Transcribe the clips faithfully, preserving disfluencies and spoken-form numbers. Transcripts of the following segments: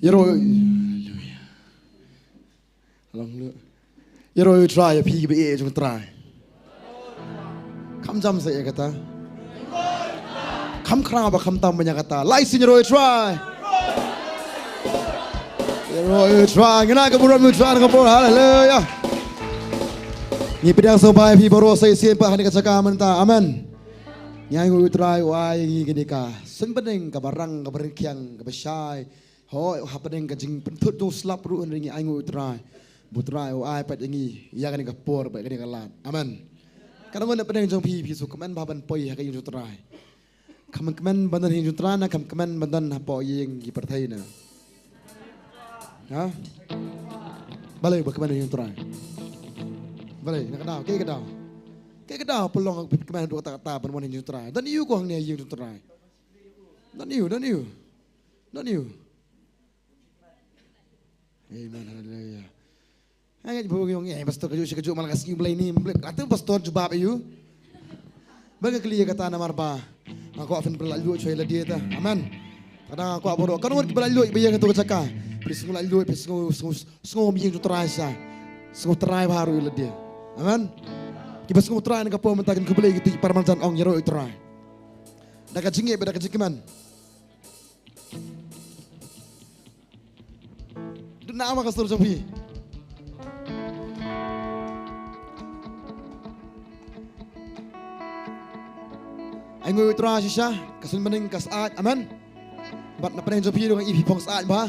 Ïaroh. Ïaroh ïa U Trai, ïa phi kiba ïeit jong U Trai. Kam jam sa ïa kata. Kam khraw ba kam tam ban ïa kata. Lai sien ïaroh ïa U Trai. Ïaroh ïa U Trai. Ngin ai ka burom ïa U Trai na ka por. Haleluya. Ngi pdiang sngewbha ïa phi baroh sa shisien pat ha kane ka jaka mynta. Amen. Ngi ai nguh ïa U Trai u ai ngi kane ka suiñ bneng kaba rang, kaba rkhie, kaba shai. Hooid, hapdeng ka jingpynthut jong u slap ruh hynrei ngi ai nguh ïa U Trai. Ba U Trai u ai pat ïa ngi ïa kane ka por bad kane ka lad. Amen. Katno ngut na pdeng jong phi phi sngewkmen bha ban poi ha ka ïing jong U Trai? Kam kmen ban don ha ïing jong U Trai ne kam kmen ban don hapoh ïing ki pyrthei ne? Ha? Balei ba kmen ha ïing jong U Trai? Balei, na ka daw, kaei ka daw? Kaei ka daw pynlong phi kmen haduh katta katta ban wan ha ïing jong U Trai? Don aiu ko hangne ha ïing jong U Trai? Don aiu, don aiu? Don aiu? Amen, haleluya. Hangne ba ngi ong, eh, pastor kajuh shi kajuh man la ka sngi, Blei ni, Blei. Atu pastor jubab aiu? Ba nga kylli ïa kata namar ba nga kwah phin ba laitluid shuwa ïa lade ta. Amen. Ka dang nga kwah baroh, katno ngut kiba laitluid ba ïeng ha kato ka jaka? Phi sngew laitluid, phi sngew, sngew, sngew ïeng jong U Trai shisha. Sngew trai bha ruh ïa lade. Amen. Kiba sngew trai na ka por mynta kin khublei kito ki para marjan, ong ïaroh ïa U Trai. Da ka jingïeit bad da ka jingkmen. Duna ma ka sur jong phi. Ai nguh ïa U Trai shisha, ka suiñ bneng ka syaid, amen. Bad na pdeng jong phi ruh nga i phi phong syaid bha.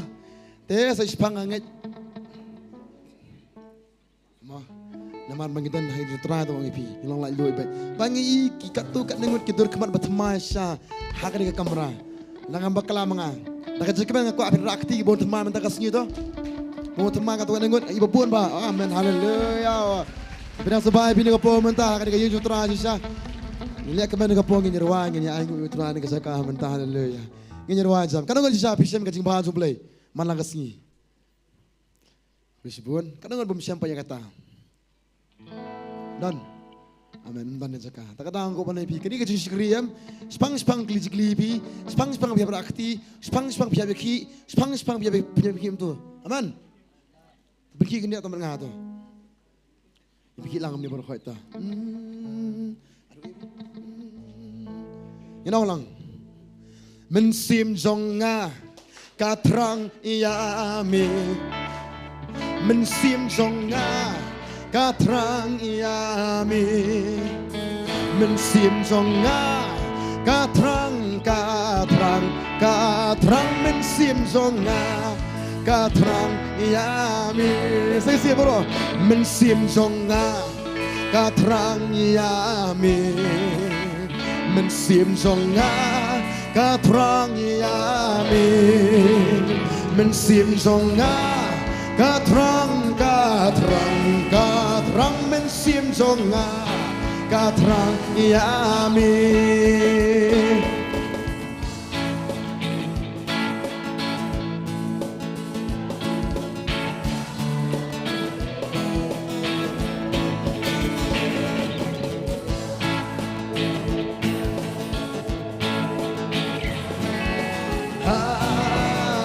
Te sa shipang nga ngeit. Mo. Namar ba ngi don ha ïing jong U Trai, to ngi phi ngi long laitluid bad ba ngi i ki katto katne ngut ki dur khmat ba thymmai sha ha kane ka kamra. Nang ngam bakla ma nga. Da ka jingkmen nga kwah phin rah kti ki bun thymmai mynta ka sngi to. Bun thymmai katto katne ngut i ba bun ba. Amen. Haleluya. Phi dang sngewbha phi ne ka por mynta ha kane ka ïing jong U Trai shisha. Ngi leh kmen ka por ngin ïa rwai, ngin ïa ai nguh ïa U Trai ne ka jaka mynta. Haleluya. Ngin ïa rwai jam. Katno ngut shisha phi shem ka jingbha jong U Blei man la ka sngi? Bishbun, katno ngut bym shem pat ïa kata? Don. Amen, don ïa jaka. Ta ka dang ko ban ai phi. Kane ka jingshakri em. Shipang shipang kli jingkli phi. Shipang shipang phi hap rah kti. Shipang shipang phi hap ïa ki. Shipang shipang phi hap ïa ki tu. Amen. Phi ki kane ta man nga tu. Ïa phi ki lang kumne baroh khoit ta. Hmm. Ngi ong lang. Mynsiem jong nga ka thrang ïa me. Mynsiem jong nga ka thrang ïa me. Mynsiem jong nga ka thrang, ka thrang, ka thrang. Mynsiem jong nga ka thrang ïa me. Sa shisien baroh. Mynsiem jong nga ka thrang ïa me. Mynsiem jong nga ka thrang ïa me. Mynsiem jong nga ka thrang, ka thrang, ka thrang. Mynsiem jong nga ka thrang ïa me.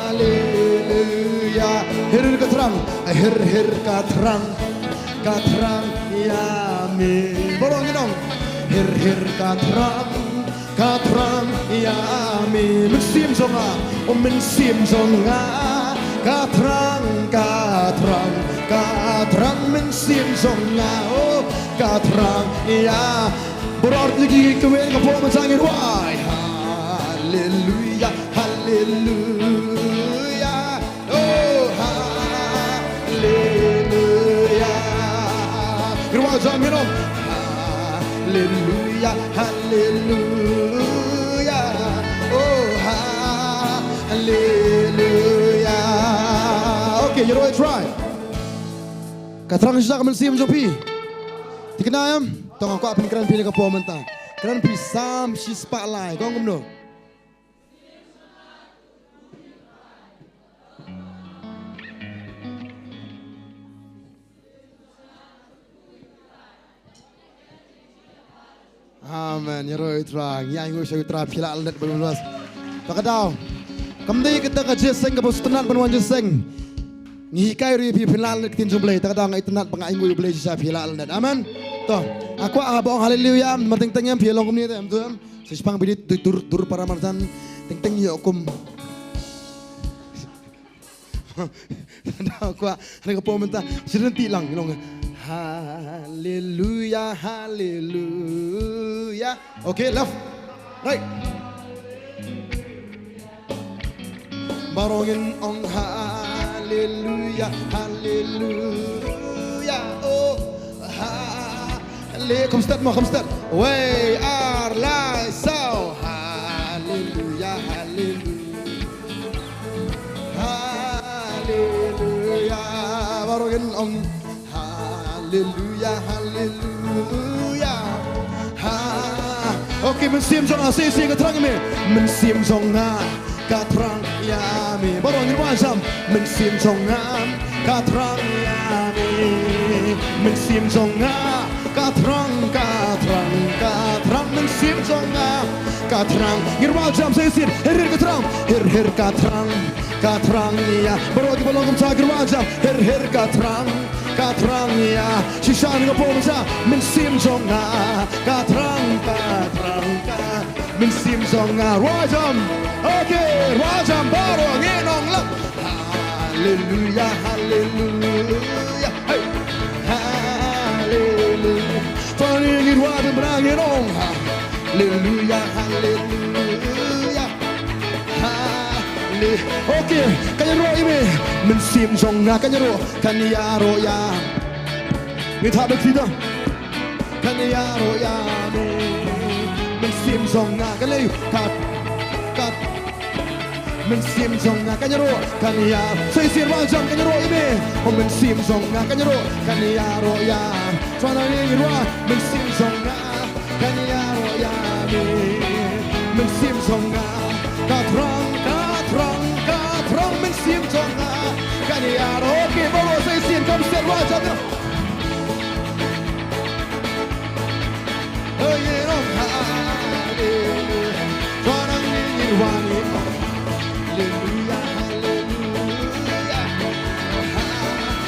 Haleluya. Hir hir ka thrang, hir hir ka thrang, ka thrang ïa me. Baroh ngi ong. Hir hir ka thrang, ka thrang ïa me. Mynsiem jong nga, o mynsiem jong nga, ka thrang, ka thrang, ka thrang. Mynsiem jong nga, o ka thrang ïa. Baroh ngi ki kawei ka por ma jong ngi rwai. Haleluya, haleluya. Oh, haleluya. Kyrwa jam, you know. Haleluya, haleluya. Oh, haleluya. Okay, you know, try. Ka thrang shisha ka mynsiem jong phi. Thikna em, to nga kwah pynkren phi ne ka por mynta. Kren phi Salm shispah lai, kong kumno. Amen. Ïaroh ïa U Trai. Ngi ai nguh sha U Trai phi la lyndet bad bad. Ta ka daw. Kam dei kata ka jingïaseng kaba sngewtynnat ban wan jingïaseng. Ngi hikai ruh ïa phi phin lah lyndet ktien jong U Blei, kata ka daw nga itynnat ba nga ainguh ïa U Blei shisha phi lah lyndet. Amen. To, nga kwah ba ong haleluya, mar teng teng em phi long kumne te em tu em. Sa shipang bidit dur dur para marjan teng teng ïa kum. Nga kwah, nga kwah mynta. Sdang ti lang, long. Haleluya, haleluya. Okay, left. Right. Baroh ngin ong haleluya, haleluya. Oh, hale-, come start mo, come start. Wei, ar, lai, saw. Haleluya, haleluya. Haleluya. Baroh ngin ong haleluya, haleluya. Ha. Okay, mynsiem jong nga, sa shisien ka thrang ïa me. Mynsiem jong nga ka thrang ïa me. Baroh ngin wad jam. Mynsiem jong nga ka thrang ïa me. Mynsiem jong nga ka thrang, ka thrang, ka thrang. Mynsiem jong nga ka thrang. Ngin wad jam sa shisien. Her her ka thrang. Her her ka thrang. Ka thrang ïa. Baroh kiba long kumta ngin wad jam. Her her ka thrang. Ka thrang ïa. Shisha nga pom sa. Mynsiem jong nga ka thrang, ka thrang, ka. Mynsiem jong nga. Wad jam. Okay, wad jam baroh ngin ong lang. Haleluya, haleluya. Hey. Haleluya. Tony ngin wad jam, ngin ong haleluya, haleluya. Hale-, okay, kan ïaroh ïa me. Mynsiem jong nga kan ïaroh, kan ïaroh ïa. Ngi thap bad kita. Kan ïaroh ïa me. Mynsiem jong nga kan leh kat, kat. Mynsiem jong nga kan ïaroh, kan ïa. Sa shisien wad jam kan ïaroh ïa me. Oh, mynsiem jong nga kan ïaroh, kan ïaroh ïa. Sa na ni ïaroh, mynsiem jong nga. Kan ïaroh ïa me. Mynsiem jong nga ka thrang, ka thrang, ka thrang. Mynsiem jong nga kan ïaroh. Okay, baroh sa shisien kam shisien wad jam. Oh, ngin ong haleluya. Thrang ngin wan ngin ong haleluya, haleluya.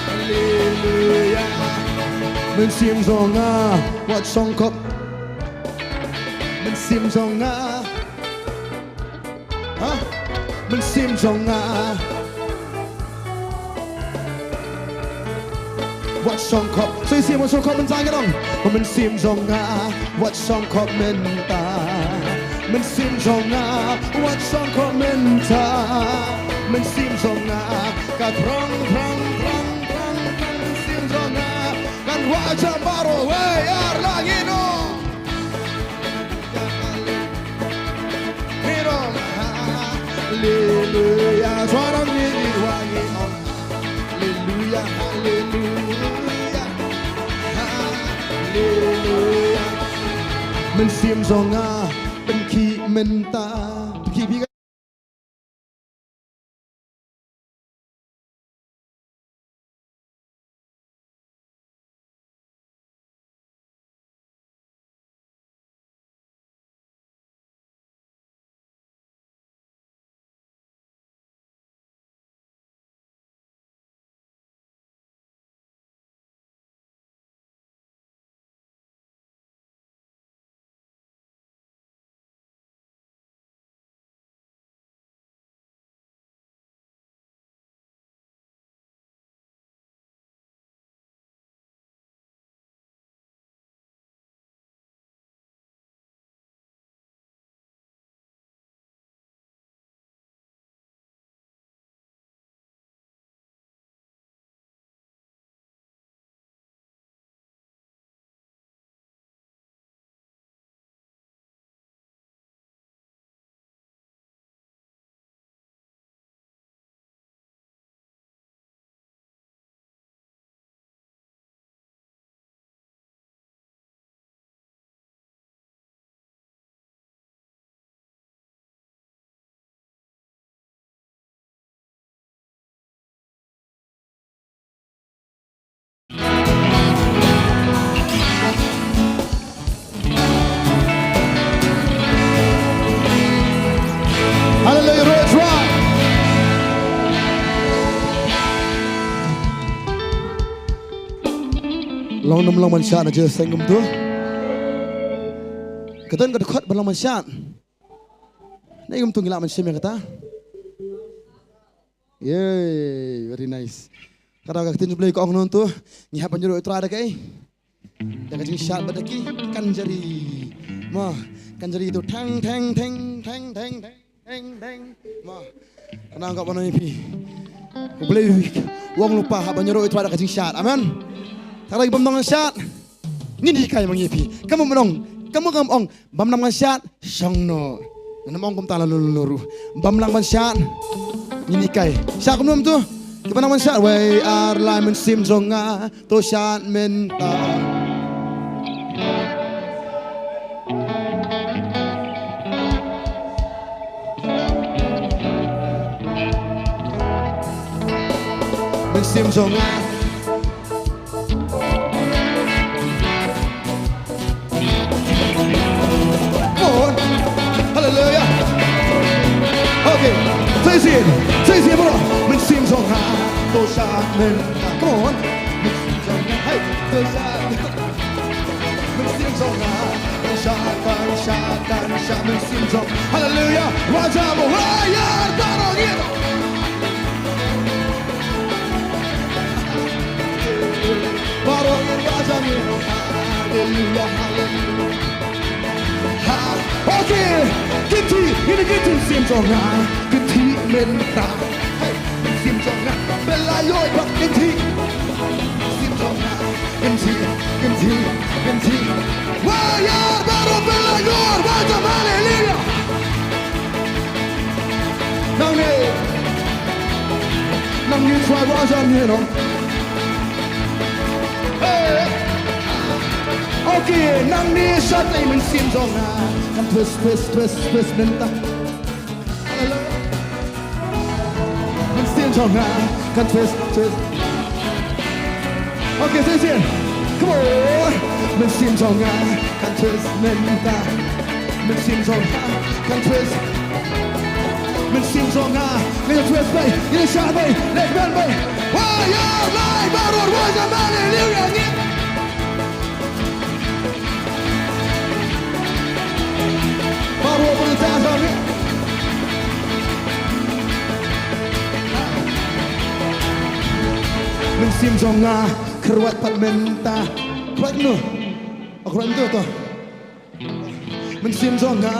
Haleluya. Mynsiem jong nga wat shongkop. Mynsiem jong nga. Ha? Mynsiem jong nga wat shongkop. Sa shisien wat shongkop mynta ngin ong. Mynsiem jong nga wat shongkop mynta. Mynsiem jong nga wat shongkop mynta. Mynsiem jong nga ka thrang, thrang, thrang, thrang, thrang. Mynsiem jong nga kan wad jam baroh. Wei, ar, la, ngin ong. Haleluya, suara ngi wangi, oh. Haleluya, haleluya, haleluya. Mynsiem jong nga pynkhih mynta. Pynkhih phi. Long, nym long ban shad na je seng kumtu. Ka don ka dkhot ban long ban shad. Ne kumtu ngi lah ban shim ïa kata. Yay, very nice. Ka daw ka ktien Blei ka ong nangtu, ngi hap ban ïaroh ïa U Trai da kaei? Da ka jingshad bad da ki kanjari. Mo, kanjari tu thang, thang, thang. Mo, ka nang ka ban ong ïa phi, U Blei u ong lypa, hap ban ïaroh ïa U Trai da ka jingshad. Amen. Te lada bym nang shad, ngin hikai ma ngi ïa phi. Kumno ban ong? Kumno ban ong? Bym nang ban shad, shong noh. Ngam ong kumta la lulu ruh. Bym nang ban shad, ngin hikai. Shad kumno tu? Kiba nang ban shad, wei ar lai, mynsiem jong nga, to shad mynta. Mynsiem jong nga. Come on. Hallelujah. Okay. Say it. Say it, bro. Mynsiem jong nga, to shad mynta. Come on. Mynsiem jong nga. Hey, to shad. Mynsiem jong nga, kan shad, kan shad, kan shad, mynsiem jong. Hallelujah. Raja mo, raja, baroh ngin. Baroh ngin raja ngin. Hallelujah, hallelujah. Ha, okay. Kynthih, ngin kynthih, mynsiem jong nga, kynthih mynta. Hey, mynsiem jong nga, pynlait ïoh bad kynthih. Mynsiem jong nga, kynthih, kynthih, kynthih. Wa ïa baroh pynlait ïoh, wa jam hallelujah. Nangne, nangne, Trai wa jam, you know. Hey. Okay, nangne shatai, mynsiem jong nga kan twist, twist, twist, twist mynta. Hallelujah. Mynsiem jong nga kan twist, twist. Okay, say it. Come on. Mynsiem jong nga kan twist mynta. Mynsiem jong nga kan twist. Mynsiem jong nga kan twist, bhai. Ngin shad, bhai. Let's go, bhai. Wa ïa lai baroh, wa jam hallelujah. Baroh pynta jong ngi. Mynsiem jong nga, kyrwat pat mynta. Kyrwat no. Oh, kyrwat no to. Mynsiem jong nga.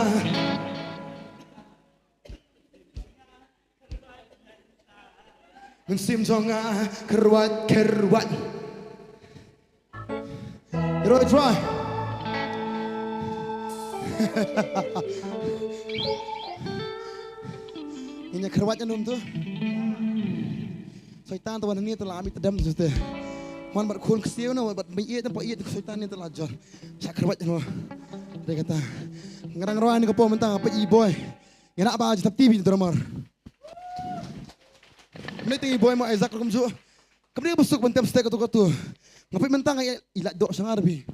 Mynsiem jong nga, kyrwat, kyrwat. Ïaroh, Trai. Ngin ïa kyrwat ïa num tu. Soitan te wan hangne te la mih tdem tu te. Wan bad khun ksiew na, bad mih ïeit, nampak ïeit, soitan ne te la jot. Sa kyrwat ïa num. Dei kata. Ngarang rwai ne ka por mynta, pa i boy. Ngi na ba ji tap T V drummer. Mynta i boy mo Isaac rukom ju. Kam dei ba suk ban tem stek katu katu. Nga peit mynta nga i lait doh sha nga da phi.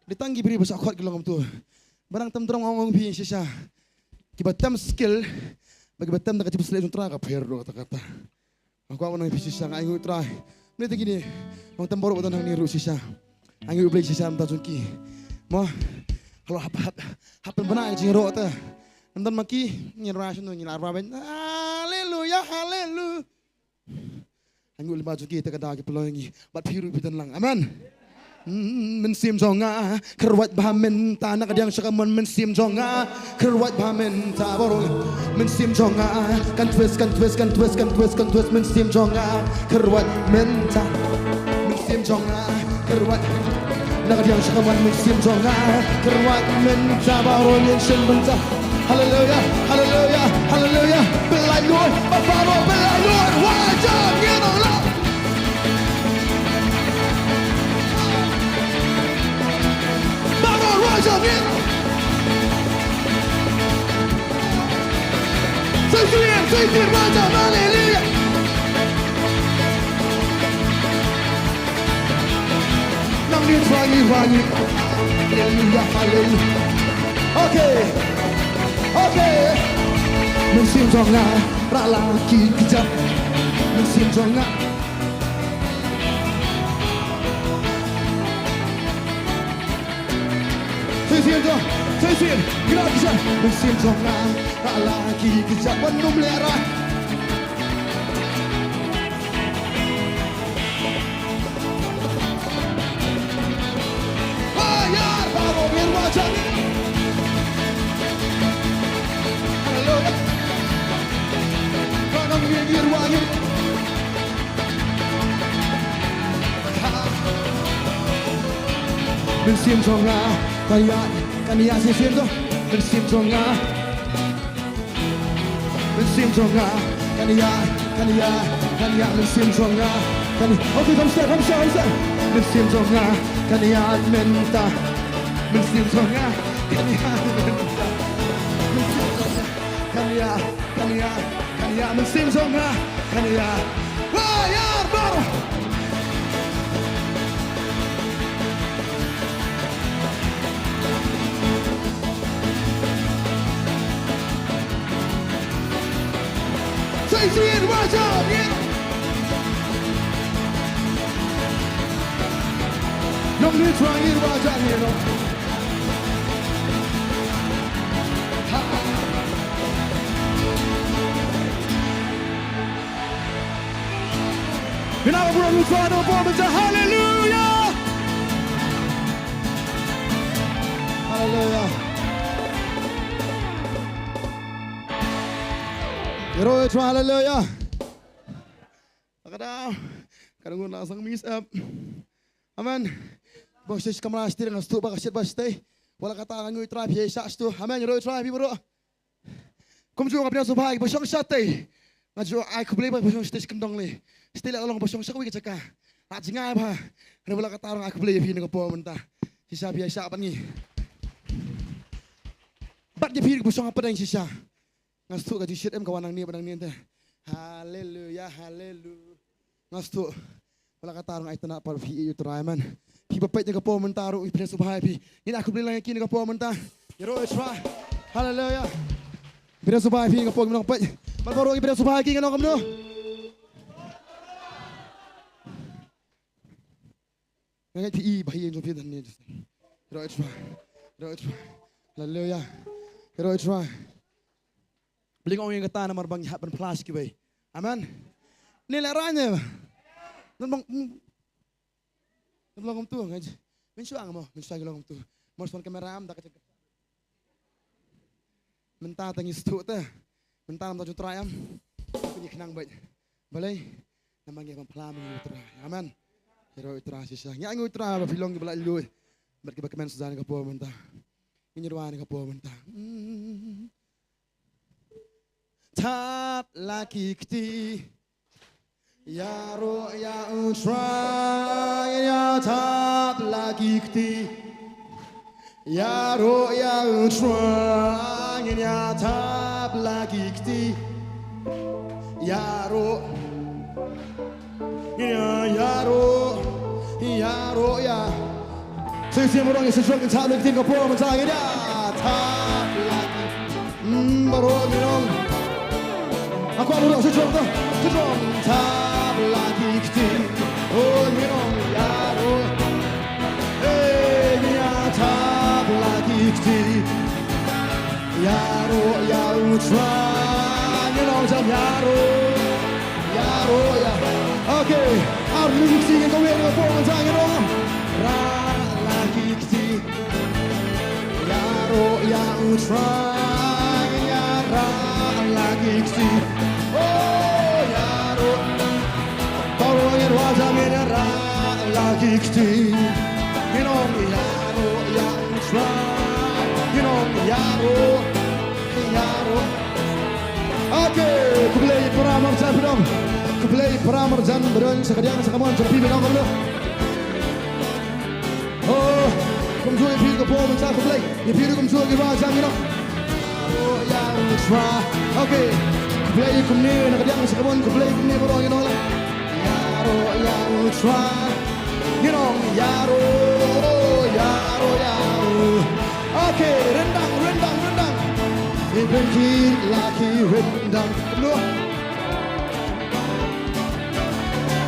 Dei tang ki briew ba sah khot ki long kumtu. Ba dang tem drum ong ong phi shisha. Kiba tem skill, ba kiba tem da ka jingpynshlur jong Trai ka pher ruh kata kata. Nga kwah ban ong ïa phi shisha, nga ainguh Trai. Mynta kine, nongtem baroh ba don hangne ruh shisha. Ainguh Blei shisha mynta jong ki. Mo, halo hap hap hap pynbna ïa ka jingïaroh te. Ngan don ma ki, ngin rwai shano, ngin la rwai ban. Haleluya, haleluya. Ainguh lyngba jong ki te ka daw ki pynlong ïa ngi. Bad phi ruh phi don lang. Amen. Mm, mynsiem jong nga, kyrwat bha mynta na ka diang sha ka mon, mynsiem jong nga, kyrwat bha mynta baroh. Mynsiem jong nga, kan twist, kan twist, kan twist, kan twist, kan twist, mynsiem jong nga, kyrwat mynta. Mynsiem jong nga, kyrwat. Na ka diang sha ka mon, mynsiem jong nga, kyrwat mynta baroh, mynsiem mynta. Haleluya, haleluya, haleluya. Pynlait lut, ba baroh pynlait lut. Wa jam ngi nong la. Baroh wa jam ngi. Seisin, seisin wa jam, haleluya. Nang ni wangi, wangi. Haleluya, haleluya. Okay. Okay. Mynsiem jong nga, rah la ki kjat. Mynsiem jong nga. Sien jong, sien, sien, kira kisha. Mynsiem jong nga, ka la ki kjat ban ym lehraiñ. Ba ïar baroh ngin wad jam. Haleluya. Ba ngin ngin wad ngin. Mynsiem jong nga, ka ïa, ka ïa, sien, sien jong, mynsiem jong nga. Mynsiem jong nga, kan ïa, kan ïa, kan ïa, mynsiem jong nga, kan ïa. Okay, come step, come step, come step. Mynsiem jong nga, kan ïa mynta. Mynsiem jong nga, kan ïa mynta. Mynsiem jong nga, kan ïa, kan ïa, kan ïa, mynsiem jong nga, kan ïa. Wah, ïa, baroh. Say it, watch out, yeah. Long ni try it, watch out, you know. Ha. Kynmaw ba ngi thrang ïa ka por mynta. Haleluya. Haleluya. Ïaroh ïa U Trai, haleluya. Ka daw ka dang ngun la sdang mix up. Amen. Ba sha kamra shatei nga sdang ba ka shet ba shatei. Wat la katta nga ngeit U Trai phi ïa shah sdang. Amen. Ïaroh ïa U Trai phi baroh. Kumjuh nga pdiang sngewbha ïa ki ba shong shatei. Nga ju ai khublei ba ki ba shong shatei shi kyndong lei. Shatei la long ba shong sha kawei ka jaka. La jngai bha. Hynrei wat la katta nga ai khublei ïa phi na ka por mynta. Shisha phi ïa shah bad ngi. Bad ïa phi ki ba shong hapdeng shisha. Nga sdang ka jingshitom ka wan nangne bad nangne te. Haleluya, haleluya. Nga sdang. Wat la katta nga ai tnat pat phi ïa U Trai, amen. Phi ba peit na ka por mynta ruh ngi pdiang sngewbha ïa phi. Ngin ai khublei lang ïa ki na ka por mynta. Ïaroh ïa U Trai. Haleluya. Pdiang sngewbha ïa phi na ka por mynta peit. Bad baroh ngi pdiang sngewbha ïa ki, nga ong kumno. Nga ngeit phi i ba ïa jong phi dan ne. Ïaroh ïa U Trai. Ïaroh ïa U Trai. Haleluya. Ïaroh ïa U Trai. Bling ong ïa kata namar ba ngi hap ban phla sha kiwei. Amen. Ni la rang ne. Nang bang. Nang long kumtu nga. Mynshuwa nga mo, mynshuwa ngi long kumtu. Mo shuwa kamera am da ka. Mynta tang ngi sdang te. Mynta nam ta ju trai am. Ngi khnang bad. Balei. Namar ngi ban phla mynta U Trai. Amen. Ïaroh U Trai shisha. Ngi ïa U Trai ba phi long ki ba la lui. Bad ki ba kmen sdang ka por mynta. Ngi ïa ka por mynta. Hmm. Thap la ki kti. Ïaroh ïa U Trai, ïa thap la ki kti. Ïaroh ïa U Trai, ïa thap la ki kti. Ïaroh. Ïa, ïaroh, ïaroh, ïa. Shisha baroh ngi shisha ngi thap la ki kti ka por mynta ïa thap la ki. Hmm, baroh ngi long. Aku baroh shisha ta. Shisha thap la ki kti. Oh, ngi long ïaroh. Hey, ïa thap la ki kti. Ïaroh ïa U Trai, ngi long jam ïaroh. Ïaroh ïa. Okay. Ar ngi sing ka wer ka por ka jang ïaroh. Rah la ki kti. Ïaroh ïa U Trai, ïa rah la ki kti. Oh, ïaroh. Baroh ngi rah jam ïa rah la ki kti. Ngi long ïaroh ïa U Trai. Ngi long ïaroh. Ïaroh. Okay, khublei para marjan phi dong. Khublei para marjan ba don sha kadiang sha kamon sha phi phi dong kumno. Oh, kumjuh ïa phi ka por mynta khublei. Ïa phi ruh kumjuh ki ba jam ïa ngi noh. Ïaroh ïa U Trai. Okay. Khublei kumne na kadiang sha kamon khublei kumne baroh ïa ngi noh la. Ïaroh ïa U Trai. Ïa nong ïaroh, ïaroh ïa U. Okay, ryndang, ryndang, ryndang. Ïa pynkhih la ki ryndang. Kumno.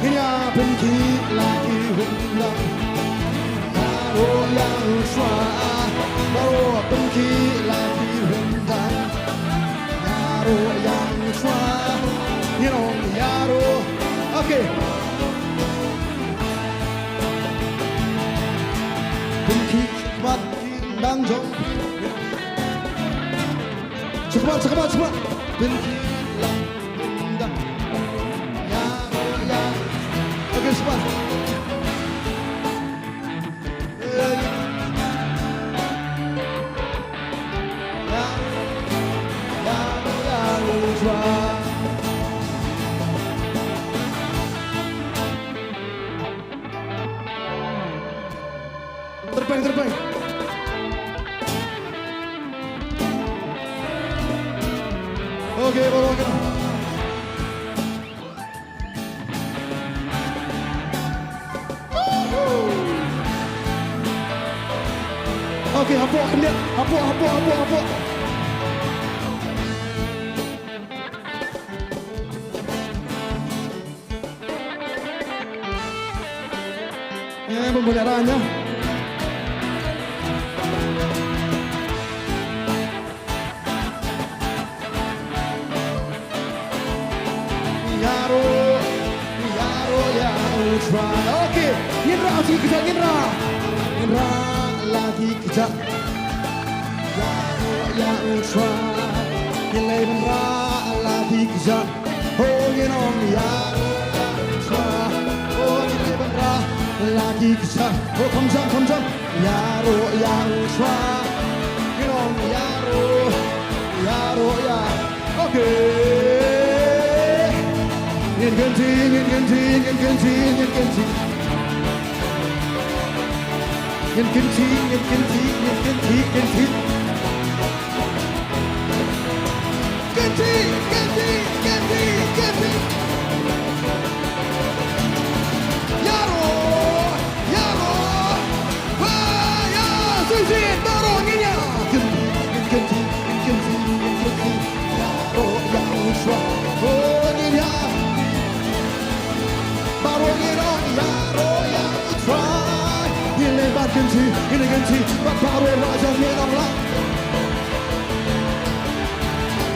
Ïa pynkhih la ki ryndang. Ïaroh ïa U Trai. Baroh pynkhih la ki ryndang. Ïaroh ïa u Trai. Ngin ong ïaroh. Okay. Pynkhih shakhmat ki ryndang jong. Shakhmat, shakhmat, shakhmat. Pynkhih la ki ryndang. Ïaroh ïa. Okay, shakhmat. Tyrpeng, tyrpeng. Okay, baroh. Okay, hapoh khyndiat, hapoh, hapoh, hapoh, hapoh. Eh, bym bun ïa ran ïa. Ïaroh, ïaroh ïa u Trai. Okay, ngin rah la ki kjat, ngin rah. Ngin rah la ki kjat. Ïaroh ïa u Trai. Ngin leit ban rah la ki kjat. Oh, ngin ong ïaroh ïa u Trai. Oh, ngin leit ban rah la ki kjat. Oh, kham jam, kham jam. Ïaroh ïa u Trai. Ngin ong ïaroh, ïaroh ïa. Okay. Ngin kynti, ngin kynti, ngin kynti, ngin kynti. Ngin kynti, ngin kynti, ngin kynti, kynti. Kynti, kynti, kynti, kynti. Ïaroh, ïaroh. Wa, ïa, shisien, baroh ngin ïa. Kynti, kynti, kynti, kynti. Ïaroh ïa u Trai. Oh, ngin ïa. Baroh ngin ong ïaroh ïa u Trai. Ngin leit ban kynti, ngin kynti bad baroh ba jan ngin ong la.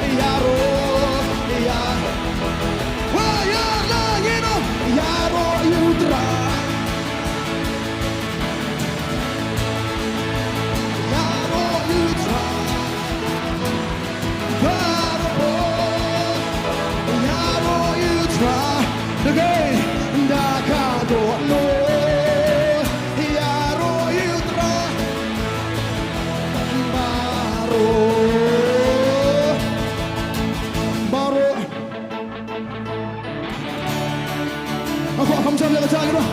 Ïaroh ïa. Wa ïa la ngin ong ïaroh ïa u Trai. Ïaroh ïa u Trai. Baroh. Hapoh, kham jam ïa ka jaka.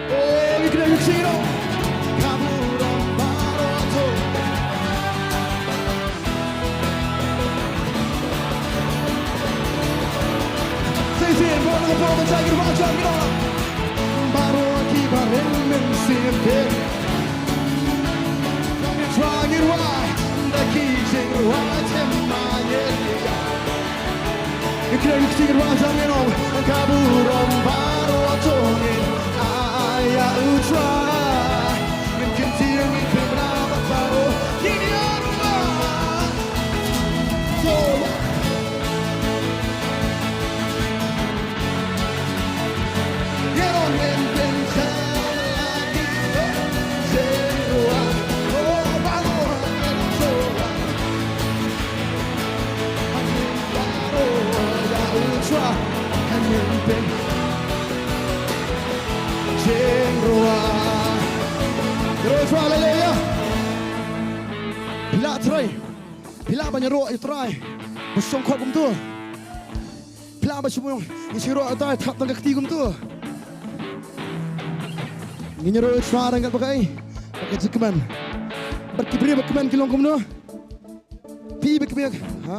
Oh, ngi kren ngi ksih noh. Ka burom baroh to. Shisien baroh, ka burom baroh, ka burom baroh. Baroh kiba ring mynsiem pyrshah. Ngi rwai da ki jingrwai jemma ïa. Ngi kren ngi jingrwai jong ngi, ka burom baroh to ngin ai ïa u Trai. Ngin kyntiew, ngin kynmaw bad baroh ngin ïa rwai. So, Hallelujah. Phi lah Trai. Phi lah ban ïaroh ïa u Trai ba shongkhop kumto. Phi lah ban shu mut ngi shu ïaroh ïa u Trai thap tang ka kti kumto. Ngin ïaroh ïa u Trai ryngkat bad kaei? Bad ka jingkmen. Bad ki briew ba kmen ki long kumno? Phi ba kmen, ha?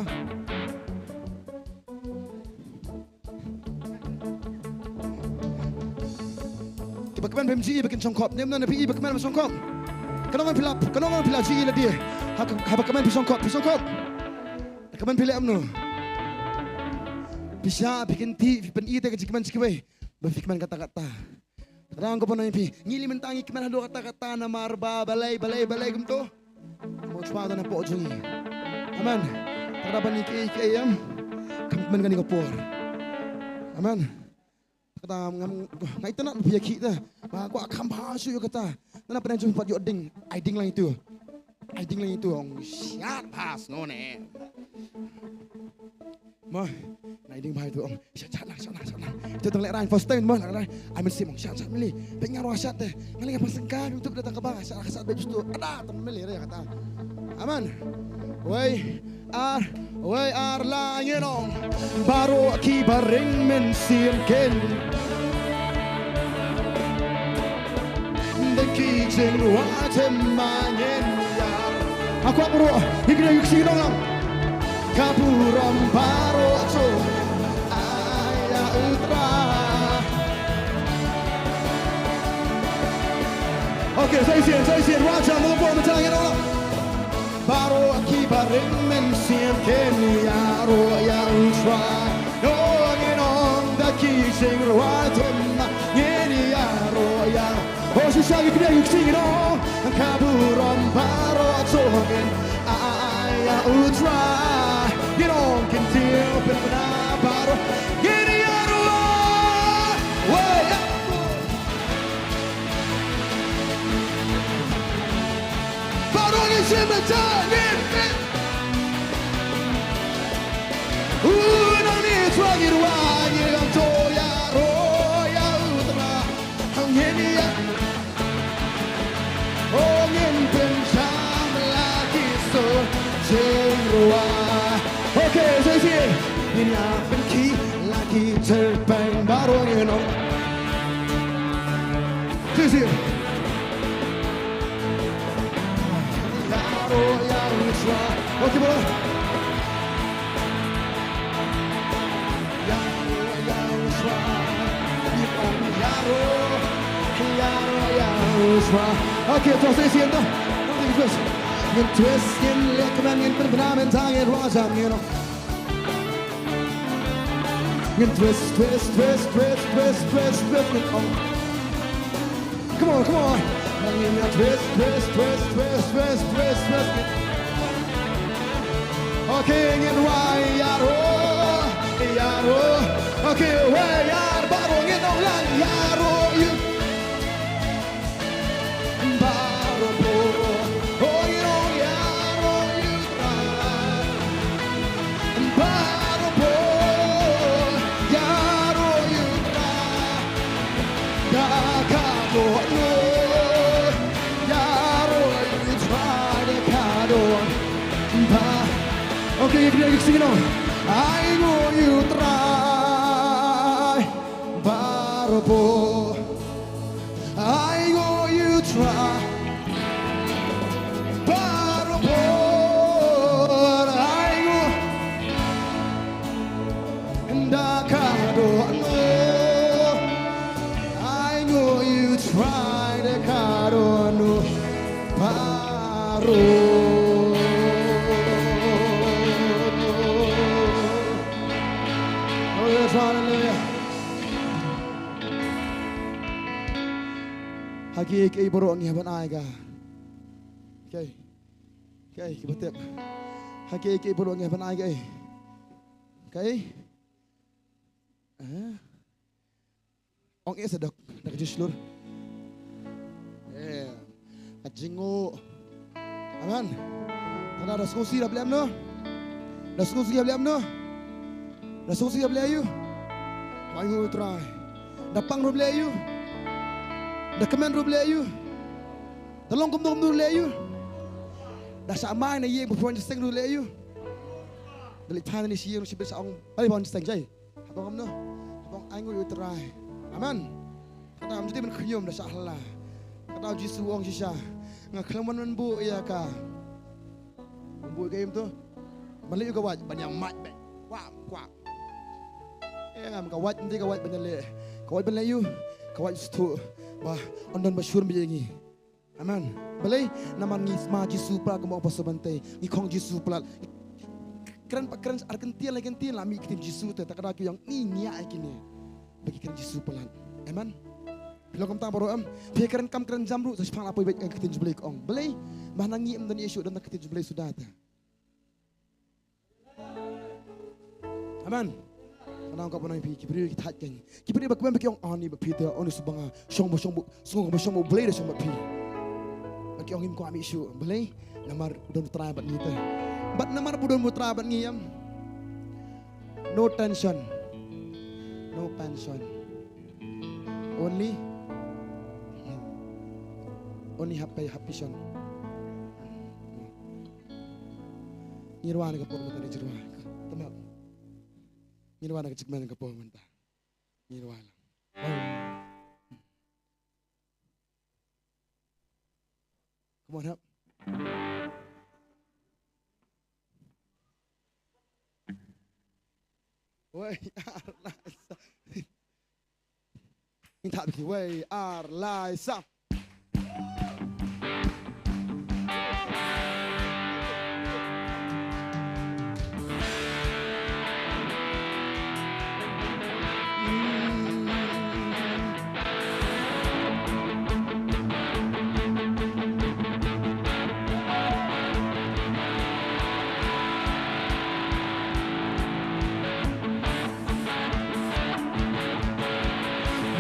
Kiba kmen phim ju i ba kin shongkhop. Niam na phi i ba kmen ba shongkhop. Kano ngan phi lah, kano ngan phi lah ju i lade. Ha, haba kmen phi shongkhop, phi shongkhop. Kmen phi leh kumno? Phi shah, phi kynti, phi pyni te ka jingkmen shi kawei. Ba phi kmen kata kata. Kata nga kwah ban ong ïa phi, ngi leh mynta ngi kmen haduh katta katta namar ba balei, balei, balei kumto. Mo chwa da na pok jong ngi. Amen. Kata ban ngi ki, ki em. Kam kmen kane ka por. Amen. Kata ngam, ngam, nga itynnad phi ïa ki ta. Ba kwah kham bha shuh ïa kata. Nana pyneng jong pat ïoh ding. Ai ding lang itu. Ai ding lang itu ong shat bha sngewne. Mo, nga ai ding bha itu ong shat, shat lang, shat lang, shat lang. Itu tang leh rang first time mo lang rang. Ai mynsiem ong shat, shat mili. Pynïaid ruh shat te. Nga leh pasang ka YouTube da ta ka ba shat, shat be justu. Ada tang mili re kata. Amen. Wei ar, wei ar la ngin ong. Baroh ki ba ring mynsiem kin. Da ki jingruh te ma ngin ïa. Nga kwah baroh, ïa kine ïa ki sing nong lang. Ka burom baroh to. Ai ïa u Trai. Okay, sa shisien, sa shisien, ruh jam, mo buh mynta ngin ong lang. Baroh ki ba ring mynsiem kin ïaroh ïa u Trai. Nongin ong da ki jingruh te ma ngin ïaroh ïa. Oh, shisha ngi kyndiah ngi ksing ngi ong. Ka burom baroh to ngin ai ïa u Trai. Ngi ong kin tieng pynbna baroh ngin ïaroh. Wei. Baroh ngi shim bynta ngin pyn. U nang ni twa ngi rwa ngi ong to ïaroh ïa u Trai. Ngin ïa. Oh ngin pynsham la ki so jingrwa. Okay, so isi. Ngin ïa pynkhih la ki tyrpeng baroh ngin ong. Sisi. Ïaroh ïa u Trai. Okay, bro. Ïaroh ïa u Trai. Ïaroh, ïaroh ïa u Trai. Okay, to sisi ento. Ngin twist. Ngin twist, ngin leh kmen, ngin pynbna mynta, ngin rwai jam, ngin ong. Ngin twist, twist, twist, twist, twist, twist, twist, ngin ong. Come on, come on. Ngin ïa twist, twist, twist, twist, twist, twist, twist. Okay, ngin rwai ïaroh, ïaroh. Okay, wei ar baroh ngin ong lang ïaroh ïa u. Baroh por, oh, ïaroh ïa u Trai. Baroh por, ïaroh ïa u Trai. Da ka dohnud, ïaroh ïa u Trai da ka dohnud. Ba, okay, ïa kine ki sing nong. Ainguh ïa u Trai. Baroh por. Ainguh ïa u Trai. Baroh por ainguh. Da ka dohnud. Ainguh ïa u Trai da ka dohnud. Baroh. Hallelujah, hallelujah. Ha kiei kiei baroh ngi hap ban ai ka. Kiei. Kiei kiba tip. Ha kiei kiei baroh ngi hap ban ai ka. Kiei. Eh. Ong eh sa dok da ka jingshlur. Eh. Ka jingnguh. Amen. Tang da sngewsih da blem noh. Da sngewsih da blem noh. Da sngewsih da blem ïa u. Ainguh ïa u Trai. Da pang ruh blem ïa u. Da kmen ruh blem ïa u. Da long kumno kumno ruh blem ïa u. Da shah mai na ïing ba pynwan jingïaseng ruh blem ïa u. Da leit thaiñ na shi ïing shi bit shah ong ba pynwan jingïaseng jai. Haba ong kumno? Haba ong ainguh ïa u Trai. Amen. Kata ym ju dei ban khñium da shah hala. Kata u Jisu u ong shisha. Nga khlem wan ban buh ïa ka. Ban buh ïa ka im to. Ban leh ïa ka wait ban ïa mait beit. Kwah, kwah. Em, ka wait ym dei ka wait ban ïa leh. Ka wait ban leh ïa u. Ka wait sngewthuh ba un don ba shun ba ïa ngi. Amen. Balei? Namar ngi sma Jisu palat kumba ong Pastor Bantei. Ngi khong Jisu palat. Kren pa kren ar kyntien lai kyntien la mih ktien Jisu te, ta ka daw ki ong ngi ngiah ïa kine. Ba ki kren Jisu palat. Amen. Phi long kumta baroh em. Phi kren kam kren jam ruh, sa shiphang la poi beit ka ktien jong U Blei ka ong. Balei? Ba na ngi ym don ïa shu don ka ktien jong U Blei suda te. Amen. Ka nang ka ba nang phi ki briew ki thait keiñ. Ki briew ba kmen ba ki ong ani ba phi te oni subanga shong ba shong ba shong ba shong ba Blei da shong ba phi. Ba ki ong im ko ami shu Blei namar u don trai bad ngi te. Bad namar u don trai bad ngi em. No tension. No tension. Only only happy happy shon. Ngi rwai na ka por mynta, ngi rwai. Tama. Ngi rwai na ka jingkmen ka por mynta. Ngi rwai lang. Come on, help. Wei, ar, lai, sa. Ngi thap ki wei, ar, lai, sa.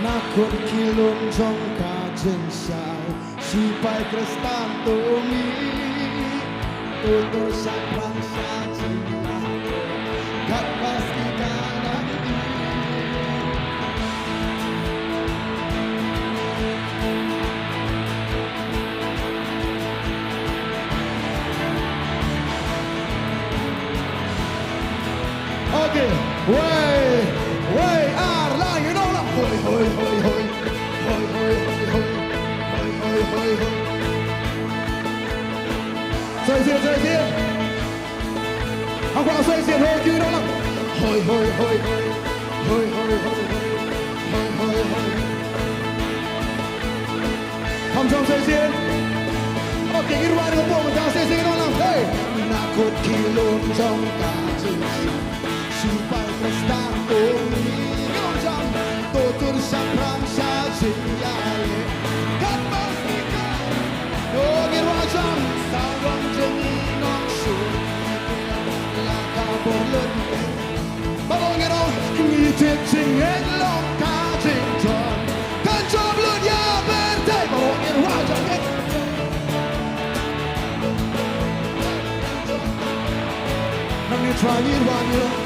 Na kut ki lum jong ka jingshisha, sipai Khristan to mih, to tur shaphrang sha jingïaleh, kat ba ki ka nang ïa. Okay. Wei, wei, ar, lai, ngi nong lang. Hoi, hoi, hoi, hoi. Hoi, hoi, hoi, hoi. Hoi, hoi, hoi, hoi. Sa shisien, sa shisien. Hakwah sa shisien, hoi, ngi nong lang. Hoi, hoi, hoi, hoi. Hoi, hoi, hoi, hoi. Hoi, hoi, hoi. Kham jam sa shisien. Okay, ngi rwai na ka por mynta, sa shisien ngi nong lang. Hey. Na kut ki lum jong ka jingshisha, sipai Khristan to mih, ngi nong jam, to tur shaphrang sha jingïaleh. Kat ba ki ka, to ngi rwai jam, sa wan jong ngi nong shu, la ka bor lut. Baroh ngi ong, ngi tip jingngeit long ka jingdon. Kan jop lut ïa pyrthei, baroh ngi rwai jam. Nangne try ngi rwai ngi ong.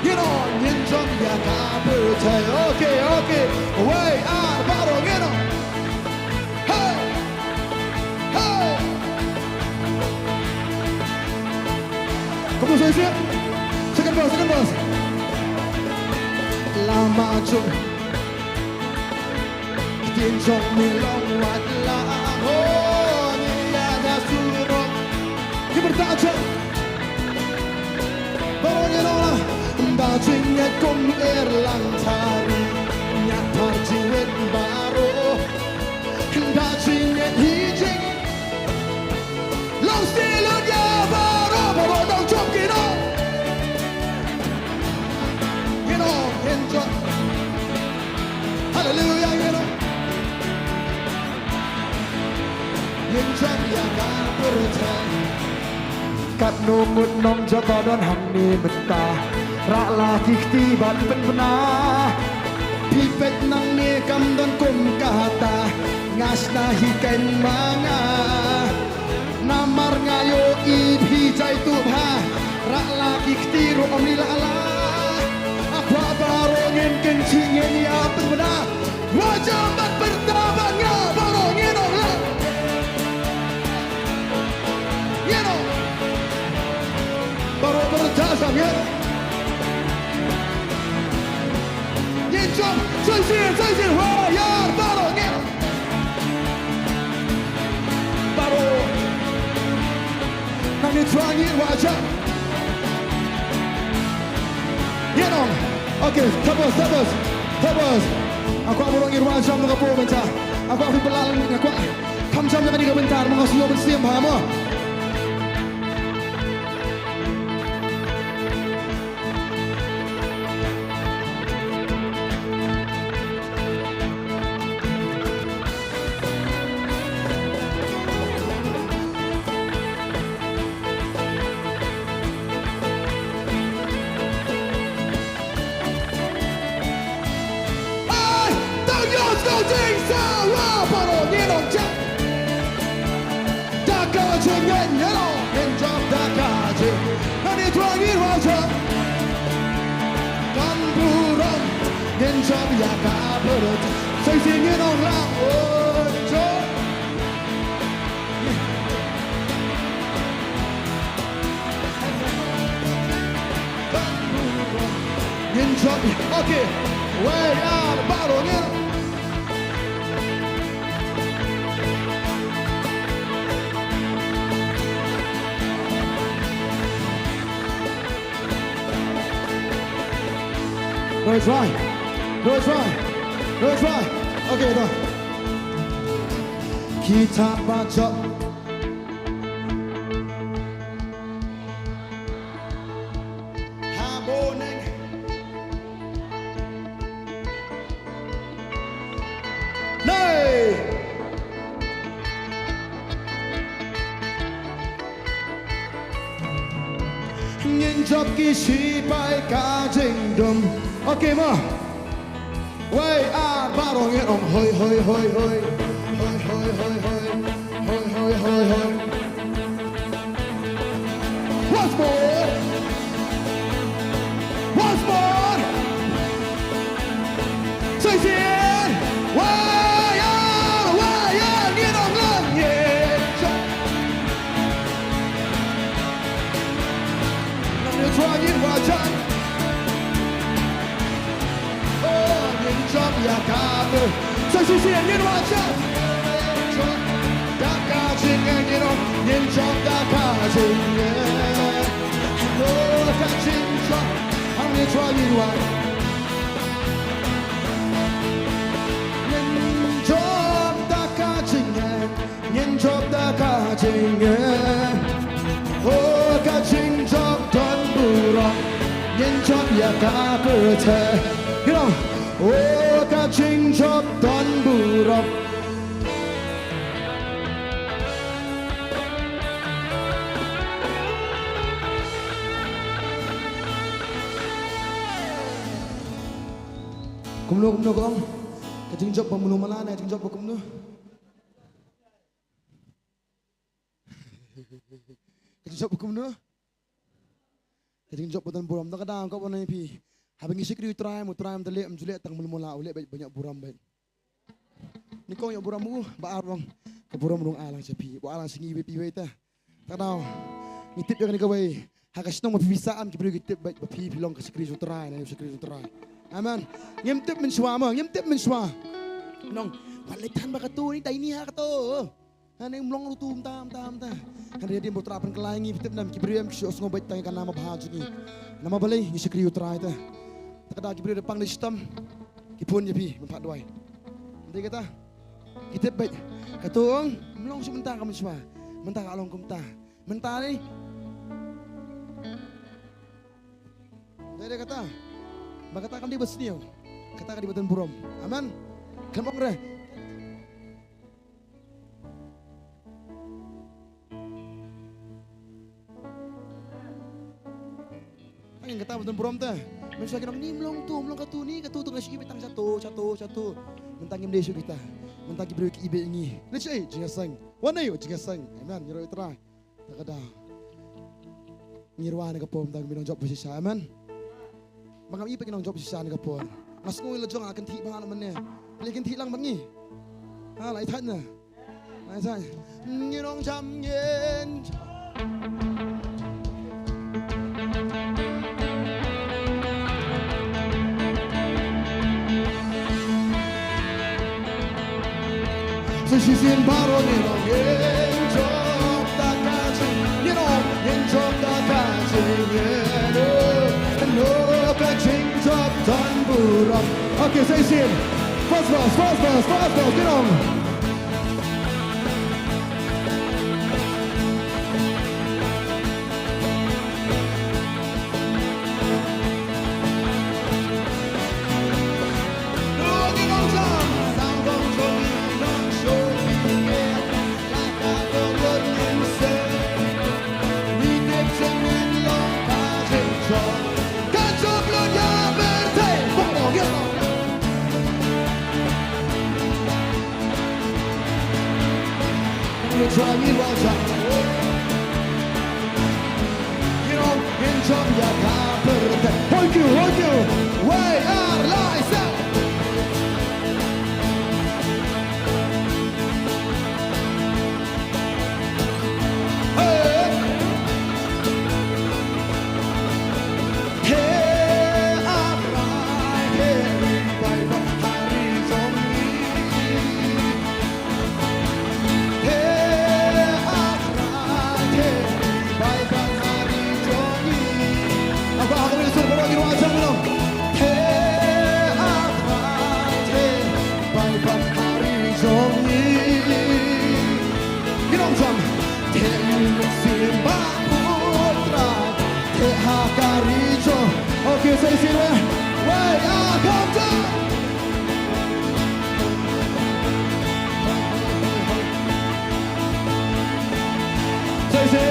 Ngi ong, ngin jop ïa ka pyrthei. Okay, okay. Wei, ar, baroh ngi ong. Hey! Hey! Come on, say it. Second verse, second verse. Lama jong. Ktien jong me long wat la ho ni ya da surok. Ki pyrta jong. Baroh ngi ong la, ba jingngeit kum erlang tari, ñiah phar jingwit baroh. Ba jingngeit hi jing. Long stil lut ïa baroh, baroh nong jop ki nong. Ki nong, ngin jop. Haleluia, you know. Ngin jop ïa ka pyrthei. Katno ngut nong jop ba don hangne mynta. Rah la ki kti bad pynbna. Phi peit nangne kam don kum kata. Nga shna hi keiñ ma nga. Namar nga ïohi phi jaituh bha. Rah la ki kti ruh ym ri la la. Hakhmat baroh ngin kynjih ngin ïa pynbna. Wa jam bad pyrta bad nga baroh ngin ong la. Ngin ong. Baroh pyrta sa ngin. Ngin jop, sa shisien, sa shisien, wa ïar baroh ngin. Baroh. Nangne try ngi wa jam. Ngin ong. Okay, tabus, tabus, tabus. Nga kwah baroh ngin wa jam na ka por mynta. Nga kwah phi pynlait, nga kwah. Kham jam na kane ka bynta, ma nga shu ïoh mynsiem bha mo. Sa wa baroh ngin ong jam. Da ka jingngeit ngin ong ngin jop da ka jing. Ngan ïathuh ngin wan jop. Kan burom ngin jop ïa ka burom. Sa shisien ngin ong lang, oh, jop. Kan burom ngin jop. Okay. Wei ar baroh ngin. Another try. Another try. Another try. Okay, done. Kita ba jop. Ha bo neng. Nei. Ngin jop ki shipai ka jingdum. Okay mo. Wei ar baroh ngin ong hoi, hoi, hoi, hoi. Hoi, hoi, hoi, hoi. Hoi, hoi, hoi, hoi. Once more. Once more. Sa shisien. Wei ar, wei ar, ngin ong lang, ngin jop. Ngan ïathuh ngin wan jop. Oh, ngin jop ïa ka burom. Sa shisien ngin wan jop. Da ka jingngeit ngin ong ngin jop da ka jingngeit. Oh, ka jingjop. Ngin jop, ngin wan. Ngin jop da ka jingngeit. Ngin jop da ka jingngeit. Oh, ka jingjop don burom. Ngin jop ïa ka pyrthei. Ngin ong. Oh, ka jingjop don burom. Kumno, kumno ka ong? Ka jingjop ba malu mala ne ka jingjop ba kumno? Ka jingjop ba kumno? Ka jingjop ba don burom. Te ka dang ka ba nai phi. Haba ngi shakri U Trai, U Trai um da leh, um ju leh tang malu mala, u leh beit ba ñiah burom beit. Nyngkong ñiah burom u, ba ar ruh ka burom ruh ai lang sha phi. Ba ai lang sha ngi iwei pa iwei te. Te ka dang ngi tip ïa kane kawei. Ha ka shnong ba phi phi sah, ki briew ki tip beit ba phi phi long ka shakri U Trai, na u shakri U Trai. Amen. Ngim tip mynshuwa mo, ngim tip mynshuwa. Nong, wat leit than ba kato, ni dei ni ha kato. Hangne ym long ruh tu mynta, mynta, mynta. Hynrei hadien ba U Trai pynkylla ïa ngi, phi tip ne em, ki briew em ki shu ïohsngew beit tang ïa ka nam babha jong ngi. Namar balei? Ngi shakri U Trai te. Te ka dang ki briew da pang da shitom. Ki phone ïa phi ban phah duwai. Ym dei kata. Ki tip beit. Kato ong, ym long shuh mynta ka mynshuwa. Mynta ka long kumta. Mynta ne. Dei, dei kata. Ba kata kam dei ba sniew. Kata ka dei ba don burom. Amen. Khlem ong re. Tang kata ba don burom te. Mynshuwa ki ong ni ym long tu, ym long katu, ni katu tu nga shu ibit tang shato, shato, shato. Mynta ngim dei shuh kita. Mynta ki briew ki ibit ngi. Leit sha ei, jingïaseng. Wan ei, jingïaseng. Amen. Ïaroh ïa U Trai. Te ka dang. Ngi rwai na ka por mynta ngin ym nang jop ba shisha, amen. Ba ngam i pat ngin nang jop ba shisha na ka por. Nga sngew la jong nga kynthih bha na mynne. Phi la kynthih lang bad ngi. Ha, la ïa thait na. La ïa thait. Ngin ong jam ngin. Sa shisien baroh ngin ong ngin jop da ka jing, ngin ong ngin jop da ka jing, ngin ong, ngin ong ka jingjop don burom. Okay, sa shisien. First verse, first verse, first verse, ngin ong. Try me, watch out. You know, enjoy your comfort. Thank you, thank you. Wei, ar, lai, sa. Hey. Te, ah, rai, te, bai, ba, ha, ri, jong, ni. Okay, say, say, wait, wait, ah, come down. Say, say,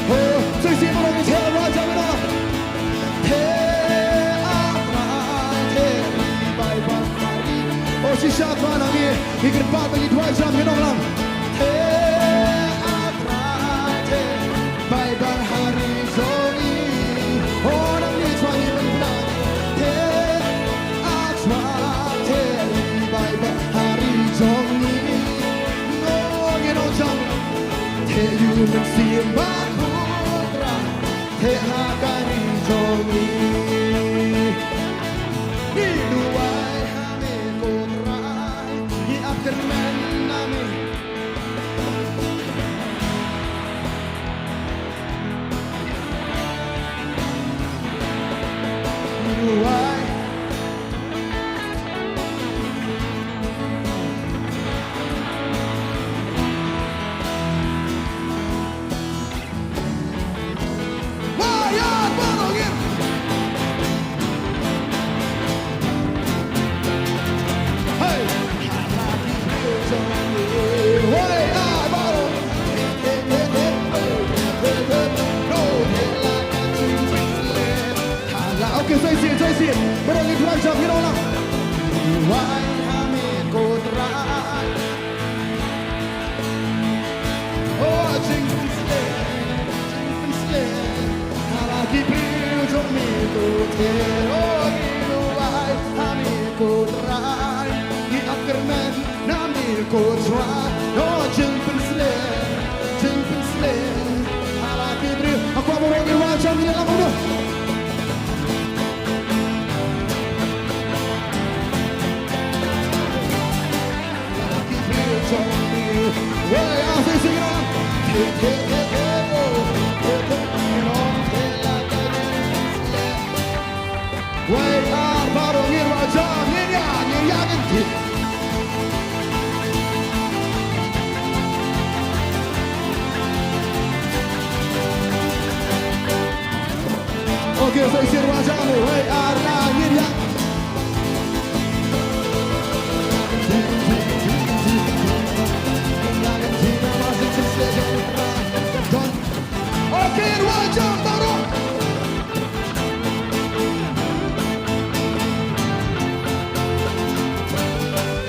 oh, say, say, oh, say, say, oh, say, say, oh. Te, ah, ah, te, bye, bye, hari. Oh, shisha, twa na ngi, ngi kyrpad ba ngi duwai jam ngi nong lang. Te, ah, ah, te, bye, bye, hari, sorry. Oh, na ngi twa ngi pynbna. Te, ah, twa, te, bye, bye, hari, sorry. No, you know, jam. Te, you, Mynsiem Bakhuid Trai. Te ha ka ri jong ngi. Ngi duwai ha me ko Trai. Ngi ap kyrmen na me. Ngi duwai. Okay, sa shisien, sa shisien. Baroh ngi duwai jam ngi nong lang. Duwai ha me ko Trai. Oh, jingpynshlur, jingpynshlur ha la ki briew jong me ko Trai. Oh, ngi duwai ha me ko Trai. Ngi ap kyrmen na me ko Trai. Oh, jingpynshlur, jingpynshlur ha la ki briew. Hakob baroh ngi duwai jam ngi nong lang. Okay, sa shisien wa jam, wei, ar, la, ngin ïa. Okay, wa jam baroh.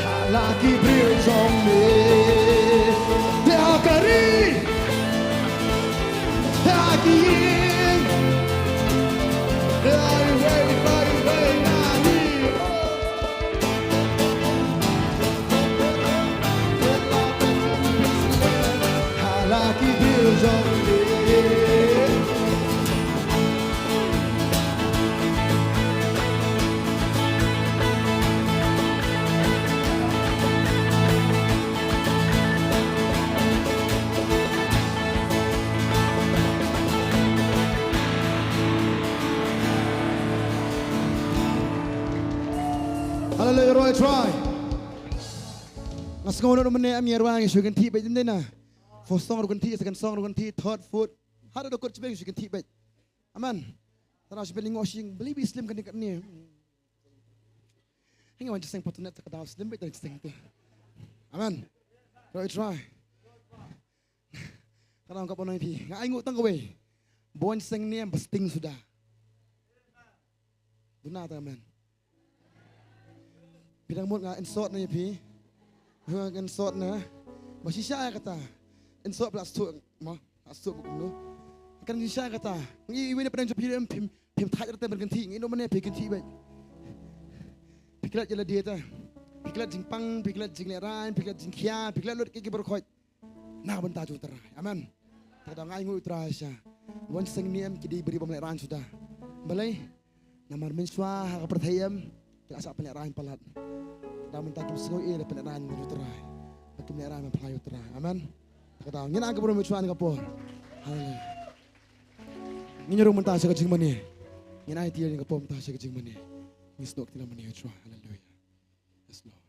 Ha la ki briew jong me. Te ha ka ri. Hallelujah, roi Trai. Nga sngew noh mynne em ïa rwai ngi shu kynthih beit mynne na. First song ruh kynthih, second song ruh kynthih, third, fourth. Haduh da kut shibeng shu kynthih beit. Amen. Tara shibeng lyngngoh shisha, beli bi slim kane kane. Hynrei wan jingïaseng pat net ka daw slim beit da jingïaseng tu. Amen. Roi Trai. Ka daw ka pynong phi. Nga ai nguh tang kawei. Ba wan jingïaseng ne em ba sting suda. Duna ta amen. Phi dang mut nga insult na ïa phi. Nga insult na. Ba shisha ïa kata. Ngi sngewbha la sngewthuh mo, la sngewthuh kumno. Kan ngi sha kata. Ngi iwei na pdeng jong phi em phim, phim thait rte ban kynthih, ngi no mane phi kynthih bad. Phi klet ïa lade ta. Phi klet jingpang, phi klet jinglehrain, phi klet jingkhia, phi klet lut ki ki baroh khoit. Na ka bynta jong U Trai. Amen. Te ka daw nga ainguh U Trai sha. Wan seng ni em ki dei bri bym lehrain shuh da. Balei? Namar mynshuwa ha ka pyrthei em ki la shah pynlehrain palat. Te ka daw mynta kim sngew ei leh pynlehrain bad U Trai. Ba kim lehrain ban phla ïa U Trai. Amen. Te ka daw ngin ai ka burom ïa U Trai ha kane ka por. Haleluia. Ngin ïa rung mynta sha ka jingmane. Ngin ai kti ïa kane ka por mynta sha ka jingmane. Ngin snoh kti lem mane ïa U Trai. Haleluia. Yes, Lord.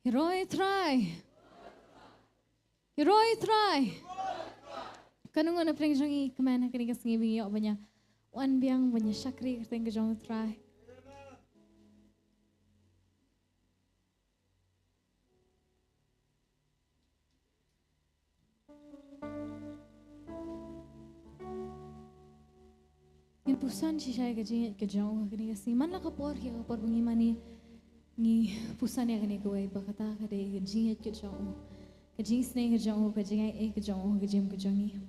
Hero U Trai. Hero U Trai. Katno ngut na pdeng jong ngi kmen ha kane ka sngi ba ngi ïoh ban ïa wan biang ban ïa shakri ha ka kyrteng ka jong U Trai. Ngin puson shisha ïa ka jingïeit ka jong u ha kane ka sngi. Man la ka por ki ka por ba ngi mane ngi puson ïa kane kawei ba kata ka dei ka jingïeit ka jong u. Ka jingisynei ka jong u, ka jingaiei ka jong u, ka jingim ka jong ngi.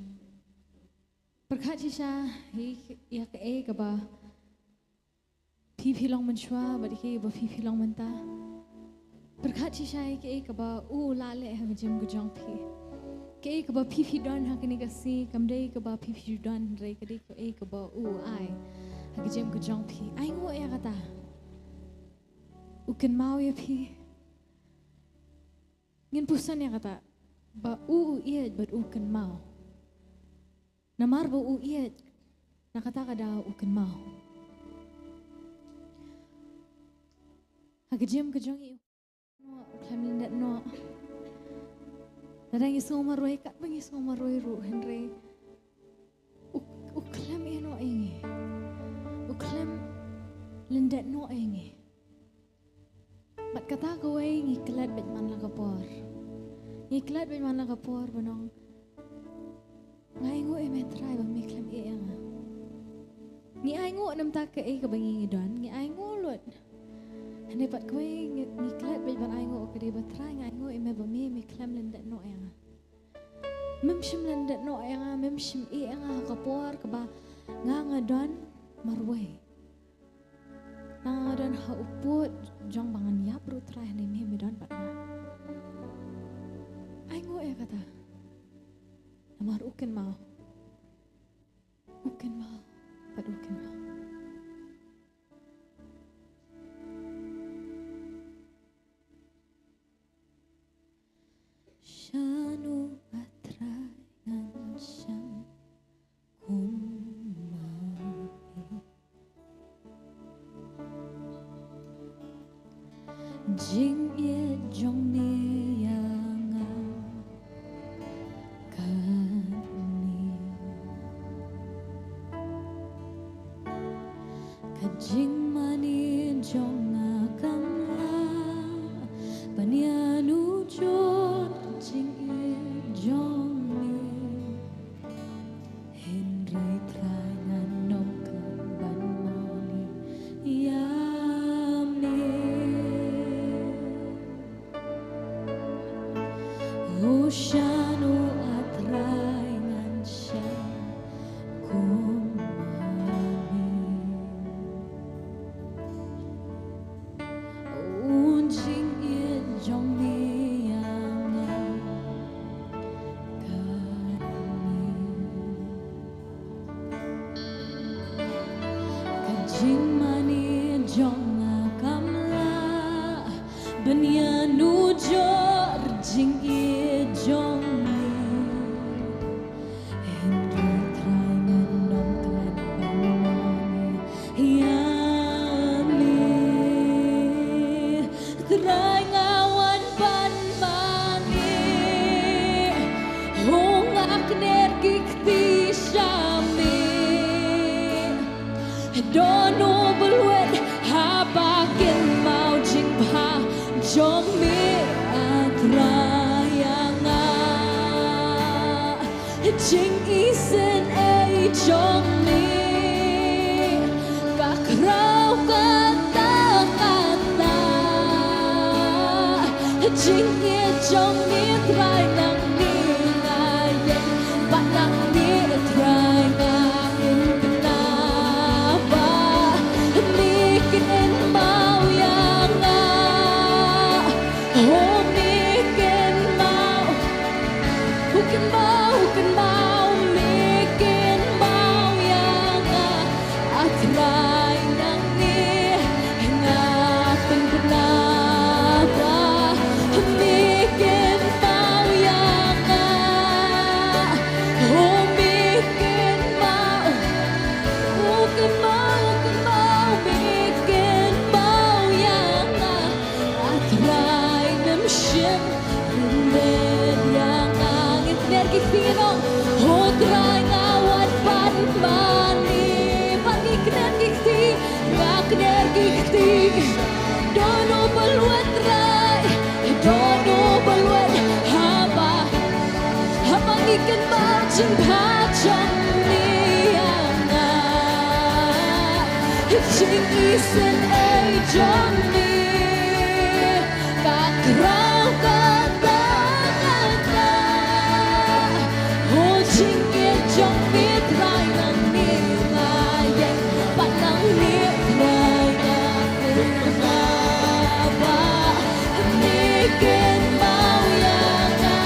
Pyrkhat shisha ïa kaei kaba phi phi long mynshuwa bad kaei ba phi phi long mynta. Pyrkhat shisha ïa kaei kaba u la leh ha ka jingim ka jong phi. Kaei kaba phi phi don ha kane ka sngi kam dei kaba phi phi don hynrei ka dei kaei kaba u ai ha ka jingim ka jong phi. Ainguh ïa kata. U kynmaw ïa phi. Ngin puson ïa kata ba u u ïeit bad u kynmaw. Namar ba u ïeit, na kata ka daw u kynmaw. Ha ka jingim ka jong ngi u khlem lyndet noh. Lada ngi sngew marwei, katba ngi sngew marwei ruh hynrei u, u khlem ïeh noh ïa ngi. U khlem lyndet noh ïa ngi. Bad kata kawei ngi klet beit man la ka por. Ngi klet beit man la ka por ba nong. Nga ainguh ïa me Trai ba me khlem ïeh ïa nga. Ngi ainguh namar kaei kaba ngi ngi don, ngi ainguh lut. Hynrei pat kawei ngi, ngi klet beit ban ainguh ka dei ba Trai nga ainguh ïa me ba me, me khlem lyndet noh ïa nga. Mem shym lyndet noh ïa nga, mem shym ïeh ïa nga ha ka por kaba nga nga don marwei. Nga nga don ha u pud jong ba ngan ïap ruh Trai hynrei me me don bad nga. Ainguh ïa kata. Namar u kynmaw. U kynmaw. Bad u kynmaw. Shano A Trai ngan shong kumne. Jingïeit jong me ïa nga kane. Ka jingmane jong nga kam lah ban ïanujor jingïeit jong me. Hynrei Trai ngan ym klet ban mane ïa me. Shano A Trai ngan shong kumne. U jingïeit jong me ïa nga kane. Ka jingmane jong nga kam lah ban ïanujor jingïeit jong me. Hynrei Trai ngan ym klet ban mane ïa me. Trai nga wan ban mane. Ho nga kner ki kti sha me. Don u bluit haba kynmaw jingbha jong me A Trai ïa nga. Jingisynei jong me ka khraw kata kata. Jingïeit jong me Trai nangne nga ïeng, bad nangne Trai nga pynbna ba me kynmaw ïa nga. Oh, me kynmaw, u kynmaw, u kynmaw, me kynmaw ïa nga. A Trai nangne nga pynbna ba me kynmaw ïa nga. Oh, me kynmaw, u kynmaw, u kynmaw, me kynmaw ïa nga. A Trai mem shym lyndet ïa nga. Ngin kner ki kti noh. Oh Trai nga wan bad mane. Bad ngi kner ki kti. Nga kner ki kti. Don uba lwet Trai. Don uba lwet haba, haba ngi kynmaw jingbha jong me ïa nga. Jingisynei jong me ka khraw katta katta. Oh, jingïeit jong me Trai nangne nga ïeng, bad nangne Trai nga pynbna ba me kynmaw ïa nga.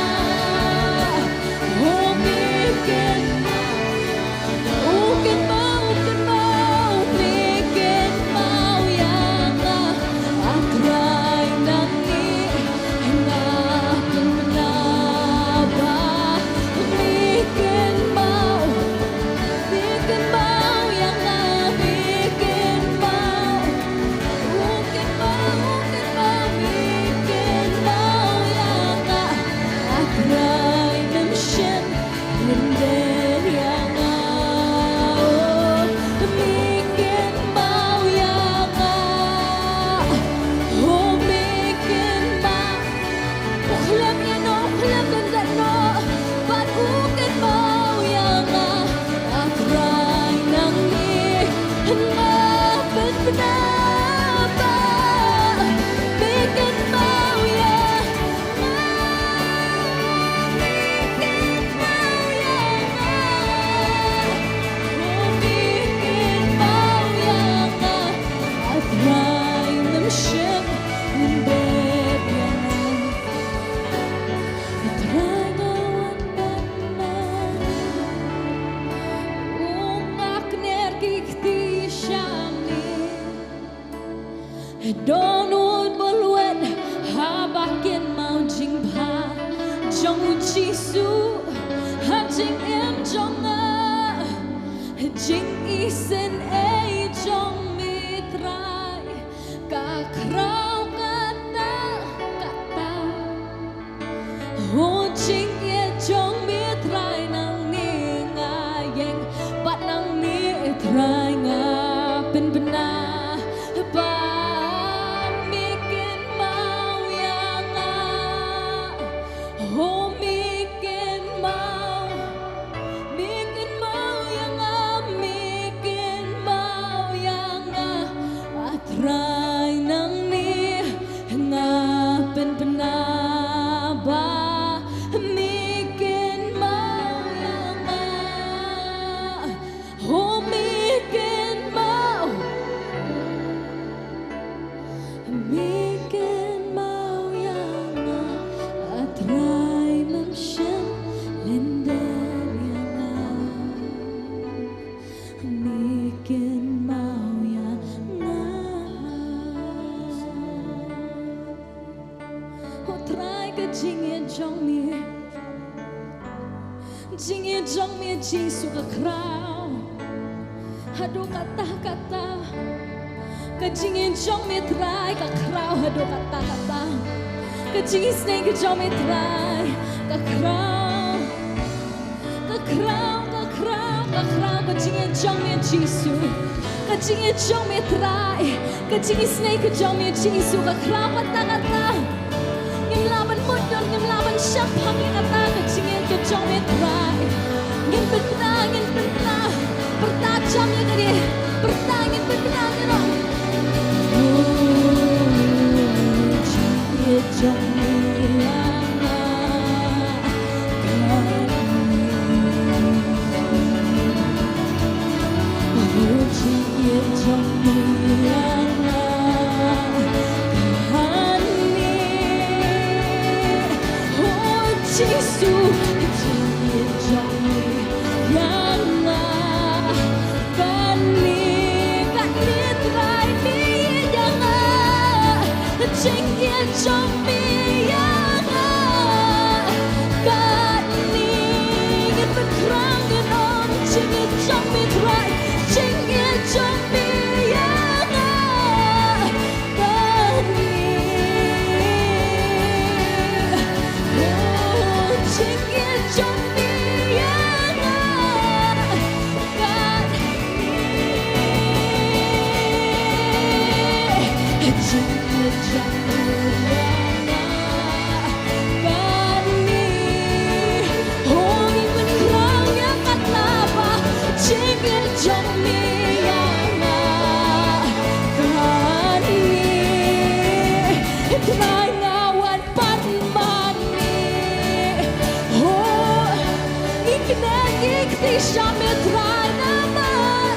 Oh, me kynmaw, u kynmaw, u kynmaw, me kynmaw ïa nga. A Trai nangne nga pynbna ba me kynmaw, me kynmaw ïa nga, me kynmaw. U kynmaw, u kynmaw, me kynmaw ïa nga. A Trai mem shym lyndet ïa nga. Oh, me kynmaw ïa nga. Oh, me kynmaw. U khlem ïa no, u khlem lyndet noh. Bad u kynmaw ïa nga. A Trai nangne nga pynbna ba me kynmaw ïa nga. Me kynmaw ïa nga. Oh, me kynmaw ïa nga. A Trai mem shym lyndet ïa nga. A Trai nga wan bad mane. U nga kner ki kti sha me. Don uba lwet haba kynmaw jingbha jong u Jisu ha jingim jong nga. Jingisynei jong me Trai ka khraw katta katta. Oh, jingïeit jong me Trai nangne nga ïeng, bad nangne Trai nga pynbna ba me kynmaw ïa nga. Oh, me kynmaw, me kynmaw ïa nga, me kynmaw ïa nga. A Trai nangne nga pynbna ba me kynmaw ïa nga. Oh, me kynmaw, me kynmaw ïa nga. A Trai mem shym lyndet ïa nga. Me kynmaw ïa nga. Oh Trai, ka jingïeit jong me, jingïeit jong me Jisu ka khraw haduh katta katta. Ka jingïeit jong me Trai ka khraw haduh katta katta. Ka jingisynei ka jong me Trai ka khraw. Ka khraw, ka khraw, ka khraw, ka jingïeit jong me Jisu. Ka jingïeit jong me Trai. Ka jingisynei ka jong me Jisu ka khraw katta katta. Ngim lah ban mutdur, ngim lah ban shaphang ïa kata ka jingïeit ka jong me Trai. Ngin pynbna, ngin pynbna. Pyrta jam ïa kane. Pyrta, ngin pynbna ïa kane. Oh, jingïeit jong me. Jisu, jingngeit jong me ïa nga. Kane, kane Trai me ïa nga. Jingngeit jong me ïa nga. Kane, ngan pynkrang ngan ong jingngeit jong me Trai. Jingngeit jong me ïa nga. Kane, oh, jingngeit jong me ïa nga. Kane, jingngeit jong me ïa nga. Kane, oh, ngi pynkrang ïa kata ba jingngeit jong me ïa nga. Kane, Trai nga wan pat ma me. Oh, ngi kynnoh ngi kti sha me Trai namar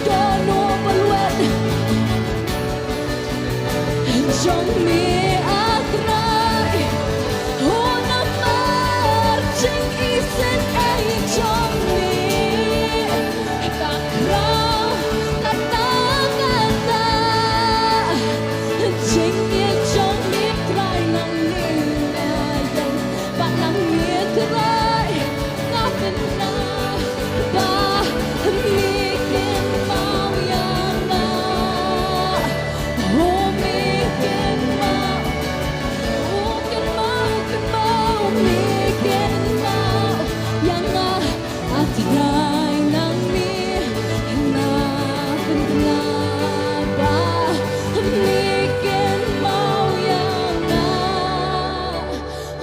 dohnud ba lwet jong me, ah Trai. Oh, namar jingisynei jong me. Ka khraw katta katta. Jingngeit jong me Trai nangne nga ïeng. Bad nangne Trai nga pynbna ba me kynmaw ïa nga. Oh, me kynmaw. Oh, kynmaw, kynmaw, me kynmaw ïa nga. Ah Trai nangne nga pynbna ba me kynmaw ïa nga.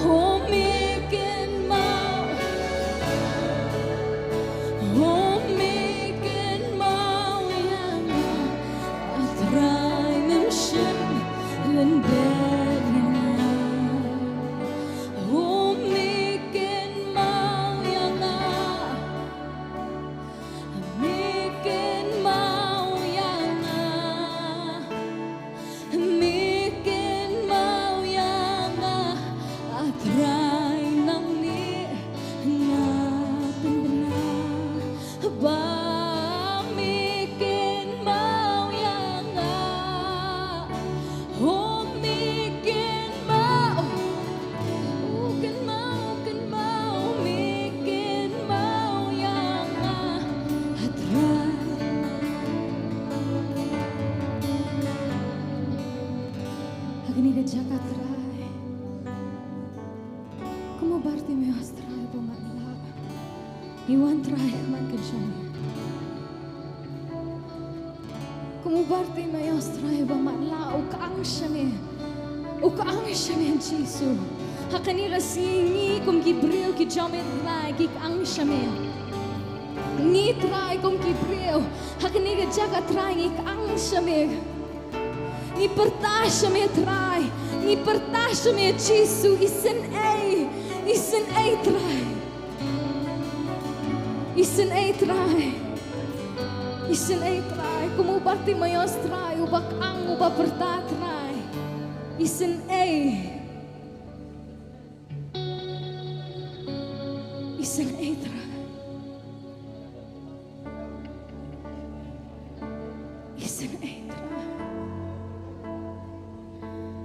Oh, me kynmaw. Oh, me kynmaw ïa nga. Ah Trai mem shym lyndet ïa nga. Oh, me kynmaw ïa nga. Me kynmaw ïa nga. Me kynmaw ïa nga, ah Trai nangne nga pynbna ba me kynmaw ïa nga. Oh, me kynmaw. Oh, kynmaw, kynmaw, me kynmaw ïa nga, ah Trai. Ha kane ka jaka Trai, kum u Bartimaeus Trai ba matlah, ngi wan Trai ha khmat ka jong me. Kum u Bartimaeus Trai ba matlah, u kyang sha me. U kyang sha me Jisu. Ha kane ka sngi ngi kum ki briew ki jong me Trai ki kyang sha me. Ngi Trai kum ki briew ha kane ka jaka Trai ngi kyang sha me. Ngi pyrta sha me Trai. Ngi pyrta sha me Jisu, isynei. Isynei Trai. Isynei Trai. Isynei Trai. Kum u Bartimaeus Trai, uba kyang, uba pyrta Trai. Isynei. Isynei Trai. Isynei Trai.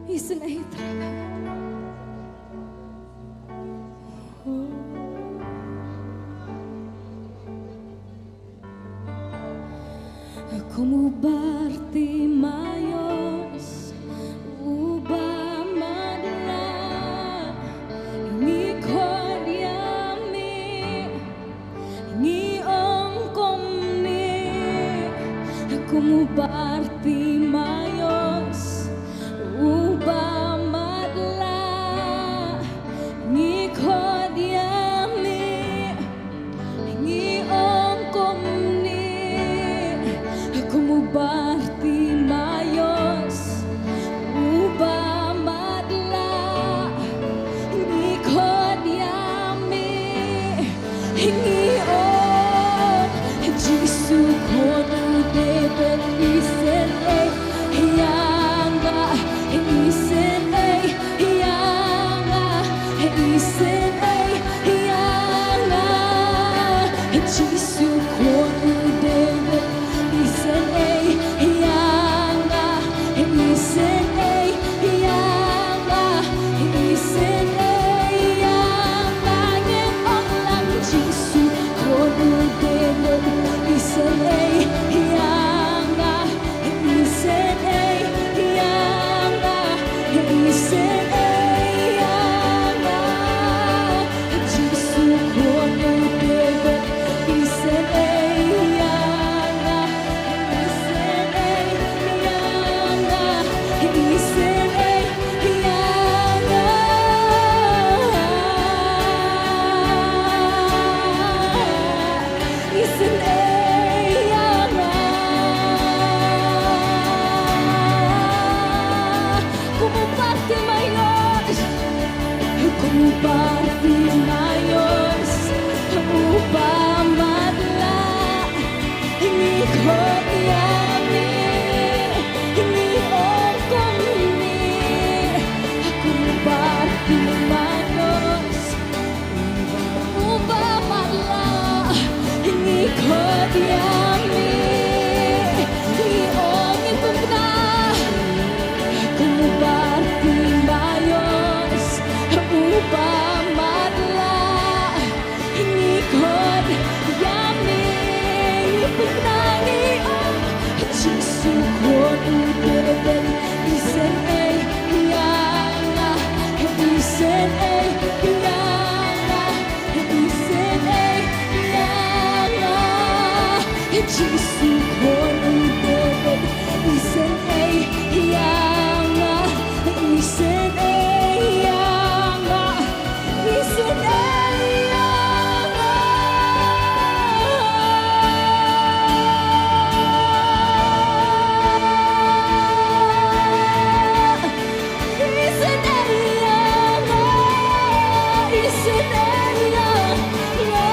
Isynei Trai. Kum u Bartimaeus uba matlah, ngi khot ïa me, ngi ong kumne. Kum u Bartimaeus uba matlah, ngi khot ïa me, ngi ong kumne. Kum u Bartimaeus uba matlah, ngi khot ïa me, ngi ong, Jisu khun u Dabid, isynei. Bartimaeus, uba matlah, ngi khot ïa me, ngi ong kumne, ko Bartimaeus, uba matlah, ngi khot ïa me, ngi ong, ngi pynbna, ko Bartimaeus, uba matlah, ngi khot ïa me, ngi pynbna, ngi ong, Jisu khun u David, isynei ïa nga, isynei ïa nga, isynei ïa nga. Jisu khun u David, isynei ïa nga, isynei ïa nga, isynei ïa nga. Isynei ïa nga, isynei ïa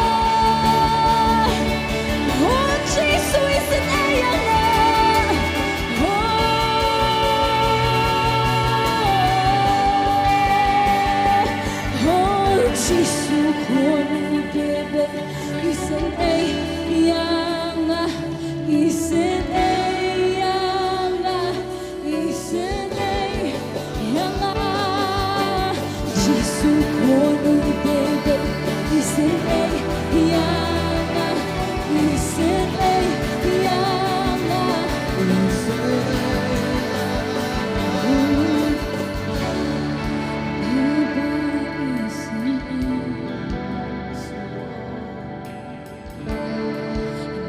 nga. Oh, Jisu, isynei ïa nga. Oh, oh, Jisu khun u David, isynei ïa nga, isynei ïa nga. Isynei ïa nga, Jisu khun u David, isynei ïa nga, isynei ïa nga, isynei ïa nga.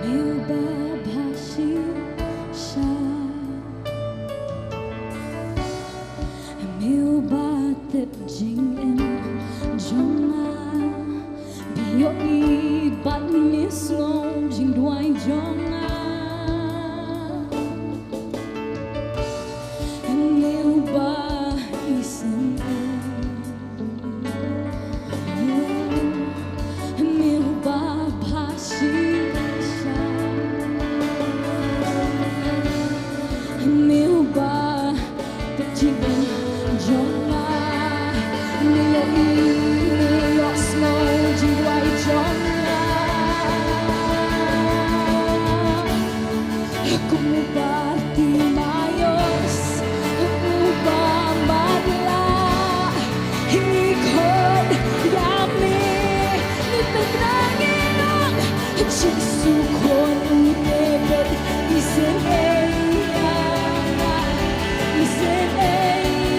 Me uba bha shisha, me uba tip jingim jong nga, me ïohi bad me sngew jingduwai jong nga. Me uba isynei, me uba bha shisha, me uba tip jingim jong nga, me ïohi, me ïohsngew jingduwai jong nga. Kum u Bartimaeus uba matlah, ngi khot ïa me, ngi pynbna, ngi ong, Jisu khun u David, isynei ïa nga, isynei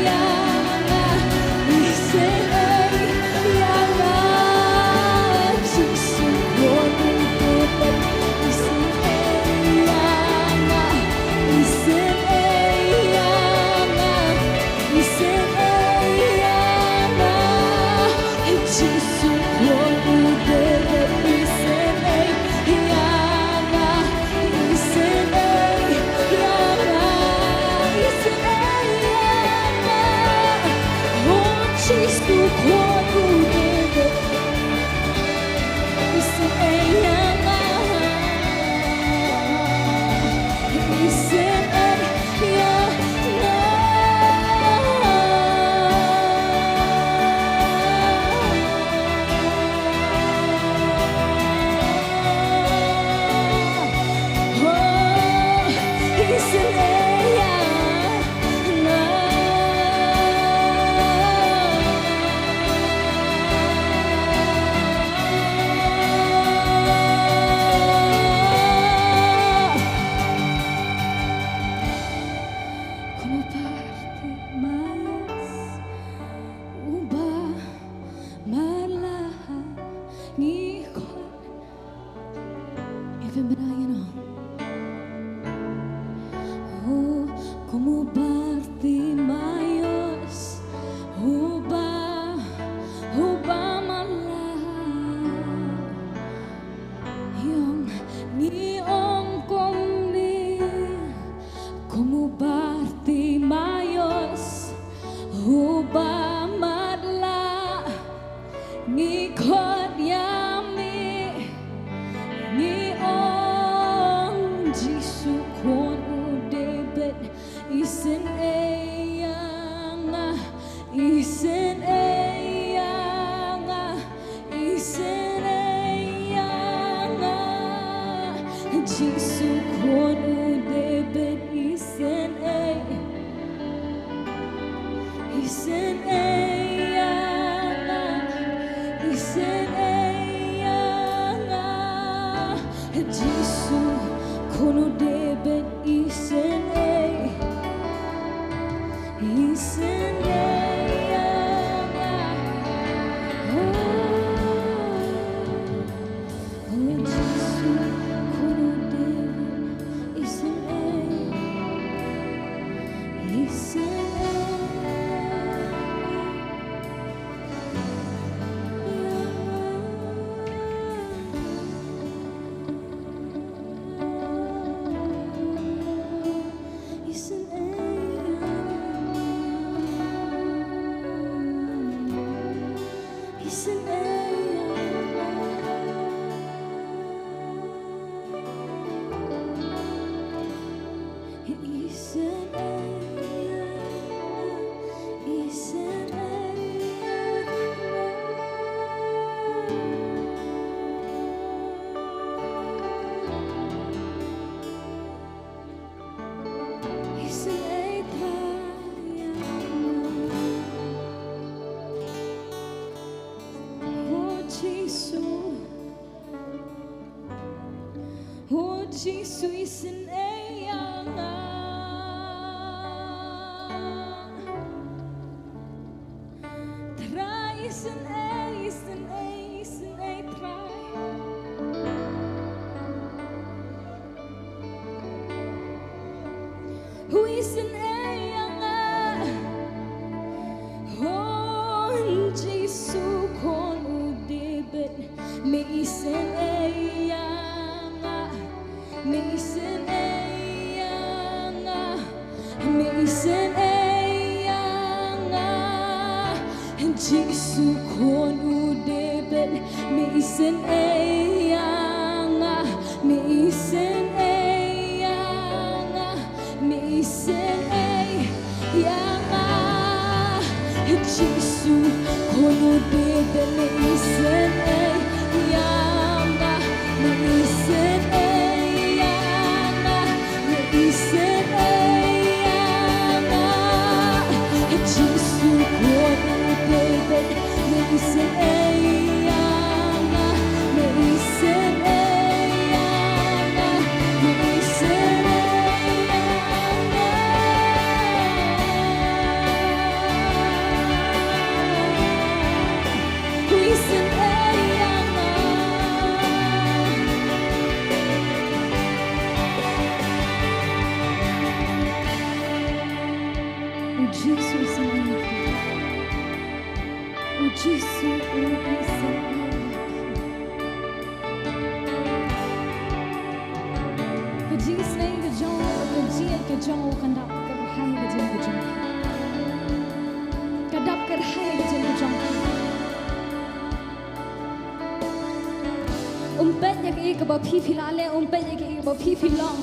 Isynei ïa nga, isynei ïa nga. Jisu khun u David, isynei. Isynei ïa nga, isynei ïa nga. Jisu khun u David, isynei. Isynei ïa nga. Oh, oh, Jisu khun u David, isynei. Isynei ïa nga. Isynei Trai ïa nga. Oh Jisu. Oh Jisu, isynei ïa nga. Trai, isynei, isynei, isynei Trai. Hu isynei ïa nga. Oh Jisu khun u David, me isynei ïa nga. Me isynei ïa nga, me isynei ïa nga. Jisu khun u David, me isynei ïa nga, me isynei ïa nga, me isynei ïa nga. Jisu khun u David, me isynei ïa nga, me isynei ïa nga, me isynei ïa nga. Jisu khun u David, me isynei ïa nga, me isynei ïa nga, me isynei ïa nga. Isynei ïa nga. O Jisu, isynei ïa phi. O Jisu, isynei ïa phi. Ka jingisynei ka jong, ka jingïeit ka jong u kan dap kyrhai ka jingim ka jong phi. Ka dap kyrhai ka jingim ka jong phi. Um peit ïa kaei kaba phi phi la leh, um peit ïa kaei kaba phi phi long.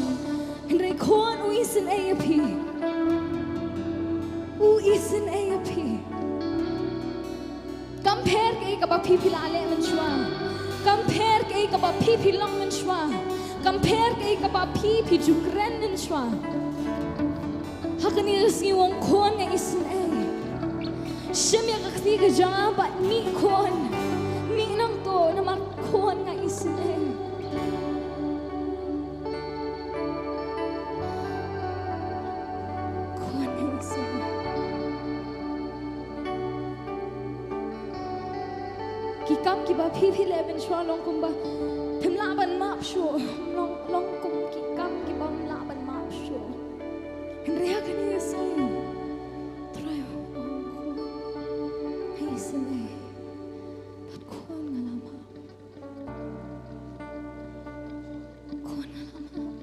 Hynrei khun u isynei ïa phi. U isynei ïa phi. Kam pher kaei kaba phi phi la leh mynshuwa. Kam pher kaei kaba phi phi long mynshuwa. Kam pher kaei kaba phi phi ju kren mynshuwa. Ha kane ka sngi u ong khun nga isynei. Shim ïa ka kti ka jong nga bad mih khun. Mih nangto namar khun nga isynei. Khun nga isynei. Ki kam kiba phi phi leh mynshuwa long kumba phim lah ban map shuh, long, long kum ki kam kiba phim lah ban map shuh. Hynrei ha kane ka sngi Trai u ong khun nga isynei. Bad khun nga la map. Khun nga la map.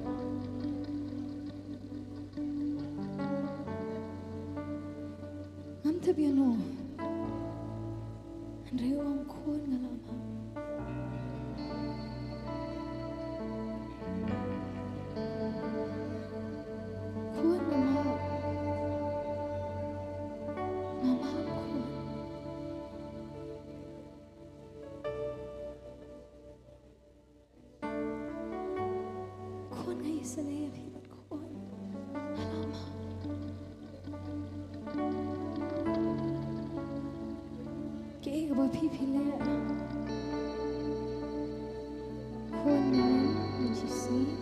Ngam tip ïano. Hynrei u ong khun nga la map. Khun nga map. Nga map khun. Phi phi leh. Khun, mynnin, mynjur sngi,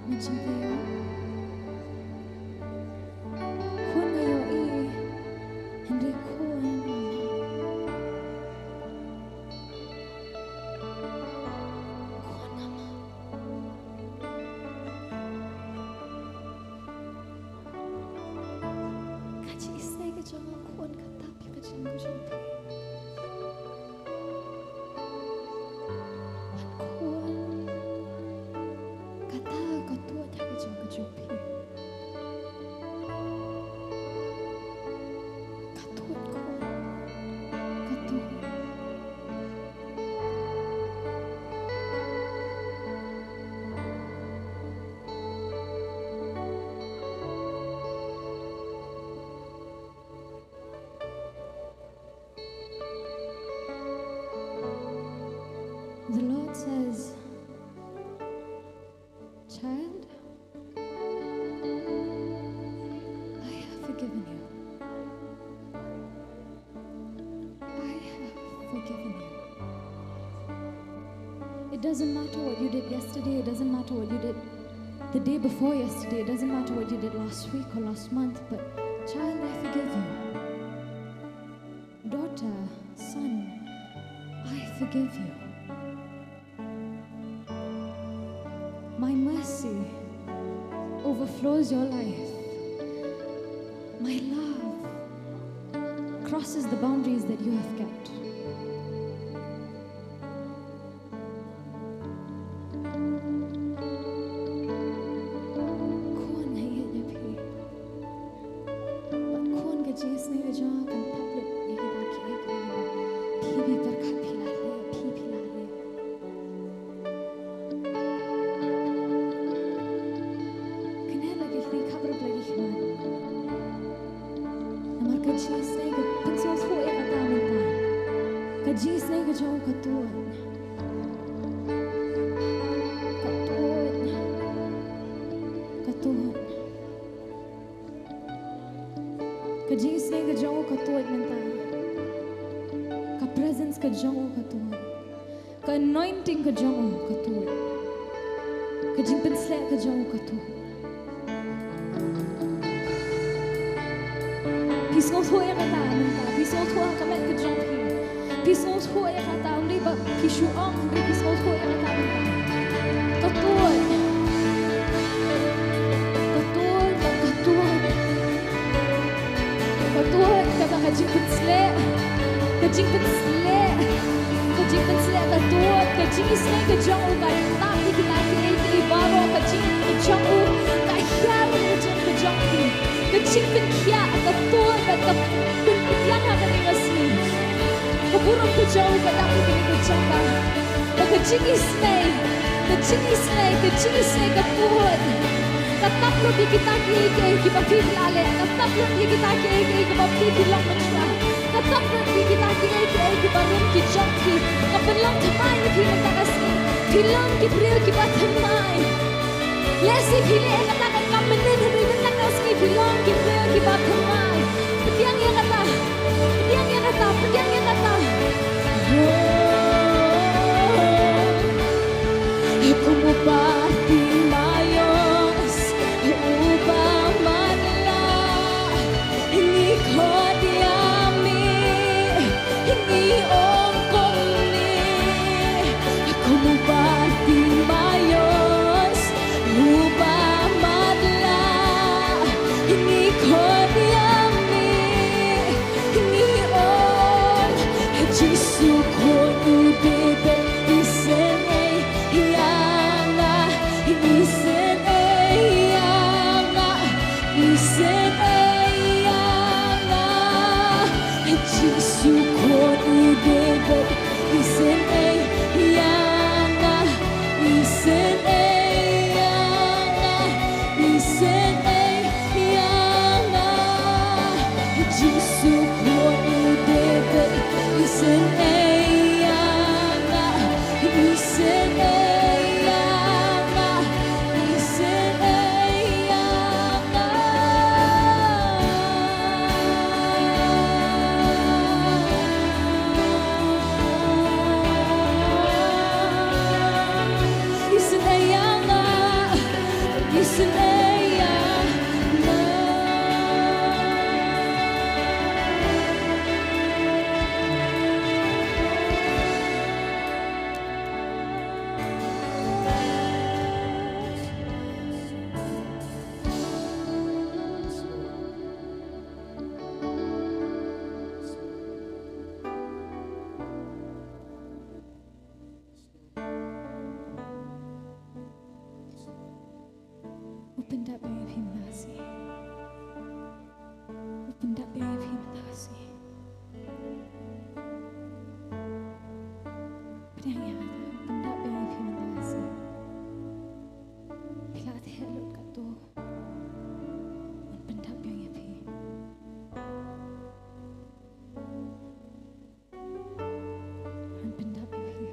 mynjur taïew. Khun, nga ïohi, hynrei khun, nga map. Khun, nga map. Ka jingisynei ka jong nga, khun, ka tap ïa ka jingim ka jong phi. Khun, kata ka tuid ha ka jingim ka jong phi. Ka tuid, khun, ka tuid. The Lord says, "Child, I have forgiven you. I have forgiven you." It doesn't matter what you did yesterday, it doesn't matter what you did the day before yesterday, it doesn't matter what you did last week or last month, but child, I forgive you. Daughter, son, I forgive you. My mercy overflows your life. My love crosses the boundaries that you have kept. Khun, nga ïeit ïa phi. Bad khun, ka jingisynei ka jong nga kan tap lut ïa kita kiei kiei ba phi, phi pyrkhat phi la leh, phi phi la leh. Kane la ki khlieh, khapbrip la ki khmat. Namar ka jingisynei, ka pynsngewthuh ïa kata mynta. Ka jingisynei ka jong u ka tuid. Ka tuid. Ka tuid. Ka jingisynei ka jong u ka tuid mynta. Ka presence ka jong u ka tuid. Ka anointing ka jong u ka tuid. Ka jingpynsleh ka jong u ka tuid. Phi sngewthuh ïa kata mynta, phi sngewthuh ha ka met ka jong phi. Phi sngewthuh ïa kata, ym dei ba phi shu ong, hynrei phi sngewthuh ïa kata mynta. Ka tuid. Ka tuid, ka tuid. Ka tuid, kata ka jingpynsleh. Ka jingpynsleh. Ka jingpynsleh ka tuid, ka jingisynei ka jong u ka tap ïa kita kiei kiei baroh, ka jingim ka jong u ka hiar ïa ka jingim ka jong phi. Ka jingpynkhiah ka tuid bad ka pynpdiang ha kane ka sngi. Ka burom ka jong u ka dap ïa kane ka jaka. Ba ka jingisynei, ka jingisynei, ka jingisynei ka tuid. Ka tap lut ïa kita kiei kiei kiba phi la leh, ka tap lut ïa kita kiei kiei kiba phi phi long mynta. Ka tap lut ïa kita kiei kiei kiba rung ki jong phi. Ka pynlong thymmai ïa phi mynta ka sngi. Phi long ki briew kiba thymmai. Lehse phi leh ïa kata ka kam mynnin, hynrei mynta ka sngi phi long ki briew kiba thymmai. Pdiang ïa kata. Pdiang ïa kata. Pdiang ïa kata. Como Bartimaeus, uba matlah, ngi khot ïa me, ngi ong kumne, como Bartimaeus, uba matlah, ngi khot ïa me, ngi ong, Jisu khun u David, isynei ïa nga, isynei ïa nga, isynei ïa nga. Jisu khun u David, isynei ïa nga, isynei ïa nga, isynei ïa nga. Jisu khun u David, isynei ïa nga, isynei ïa nga, isynei ïa nga. Shi. U pyndap ïa phi mynta ka sngi. Pdiang ïa kata, u pyndap ïa phi mynta ka sngi. Phi la theh lut katto. Un pyndap ïa phi. Un pyndap ïa phi.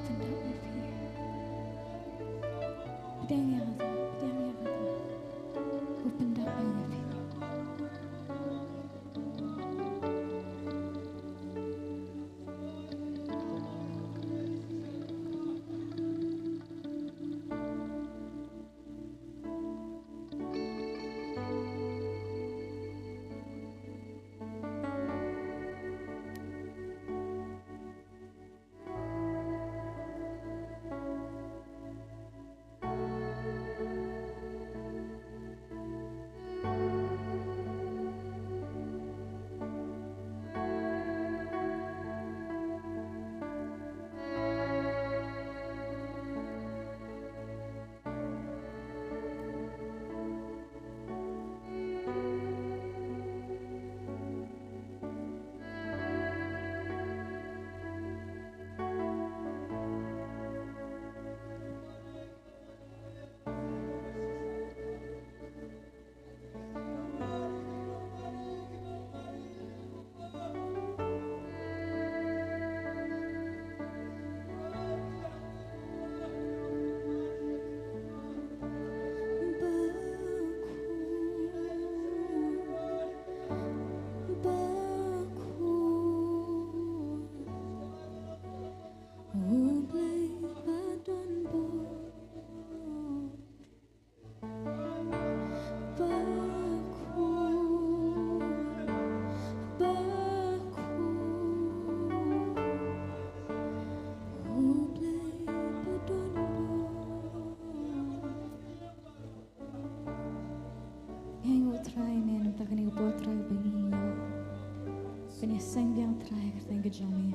Pyndap ïa phi. Pdiang ïa kata, pdiang ïa kata. U pyndap ïa phi. Ngi ainguh Trai, mynta kane ka por Trai ba ngi ïoh ban ïaseng biang Trai ha ka kyrteng ka jong me.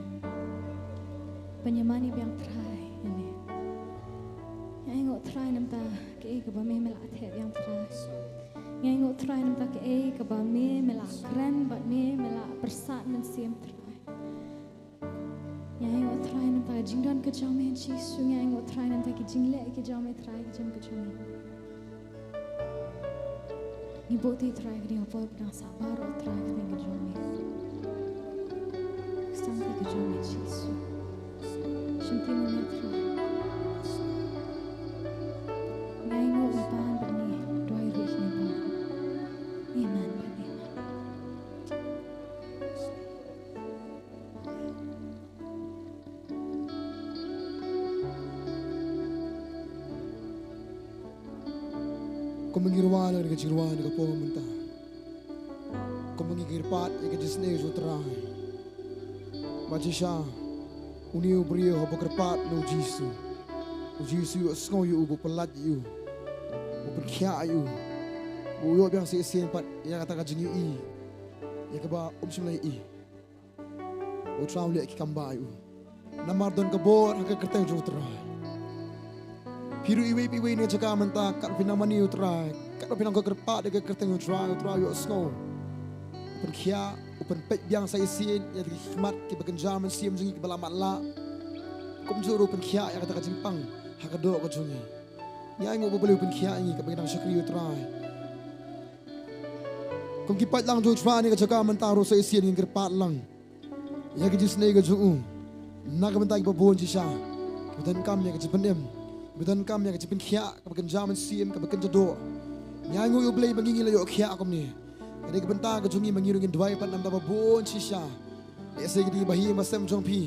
Ban ïamane biang Trai ïa me. Ngi ainguh Trai namar kaei kaba me me la theh biang Trai. Ngi ainguh Trai namar kaei kaba me me la kren bad me me la pyrsad mynsiem Trai. Ngi ainguh Trai namar ka jingdon ka jong me Jisu, ngi ainguh Trai namar ki jingleh ki jong me Trai, ki jong ka jong me. Ngi buh ïa Trai ka dei ka por ba dang sabar ïa Trai ka dei ka jong me. Ka sangti ka jong me Jisu. Shim ti mo me Trai. Ngi ainguh ïa pan ba ngi duwai ruh ïa pan. Amen, amen. Kumba ngi rwai la ka jingrwai na ka por mynta. Kumba ngi kyrpad ïa ka jingïaseng jong u Trai. Ba shisha une u briew haba kyrpad na u Jisu, u Jisu u sngew ïa u, u pyllait ïa u, u pynkhiah ïa u, u ïoh biang sa shisien pat ïa kata ka jingïohi ïa kaba um shym la ïohi. U Trai u leh ki kam ba ïa u. Namar don ka bor ha ka kyrteng jong u Trai. Phi ruh iwei pa iwei na ka jaka mynta, kat phi nang mane u Trai, kat phi nang kyrpad ha ka kyrteng u Trai, u Trai u ïohsngew. U pynkhiah, u pynpeit biang sa shisien ïa ki khmat kiba kynja mynsiem jong ngi kiba la matlah. Kumjuh ruh u pynkhiah ïa kata ka jingpang ha ka doh ka jong ngi. Ngi ainguh ba u Blei u pynkhiah ïa ngi katba ngi dang shakri ïa u Trai. Kum ki paidlang jong u Trai ha kane ka jaka mynta ruh sa shisien ngin kyrpad lang ïa ka jingisynei ka jong u na ka bynta kiba bun shisha kiba donkam ïa ka jingpynim, kiba donkam ïa ka jingpynkhiah kaba kynja mynsiem, kaba kynja doh. Ngi ainguh ïa u Blei ba ngi, ngi la ïoh khiah kumne. Ka dei ka bynta ka jong ngi ba ngi ruh ngin duwai pat na ka bynta ba bun shisha. Lehse ki dei ki bahaïing bahasem jong phi,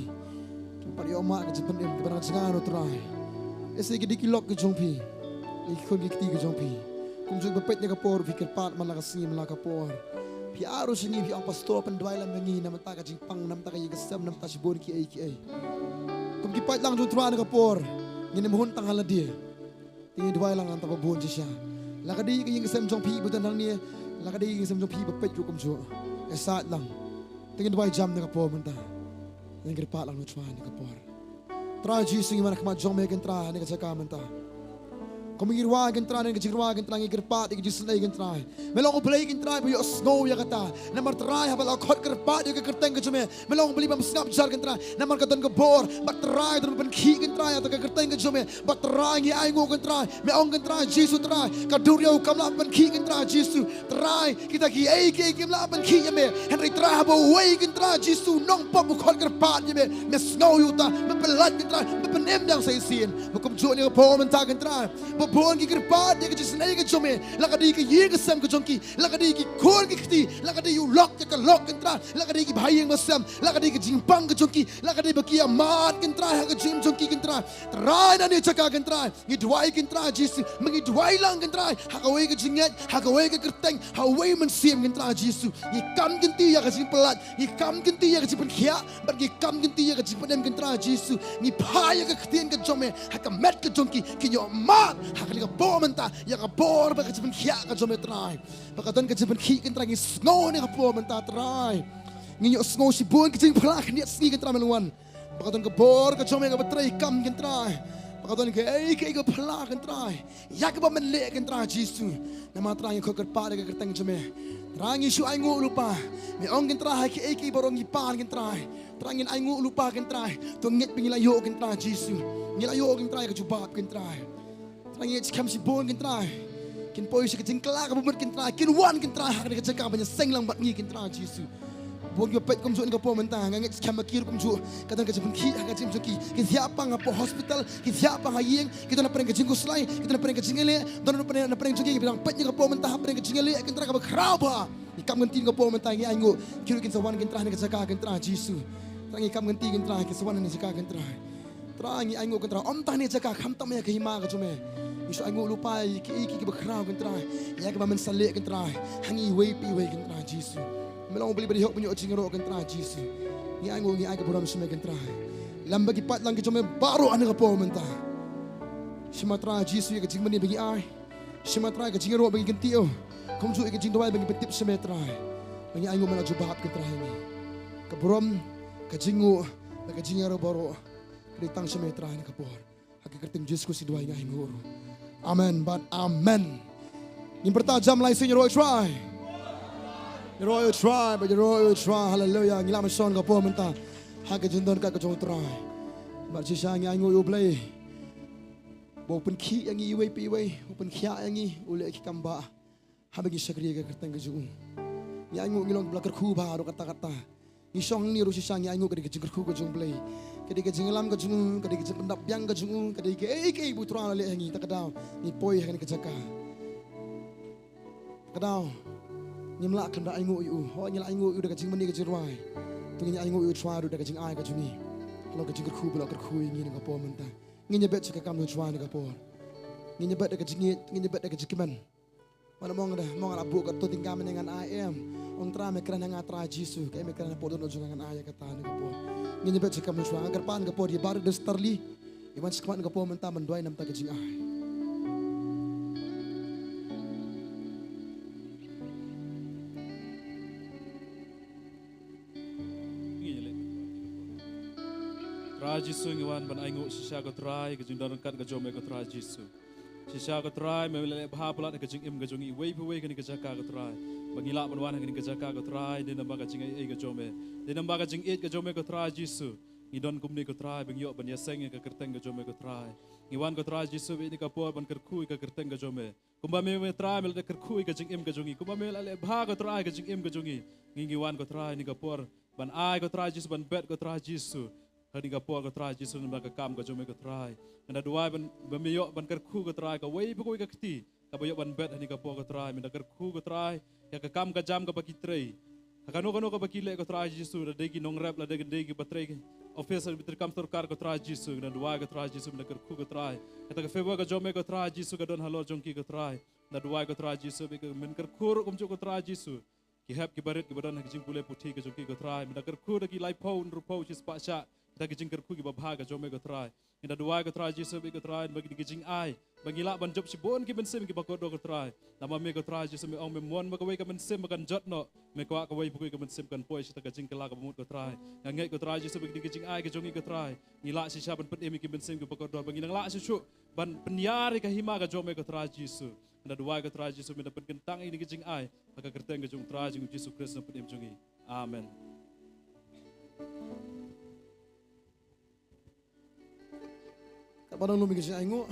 ki pat ïoh mad ka jingpynim, kiba nang jngai na u Trai. Lehse ki dei ki lok ki jong phi, ki khun ki kti ki jong phi. Kumjuh ba peit na ka por phi kyrpad man la ka sngi man la ka por. Phi ïaroh sha ngi phi ong, Pastor, pynduwai lang ïa ngi na ka bynta ka jingpang, na ka bynta ka ïing ka sem, na ka bynta shibun kiei kiei. Kum ki paidlang jong u Trai ha kane ka por, ngin ym hun tang ha lade. Te ngi duwai lang na ka bynta ba bun shisha. La ka dei ka ïing ka sem jong phi ba don hangne, la ka dei ka ïing ka sem jong phi ba peit ruh kumjuh. Ïasaid lang. Te ngin duwai jam ha kane ka por mynta. Ngin kyrpad lang na U Trai ha kane ka por. Trai Jisu, ngi wan ha khmat jong me, ko Trai, ha kane ka jaka mynta. Kumba ngi rwai, ko Trai, ha kane ka jingrwai, ko Trai, ngi kyrpad ïa ka jingsngewsih, ko Trai. Me long U Blei, ko Trai, ba ïohsngew ïa kata. Namar Trai, haba la khot kyrpad ïa ka kyrteng ka jong me, me long U Blei bym sngap jar, ko Trai. Namar ka don ka bor, bad Trai, don ban khih, ko Trai, ïa ka kyrteng ka jong me. Bad Trai, ngi ainguh, ko Trai, me ong, ko Trai Jisu, Trai, ka duriaw kam lah ban khih, ko Trai Jisu. Trai, kita kiei kiei kim lah ban khih ïa me. Hynrei Trai, haba uwei, ko Trai Jisu, nongpop u khot kyrpad ïa me, me sngew ïa uta, me pyllait, ko Trai, me pynim ïa nga sa shisien. Bad kumjuh ha kane ka por mynta, ko Trai, ba bun ki kyrpad ïa ka jingsngewsih ka jong me, la ka dei ka ïing ka sem ka jong ki, la ka dei ki khun ki kti, la ka dei u lok ïa ka lok, ko Trai, la ka dei ki bahaïing bahasem, la ka dei ka jingpang ka jong ki, la ka dei ba ki ïa mad, ko Trai, ha ka jingim jong ki, ko Trai. Trai, na kane ka jaka, ko Trai, ngi duwai, ko Trai Jisu, ma ngi duwai lang, ko Trai, ha kawei ka jingngeit, ha kawei ka kyrteng, ha uwei u mynsiem, ko Trai Jisu. Ngi kam kynti ïa ka jingpyllait, ngi kam kynti ïa ka jingpynkhiah, bad ngi kam kynti ïa ka jingpynim, ko Trai Jisu. Ngi phai ïa ka ktien ka jong me ha ka met ka jong ki, kin ïoh mad ha kane ka por mynta ïa ka bor bad ka jingpynkhiah ka jong me, Trai. Ba ka don ka jingpynkhih, ko Trai, ngi sngew ha kane ka por mynta, Trai. Ngi ïohsngew shibun ka jingphla khyndiat sngi, ko Trai, me la wan. Ba ka don ka bor ka jong me kaba trei kam, ko Trai. Ba ka don kaei kaei kaba phylla, ko Trai, ïa kaba men leh, ko Trai Jisu. Namar Trai, ngi khot kyrpad ïa ka kyrteng jong me. Trai, ngi shu ainguh lypa. Me ong, ko Trai, ha kiei kiei baroh ngi pan, ko Trai. Trai, ngin ainguh lypa, ko Trai. To ngeit ba ngi la ïoh, ko Trai Jisu. Ngi la ïoh, ko Trai, ka jubab, ko Trai. Trai, ngi ngeit skhem shibun, ko Trai, kin poi sha ka jingkylla kaba mut, ko Trai, kin wan, ko Trai, ha kane ka jaka ban ïaseng lang bad ngi, ko Trai Jisu. Bun kiba peit kumjuh ha kane ka por mynta, nga ngeit skhem ba ki ruh kumjuh ka don ka jingpynkhih ha ka jingim jong ki. Ki thiah pang hapoh hospital, ki thiah pang ha ïing, ki don napdeng ka jingkhuslai, ki don napdeng ka jingïaleh, don napdeng, napdeng jong ki kiba dang peit ha kane ka por mynta hapdeng ka jingïaleh, ko Trai, kaba khraw bha. Ngi kam kynti ha kane ka por mynta, ngi ainguh ki ruh kin sa wan, ko Trai, ha kane ka jaka, ko Trai Jisu. Trai, ngi kam kynti, ko Trai, kin sa wan ha kane ka jaka, ko Trai. Trai, ngi ainguh, ko Trai, ym tang ha kane ka jaka, khamtam ïa ka hima ka jong me. Ngi shu ainguh lypa ïa kiei kiei kiba khraw, ko Trai, ïa kiba men sa leh, ko Trai, ha ngi iwei pa iwei, ko Trai Jisu. Me long U Blei ba dei hok ban ïoh jingïaroh, ko Trai Jisu. Ngi ainguh, ngi ai ka burom sha me, ko Trai. Lem bad ki paidlang ki jong me baroh ha kane ka por mynta. Shim, Trai Jisu, ïa ka jingmane ba ngi ai. Shim, Trai, ka jingïaroh ba ngi kyntiew, kumjuh ïa ka jingduwai ba ngi pyntip sha me, Trai. Ba ngi ainguh me la jubab, ko Trai, ïa ngi. Ka burom, ka jingnguh, bad ka jingïaroh baroh ka dei tang sha me, Trai, ha kane ka por. Ha ka kyrteng Jisu Khrist ngi duwai, ngi ainguh. Amen bad amen. Ngin pyrta jam lai sien, ïaroh ïa U Trai. Ïaroh ïa U Trai, bad ïaroh ïa U Trai. Haleluia. Ngi lah ban shong ha kane ka por mynta ha ka jingdon ryngkat ka jong U Trai. Bad shisha ngi ainguh ïa U Blei ba u pynkhih ïa ngi iwei pa iwei, u pynkhiah ïa ngi, u leh ki kam bah. Haba ngi shakri ïa ka kyrteng ka jong u, ngi ainguh ngi long kiba la kyrkhu bha ruh katta katta. Ngi shong hangne ruh shisha ngi ainguh ka dei ka jingkyrkhu ka jong U Blei. Ka dei ka jingïalam ka jong u, ka dei ka jingpyndap biang ka jong u, ka dei kaei kaei ba U Trai u la leh ha ngi, ta ka daw ngi poi ha kane ka jaka. Ta ka daw ngim lah khlem da ainguh ïa u. Hooid, ngi la ainguh ïa u da ka jingmane ka jingrwai. To ngin ainguh ïa U Trai ruh da ka jingai ka jong ngi. Ka long ka jingkyrkhu ba u la kyrkhu ïa ngi ha kane ka por mynta. Ngin ïa bet sha ka kam U Trai ha kane ka por. Ngin ïa bet da ka jingngeit, ngin ïa bet da ka jingkmen. Mano mong da, mong la buh ka to, ting ka mane ngan ai em. Ong Trai, me kren ha nga Trai Jisu, kaei me kren hapoh dohnud jong nga ngan ai ïa kata ha kane ka por. Ngin ïa bet sha ka kam U Trai, nga kyrpad ha kane ka por ïa Brother Starly. Ïa wan sha khmat ha kane ka por mynta ban duwai na ka bynta ka jingai. Trai Jisu, ngi wan ban ainguh shisha ko Trai ka jingdon ryngkat ka jong me ko Trai Jisu. Shisha ko Trai, me la leh bha palat ha ka jingim ka jong ngi iwei pa iwei ha kane ka jaka ko Trai. Ba ngi lah ban wan ha kane ka jaka ko Trai, dei namar ka jingaiei ka jong me. Dei namar ka jingïeit ka jong me ko Trai Jisu. Ngi don kumne ko Trai, ba ngi ïoh ban ïaseng ïa ka kyrteng ka jong me ko Trai. Ngi wan ko Trai Jisu, ha kane ka por ban kyrkhu ïa ka kyrteng ka jong me. Kumba me, me Trai, me la da kyrkhu ïa ka jingim ka jong ngi. Kumba me la leh bha ko Trai ka jingim ka jong ngi. Ngi, ngi wan ko Trai ha kane ka por ban ai ko Trai Jisu, ban bet ko Trai Jisu. Ha kane ka por ko Trai Jisu, namar ka kam ka jong me ko Trai. Ngi da duwai ban, ba me ïoh ban kyrkhu ko Trai kawei pa kawei ka kti kaba ïoh ban bet ha kane ka por ko Trai. Me da kyrkhu ko Trai ïa ka kam ka jam kaba ki trei. Ha kano kano kaba ki leh ko Trai Jisu, lada dei ki nongrep, lada dei kiba trei office, kiba trei kam sorkar ko Trai Jisu, ngi da duwai ko Trai Jisu, me da kyrkhu ko Trai. Kata ka favor ka jong me ko Trai Jisu ka don halor jong ki ko Trai. Ngi da duwai ko Trai Jisu, ba men kyrkhu ruh kumjuh ko Trai Jisu. Ki hep kiba rit kiba don ha ki jingpule puthi ka jong ki ko Trai, me da kyrkhu da ki laiphew, hynriewphew, shispah shah, kita ki jingkyrkhu kiba bha ka jong me ko Trai. Ngi da duwai ko Trai Jisu, ba ko Trai, ba kine ki jingai ba ngi lah ban jop shibun ki mynsiem kiba kordor, ko Trai. Namar me, ko Trai Jisu, me ong me mon ba kawei ka mynsiem ba kan jot noh, me kwah kawei pa kawei ka mynsiem kan poi sha kata ka jingkylla kaba mut, ko Trai. Nga ngeit, ko Trai Jisu, ba kine ki jingai ka jong ngi, ko Trai, ngi lah shisha ban pynim ïa ki mynsiem kiba kordor, ba ngin nang lah shuh shuh ban pynïar ïa ka hima ka jong me, ko Trai Jisu. Nga da duwai, ko Trai Jisu, me da pynkyntang ïa kine ki jingai ha ka kyrteng ka jong u Trai jong ngi, u Jisu Khrist, u nongpynim jong ngi. Amen. Katba nang lum ïa ka jingainguh,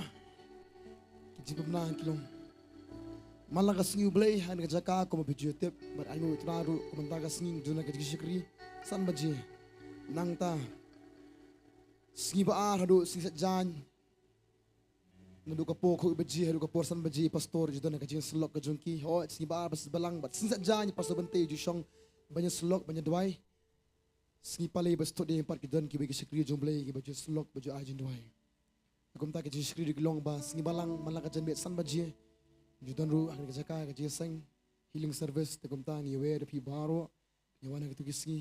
ki jingpynbna ki long: Man la ka sngi U Blei ha kane ka jaka, kumba phi ju tip, bad ainguh U Trai ruh, kumba mynta ka sngi ngi don ha ka jingshakri san baje. Nangta sngi ba ar haduh sngi Saitjaiñ, naduh ka por khatwei baje haduh ka por san baje, i pastor ju don ha ka jingïasyllok ka jong ki. Hooid, sngi ba ar ba sdang balang, bad sngi Saitjaiñ i pastor Bynte ju shong ban ïasyllok, ban ïaduwai. Sngi Palei ba sdang pat ki don kiwei ki shakri jong U Blei kiba ju ïasyllok, ba ju ai jingduwai. Te kumta ki jingshakri ruh ki long ba sngi balang man la ka janmiet san baje, ju don ruh ha kane ka jaka ka jingïaseng healing service. Te kumta ngi ïawer ïa phi baroh, phin ïawan ha kito ki sngi.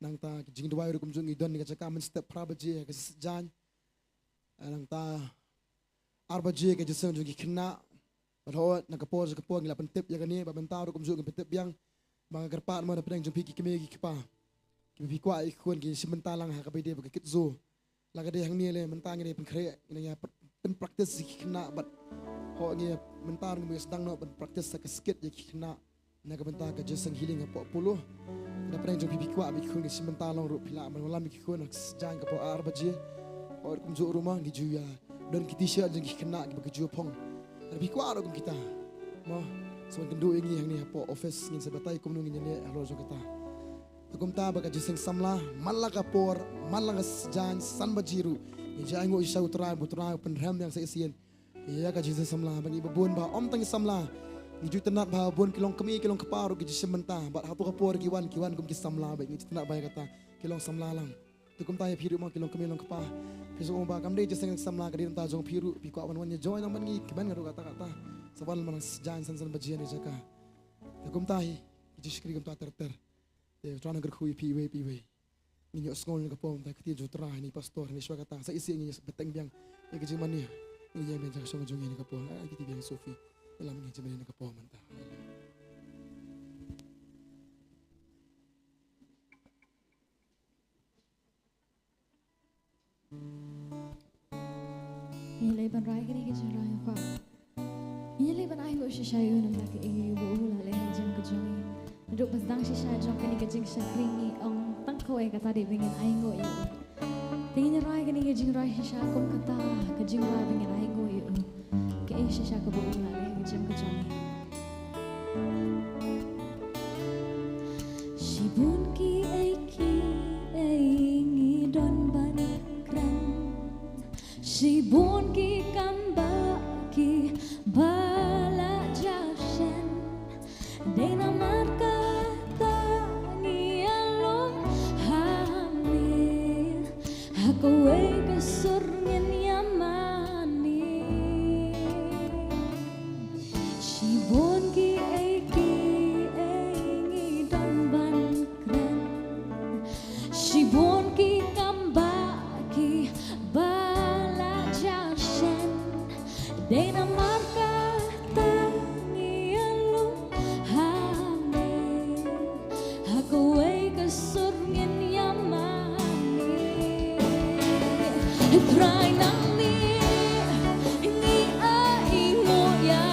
Nangta ki jingduwai ruh kumjuh ngi don ha ka jaka mynstep phra baje ha ka Saitjaiñ. Nangta ar baje ka jingïaseng jong ki khynnah. Bad hooid, na ka por sha ka por ngi la pyntip ïa kane, bad mynta ruh kumjuh ngi pyntip biang ba nga kyrpad mo na pdeng jong phi ki kmie ki kpa, kiba phi kwah ïa ki khun kin shim bynta lang ha kaba ïadei bad ka kit zoo. La ka dei hangne lei, mynta ngi dei pynkhreh, ngi dang ïa pyn-, pynpractice ïa ki khynnah, bad hooid, ngi mynta ruh ngi sdang noh ban practice sa ka skit ïa ki khynnah na ka bynta ka jingïaseng healing hapoh Apollo. Na pdeng jong phi, phi kwah ba ki khun kin shim bynta long ruh, phi lah ban wallam ïa ki khun ha ka Saitjaiñ ka por ar baje. Hooid, kumjuh ruh mo, ngi ju ïa don ki T-shirt jong ki khynnah kiba ki ju phong. Lada phi kwah ruh kum kita mo, sa wan kynduh ïa ngi hangne hapoh office, ngin sa batai kumno ngin ïaleh halor jong kata. Te kumta ba ka jingïaseng samla, man la ka por, man la ka Saitjaiñ san baje ruh, ngin ju ainguh shisha ïa U Trai, ba U Trai u pynrem ïa ngi sa shisien ïa ka jingïaseng samla. Ba ngi ba bun ba ym tang ki samla, ngi ju itynnad ba bun ki longkmie ki longkpa ruh ki ju shim bynta, bad hato ka por ki wan, ki wan kum ki samla, ba ngi ju itynnad ba ïa kata ki long samla lang. Te kumta ïa phi ruh mo ki longkmie longkpa, phi sngewbha, kam dei jingïaseng samla ka dei na ka bynta jong phi ruh, phi kwah ban wan ïa join lang bad ngi, kmen nga ruh kata kata. Sa wan man la ka Saitjaiñ san, san baje ha kane ka jaka. Te kumta hi ki jingshakri kumta ter ter. Te U Trai un kyrkhu ïa phi iwei pa iwei. Ngin ïohsngew na ka por mynta ka ktien jong U Trai, na i pastor, na i shuwa kata sa shisien ngin ïa bteng biang ïa ka jingmane. Ngin ïa mih jaka shong jong ngi na ka por, ah, ki ti biang Sophie. Ïalam ngin ïa jingmane na ka por mynta. Ngi leit ban rai kane ka jingrwai, ko Pa. Ngi leit ban ainguh shisha ïa u, namar ba kaei kaei ba u la leh ha ka jingim ka jong ngi. Naduh ba sdang shisha jong kane ka jingshakri ngi ong tang kawei, kata dei ba ngin ainguh ïa u. Te ngin rai kane ka jingrwai shisha kum kata ka jingrwai ba ngin ainguh ïa u. Kaei shisha kaba u la leh ha ka jingim ka jong ngi. Shibun kiei kiei ngi don ban kren. Shibun ki kam ba kiba la jia shen. Dei namar kata ngi ïalum ha me. Ha kawei ka sur ngin ïa mane. Shibun kiei kiei ngi don ban kren. Shibun ki kam ba kiba la jia shen. Dei namar kata ngi ïalum ha me. Ha kawei ka sur ngin ïa mane. Trai, nangne ngi ainguh ïa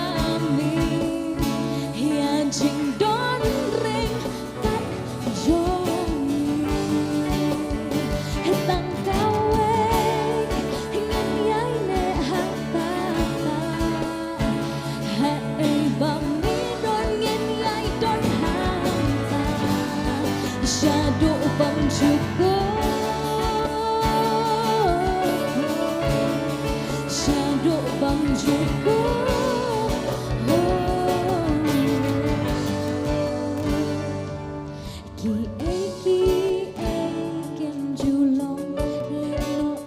me, ïa jingdon ryngkat jong ngi. Tang kawei ngin ïai leh ha kata. Haei ba me don ngin ïai don hangta. Shaduh bymjukut. Shaduh bymjukut. Kiei kiei kim ju long lehnoh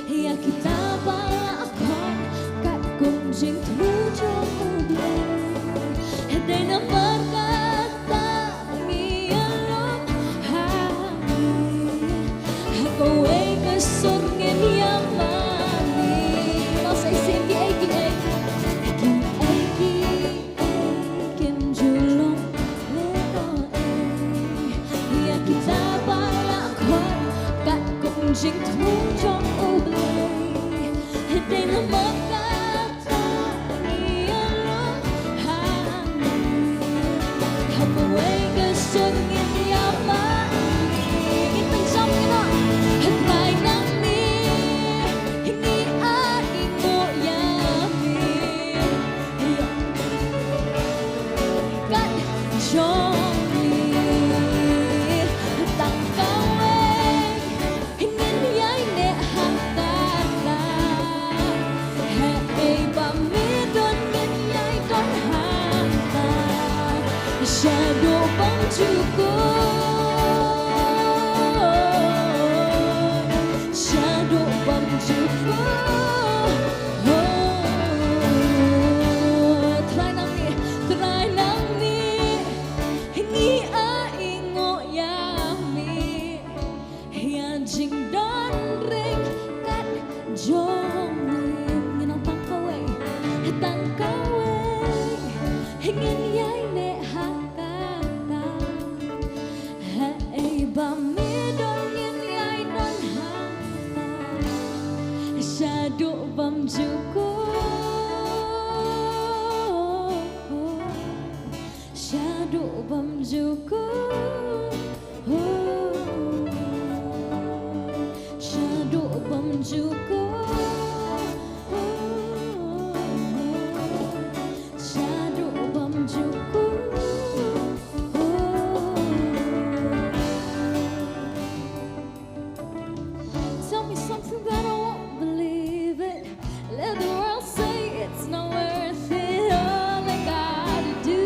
ïa kita ba la khot katkum jingthmu jong U Blei. Dei namar kata ngi ïalum ha me, ha kawei ka sur ngin ïa mane. Lo sa shisien Jingthmu jong U Blei, dei namar kata ngi ïa long hangne. Ha kawei ka sur ngin ïa mane, ngin pynshong ïa u Trai nangne, ngi ainguh ïa me. Kat jong ngi tang kawei ngin ïai neh ha kata. Haei ba me don ngin ïai don hangta. Shaduh bymjukut, shaduh bymjukut. Trai nangne, Trai nangne, ngi ainguh ïa me, ïa jingdon ryngkat jong me. Ngin ong tang kawei, tang kawei, ngin ïai neh ha kata. Haei ba me don ngin ïai don hangta. Shaduh bymjukut, shaduh bymjukut, shaduh bymjukut. Shaduh bymjukut. Tell me something that I won't believe it. Let the world say it's not worth it. All I gotta do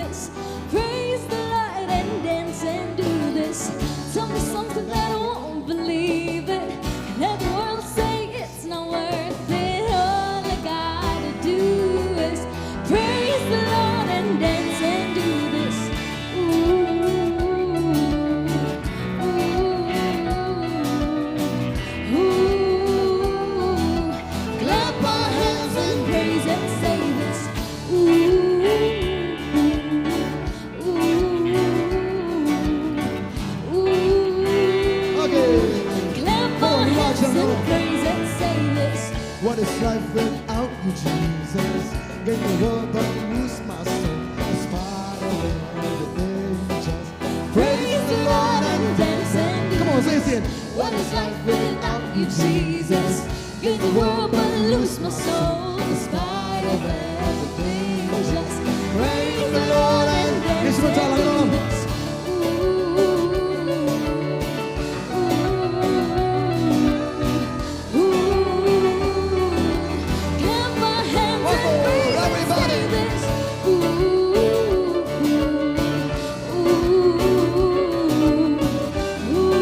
is praise the Lord and dance and do this. Tell me something that I won't believe it. Let the world say it's not worth it. All I gotta do is praise the Lord and dance and do this. Ooh, ooh, ooh. Clap our hands and praise and say this. Ooh, ooh, ooh, ooh. Okay. Clap our hands and praise and say this. What is life without you, Jesus? Gave the world but lose my soul. Inspire of everything, just praise the Lord and dance and come on, say it again. What is life without you, Jesus? Give the world but lose my soul. Inspire of everything, just praise the Lord and dance and do this. Ooh, ooh, ooh, ooh. Ooh, clap our hands and praise and say this. Ooh, ooh, ooh, ooh.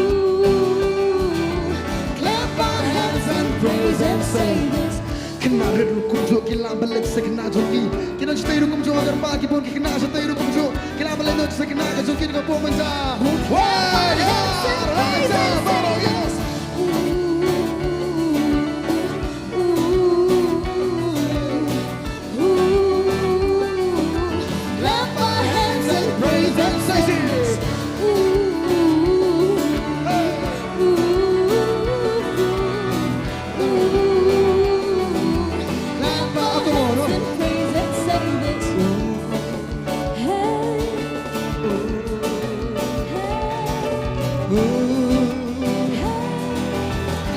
Clap our hands and praise and say this. Khynnah rit ruh kumjuh, ki la balik sa khynnah jong ki. Ki nongshakri ruh kumjuh, ha kyrpad ki bun ki khynnah shakri ruh kumjuh, ki la balik noh sa khynnah ka jong ki, ka bun mynta. Wah, yeah, right, yeah, bravo, yes. Clap our hands and praise and say this. Ooh, ooh, ooh, ooh. Clap our hands and praise and say this. Ooh. Hey. Ooh. Hey.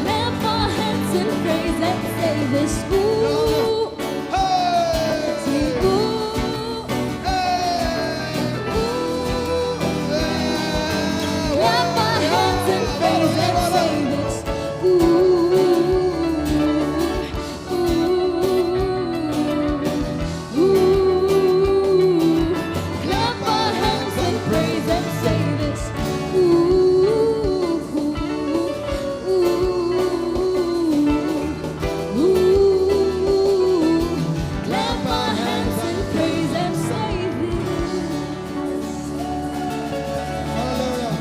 Clap our hands and praise and say this. Ooh. Hey. Ooh. Hey. Ooh. Hey. Clap our hands and praise and say this. Ooh. Ooh, ooh, clap our hands and praise and say this. Ooh, ooh, ooh, ooh, clap our hands and praise and say this. Hallelujah.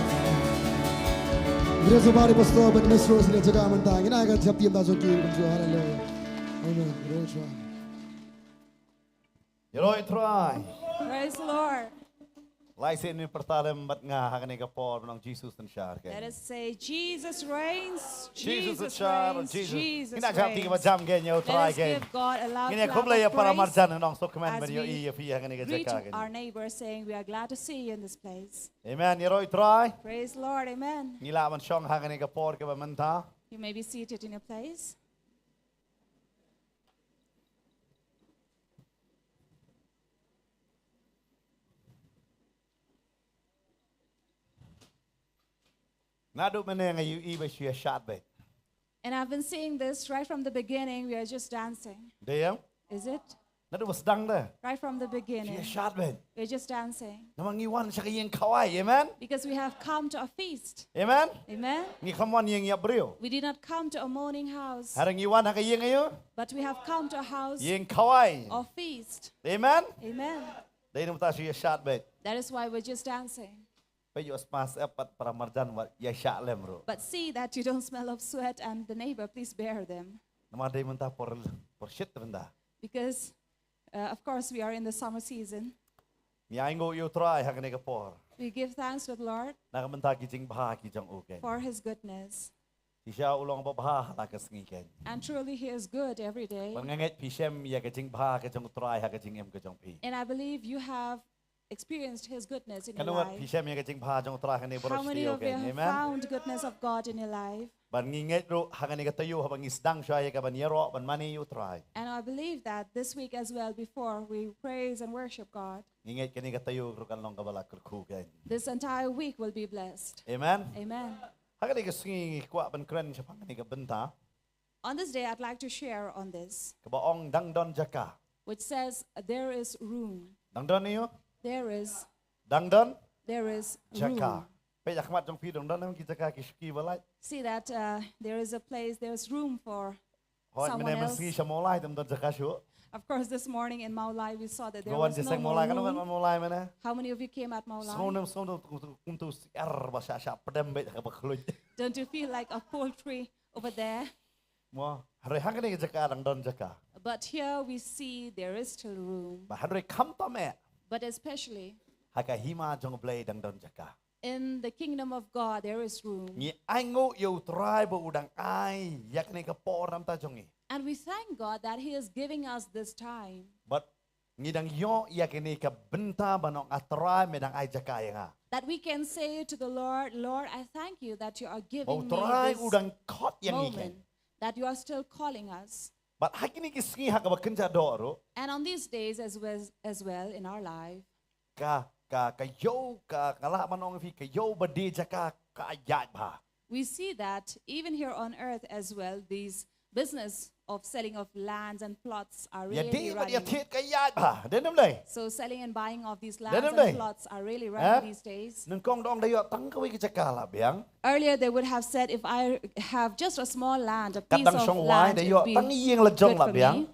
Ngin ïa sngewbha ïa u pastor bad Miss Rose, ïa ka jaka mynta. Ngin ai ka jingïarap da jong ki kumjuh. Hallelujah. Amen. Praise God. Ïaroh ïa u Trai. Praise the Lord. Lai sien ngin pyrta lem bad nga ha kane ka por, ban ong Jesus un shah, okay? Let us say, "Jesus reigns, Jesus reigns, Jesus reigns." Ngin ïa jam, ngin ïa jam, ngin ïa, let us give God a loud clap of praise. Ngin ïa khublei ïa para marjan, ngan ong sngewkmen ban ïohi ïa phi ha kane ka jaka. As we greet our neighbor saying, "We are glad to see you in this place." Amen. Ïaroh ïa U Trai. Praise the Lord, amen. Ngi lah ban shong ha kane ka por kaba mynta. You may be seated in your place. Naduh mynne nga ïohi ba shu ïa shad beit. And I've been seeing this right from the beginning. We are just dancing. Dei ïa? Is it? Naduh ba sdang de. Right from the beginning. Shu ïa shad beit. We're just dancing. Namar ngi wan sha ka ïing khawai, amen? Because we have come to a feast. Amen? Amen? Ngim kham wan ïing ïap briew. We did not come to a mourning house. Hynrei ngi wan ha ka ïing aïu? But we have come to a house, ïing khawai, of feast. Amen? Amen. Dei namar kata shu ïa shad beit. That is why we're just dancing. Peit, ïohsma sep pat para marjan wat ïa shah lem ruh. But see that you don't smell of sweat and the neighbor, please bear them. Namar dei mynta por, por shit mynta. Because, uh, of course, we are in the summer season. Ngi ainguh ïa U Trai ha kane ka por. We give thanks to the Lord, na ka bynta ki jingbha ki jong u, okay, for his goodness. Shisha u long ba bha ha la ka sngi, okay. And truly he is good every day. Bad nga ngeit phi shem ïa ka jingbha ka jong U Trai ha ka jingim ka jong phi. And I believe you have experienced his goodness in your life. Katno wat phi shem ïa ka jingbha jong U Trai ha kane baroh shi taïew, okay? Amen. How many of you have found goodness of God in your life? Bad ngi ngeit ruh ha kane ka taïew haba ngi sdang shuwa ïa ka ban ïaroh ban mane ïa U Trai. And I believe that this week as well, before we praise and worship God, ngi ngeit kane ka taïew ruh kan long kaba la kyrkhu, okay? This entire week will be blessed. Amen. Amen. Ha kane ka sngi ngi kwah ban kren shaphang kane ka bynta. On this day, I'd like to share on this, kaba ong dang don jaka, which says, "There is room." Dang don ïa? There is. Dang don? There is room. Jaka. Peit ha khmat jong phi, dang don ki jaka ki shuki ba lait. See that, uh, there is a place, there's room for someone else. Hooid, mynne mynsngi sha Mawlai dang don jaka shuh. Of course, this morning in Mawlai, we saw that there was no more room. Nga wan sha Mawlai, katno wan Mawlai mynne? How many of you came at Mawlai? Sngewbha, sngewbha, kum tu siar ba shah shah pdem beit ha kaba khluit. Don't you feel like a poultry over there? Mo, hynrei ha kane ka jaka dang don jaka. But here we see there is still room. Bad hynrei khamtam eh. But especially, ha ka hima jong U Blei dang don jaka. In the kingdom of God, there is room. Ngi ainguh ïa U Trai ba u dang ai ïa kane ka por namar jong ngi. And we thank God that he is giving us this time. Bad ngi dang ïoh ïa kane ka bynta ban ong, "A Trai, me dang ai jaka ïa nga." That we can say to the Lord, "Lord, I thank you that you are giving me this moment." Ba U Trai u dang khot ïa ngi, keiñ. That you are still calling us. Bad ha kine ki sngi ha kaba kynja doh ruh. And on these days as well, as well in our life. Ka, ka, ka ïew, ka, nga lah ban ong ïa phi, ka ïew ba die jaka ka ïaid bha. We see that even here on earth as well, these business of selling of lands and plots are really running. Ïa die bad ïa thied ka ïaid bha. Dei ne ym dei? So selling and buying of these lands and plots are really running these days. Dei ne ym dei? Eh? Nyngkong da ong da ïoh tang kawei ka jaka la biang. Earlier they would have said, "If I have just a small land, a piece of land, it'd be good for me." Kat dang shong wai da ïoh tang ïing la jong la biang.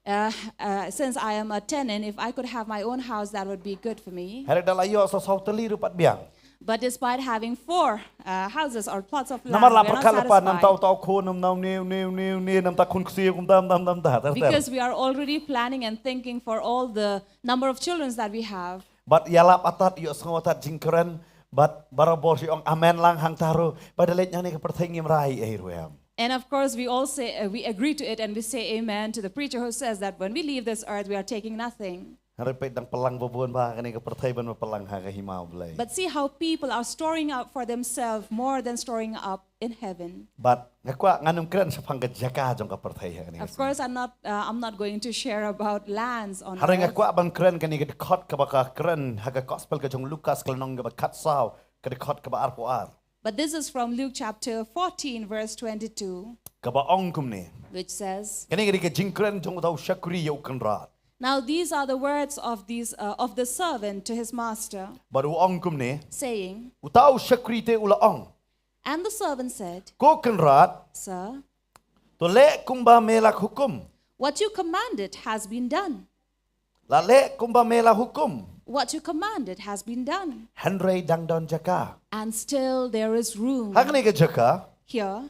Uh, uh, since I am a tenant, if I could have my own house, that would be good for me. Hynrei da la ïoh saw saw tylli ruh pat biang. But despite having four, uh, houses or plots of land, we're not satisfied. Namar la pyrkhat lypa namar uta u khun, namar une, une, une, une, namar uta u khun ksiew, kumta, kumta, kumta, kumta, ter ter. Because we are already planning and thinking for all the number of children that we have. Bad ïalap atat, ïohsngew atat jingkren, bad barabor shu ong amen lang hangta ruh, bad da leit na kane ka pyrthei ngim rai ei ruh em. And of course, we all say, uh, we agree to it and we say amen to the preacher who says that when we leave this earth, we are taking nothing. Hynrei peit, dang pynlang ba bun bha ha kane ka pyrthei ban pynlang ha ka hima U Blei. But see how people are storing up for themselves more than storing up in heaven. Bad nga kwah ngan ym kren shaphang ka jaka jong ka pyrthei ha kane ka sngi. Of course, I'm not, uh, I'm not going to share about lands on earth. Hynrei nga kwah ban kren kane ka dkhot kaba ka kren ha ka gospel ka jong Lukas ka lynnong kaba khatsaw, ka dkhot kaba arphew ar. But this is from Luke chapter fourteen, verse twenty-two. Kaba ong kumne. Which says, kane ka dei ka jingkren jong uta u shakri ïa u kynrad. Now these are the words of these, uh, of the servant to his master. Bad u ong kumne. Saying, uta u shakri te u la ong. And the servant said, ko kynrad, sir, to leh kumba me la hukum. What you commanded has been done. La leh kumba me la hukum. What you commanded has been done. Hynrei dang don jaka. And still there is room. Ha kane ka jaka. Here.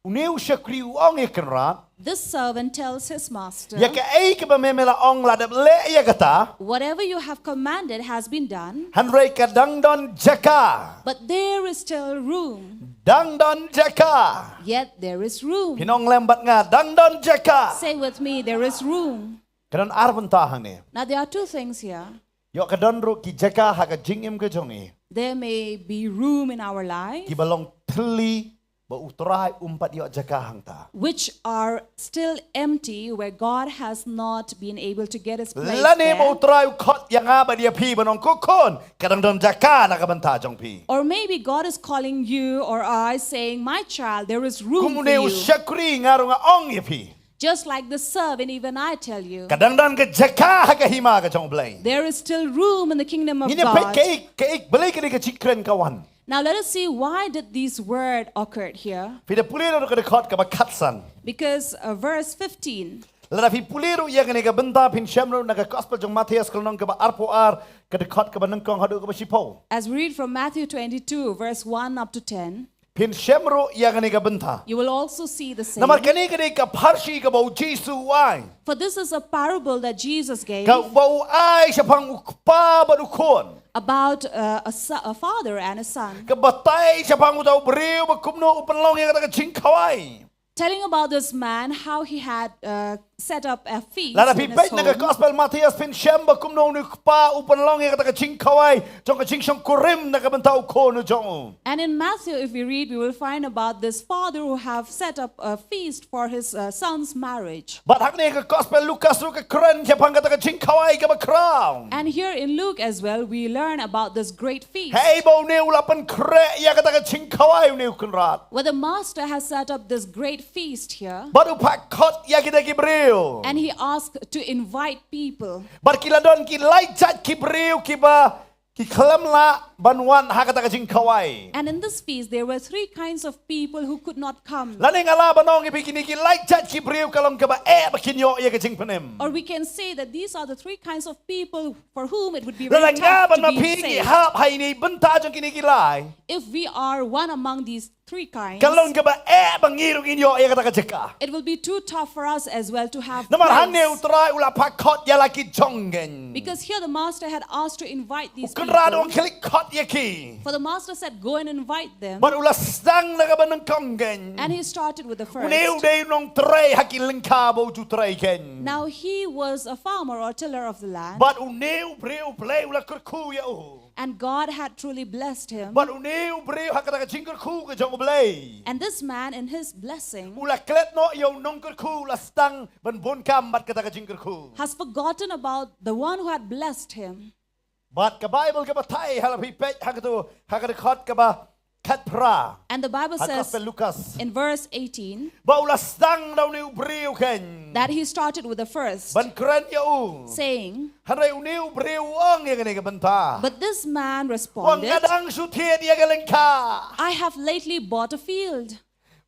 Une u shakri u ong ïa Kynrad, This servant tells his master, ïa kaei kaba me me la ong la dep leh ïa kata. Whatever you have commanded has been done, Hynrei ka dang don jaka. But there is still room. Dang don jaka. Yet there is room. Phin ong lem bad nga, dang don jaka. Say with me, there is room. Ka don ar bynta hangne. Now there are two things here. Ïoh ka don ruh ki jaka ha ka jingim ka jong ngi. There may be room in our life. Kiba long thylli ba U Trai um pat ïoh jaka hangta. Which are still empty, where God has not been able to get his place. Lane ba U Trai u khot ïa nga bad ïa phi ban ong ko khun, ka dang don jaka na ka bynta jong phi. Or maybe God is calling you or I, saying, my child, there is room for you. Kum une u shakri nga ruh nga ong ïa phi. Just like the servant, even I tell you. Ka dang don ka jaka ha ka hima ka jong U Blei. There is still room in the kingdom of God. Ngin ïa peit kaei, kaei, balei kane ka jingkren ka wan. Now let us see why did these word occurred here. Phi da pule ruh ka dkhot kaba khatsan. Because uh, verse fifteen. Lada phi pule ruh ïa kane ka bynta phin shem ruh na ka gospel jong Mathaios ka lynnong kaba arphew ar ka dkhot kaba nyngkong haduh kaba shiphew. As we read from Matthew twenty-two, verse one up to ten. Phin shem ruh ïa kane ka bynta. You will also see the same. Namar kane ka dei ka pharshi kaba u Jisu u ai. For this is a parable that Jesus gave. Kaba u ai shaphang u kpa bad u khun. About uh, a, a father and a son. Ka batai shaphang uta u briew ba kumno u pynlong ïa kata ka jingkhawai. Telling about this man, how he had uh, set up a feast. Lada phi peit na ka gospel Mathaios phin shem ba kumno une u kpa u pynlong ïa kata ka jingkhawai jong ka jingshongkurim na ka bynta u khun u jong u. And in Matthew, if we read, we will find about this father who have set up a feast for his uh, son's marriage. Bad hangne ka gospel Lukas ruh ka kren shaphang kata ka jingkhawai kaba khraw. And here in Luke as well, we learn about this great feast. Hei ba une u la pynkhreh ïa kata ka jingkhawai une u Kynrad. Where the master has set up this great feast here. Bad u phah khot ïa kita ki briew. And he asked to invite people. Bad ki la don ki lai jait ki briew kiba ki khlem lah ban wan ha kata ka jingkhawai. And in this feast there were three kinds of people who could not come. Lane nga lah ban ong ïa phi kine ki lai jait ki briew ka long kaba eh ba kin ïoh ïa ka jingpynim. Or we can say that these are the three kinds of people for whom it would be very tough to be saved. Lada nga bad ma phi ngi hap ha ine i bynta jong kine ki lai. If we are one among these three kinds, ka long kaba eh ba ngi ruh ngin ïoh ïa kata ka jaka. It will be too tough for us as well to have place. Namar hangne U Trai u la phah khot ïa la ki jong ngi. Because here the master had asked to invite these people. U Kynrad u ong khie leit khot ïa ki. For the master said, go and invite them. Bad u la sdang na kaba nyngkong ngi. And he started with the first. Une u dei u nongtrei ha ki lyngkha ba u ju trei ngi. Now he was a farmer or tiller of the land. Bad une u briew U Blei u la kyrkhu ïa u. And God had truly blessed him. Bad une u briew ha kata ka jingkyrkhu ka jong U Blei. And this man, in his blessing, u la klet noh ïa u nongkyrkhu, u la sdang ban bun kam bad kata ka jingkyrkhu. Has forgotten about the one who had blessed him. Bad ka Baibl ka batai ha la phi peit ha katu, ha ka dkhot kaba khatphra. And the Bible says in verse eighteen, ba u la sdang da une u briew keiñ. That he started with the first. Ban kren ïa u. Saying, hynrei une u briew u ong ïa kane ka bynta. But this man responded, u ong nga dang shu thied ïa ka lyngkha. I have lately bought a field.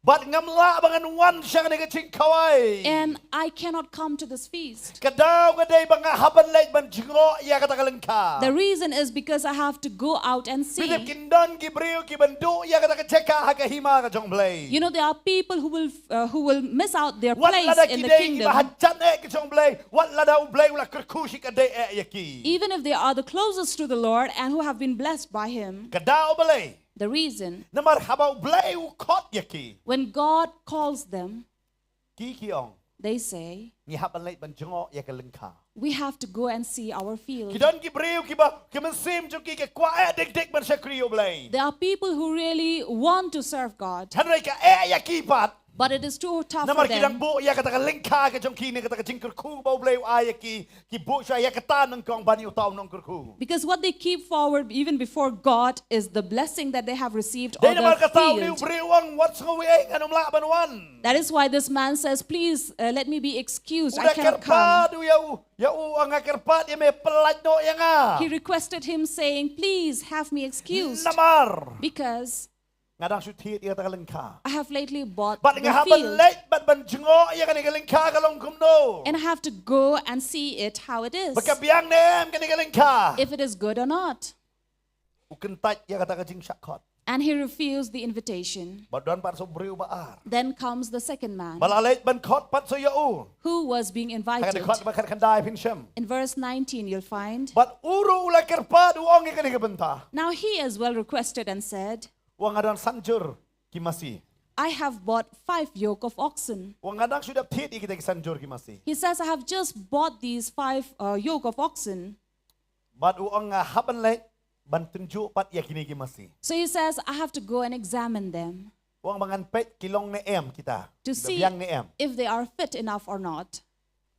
Bad ngam lah ba ngan wan sha kane ka jingkhawai. And I cannot come to this feast. Ka daw ka dei ba nga hap ban leit ban jngoh ïa kata ka lyngkha. The reason is because I have to go out and see. Phi tip kin don ki briew ki ban duh ïa kata ka jaka ha ka hima ka jong U Blei. You know, there are people who will uh, who will miss out their place in the kingdom. Wat lada ki dei ki ba ha jan eh ka jong U Blei, wat lada U Blei u la kyrkhu shikatdei eh ïa ki. Even if they are the closest to the Lord and who have been blessed by him. Ka daw balei? The reason. Namar haba U Blei u khot ïa ki. When God calls them, ki ki ong, they say, ngi hap ban leit ban jngoh ïa ka lyngkha. We have to go and see our field. Ki don ki briew ki ba ki mynsiem jong ki ki kwah eh dik dik ban shakri ïa U Blei. There are people who really want to serve God. Hynrei ka eh ïa ki pat. But it is too tough for them. Namar ki dang buh ïa kata ka lyngkha ka jong ki ne kata ka jingkyrkhu ba U Blei u ai ïa ki. Ki buh shuwa ïa kata nyngkong ban ïa uta u nongkyrkhu. Because what they keep forward even before God is the blessing that they have received or the field. Dei namar kata une u briew u ong, wat sngew ei, ngan ym lah ban wan. That is why this man says, please uh, let me be excused. I cannot come. U da kyrpad u ïa u, ïa u, nga kyrpad ïa me, pyllait noh ïa nga. He requested him saying, please have me excused. Namar. Because nga dang shu thied ïa kata ka lyngkha. I have lately bought the field. Bad nga hap ban leit bad ban jngoh ïa kane ka lyngkha ka long kumno. And I have to go and see it how it is. Ba ka biang ne em kane ka lyngkha. If it is good or not. U kyntait ïa kata ka jingshah khot. And he refused the invitation. Bad don pat sa u briew ba ar. Then comes the second man Ba la leit ban khot pat sa ïa u. who was being Ha ka invited. dkhot ba khatkhyndai phin shem. In verse nineteen, you'll find. Bad u ruh u la kyrpad, u ong ïa kane ka bynta. Now he as well requested and said, U ong nga don san jur ki masi. I have bought five yoke of oxen. U ong nga dang shu dep thied ïa kita ki san jur ki masi. He says, I have just bought these five uh, yoke of oxen. Bad u ong nga hap ban leit ban tynjuh pat ïa kine ki masi. So he says, I have to go and examine them U ong ba ngan peit ki long ne em kita. to Ki ba see biang ne em. if they are fit enough or not.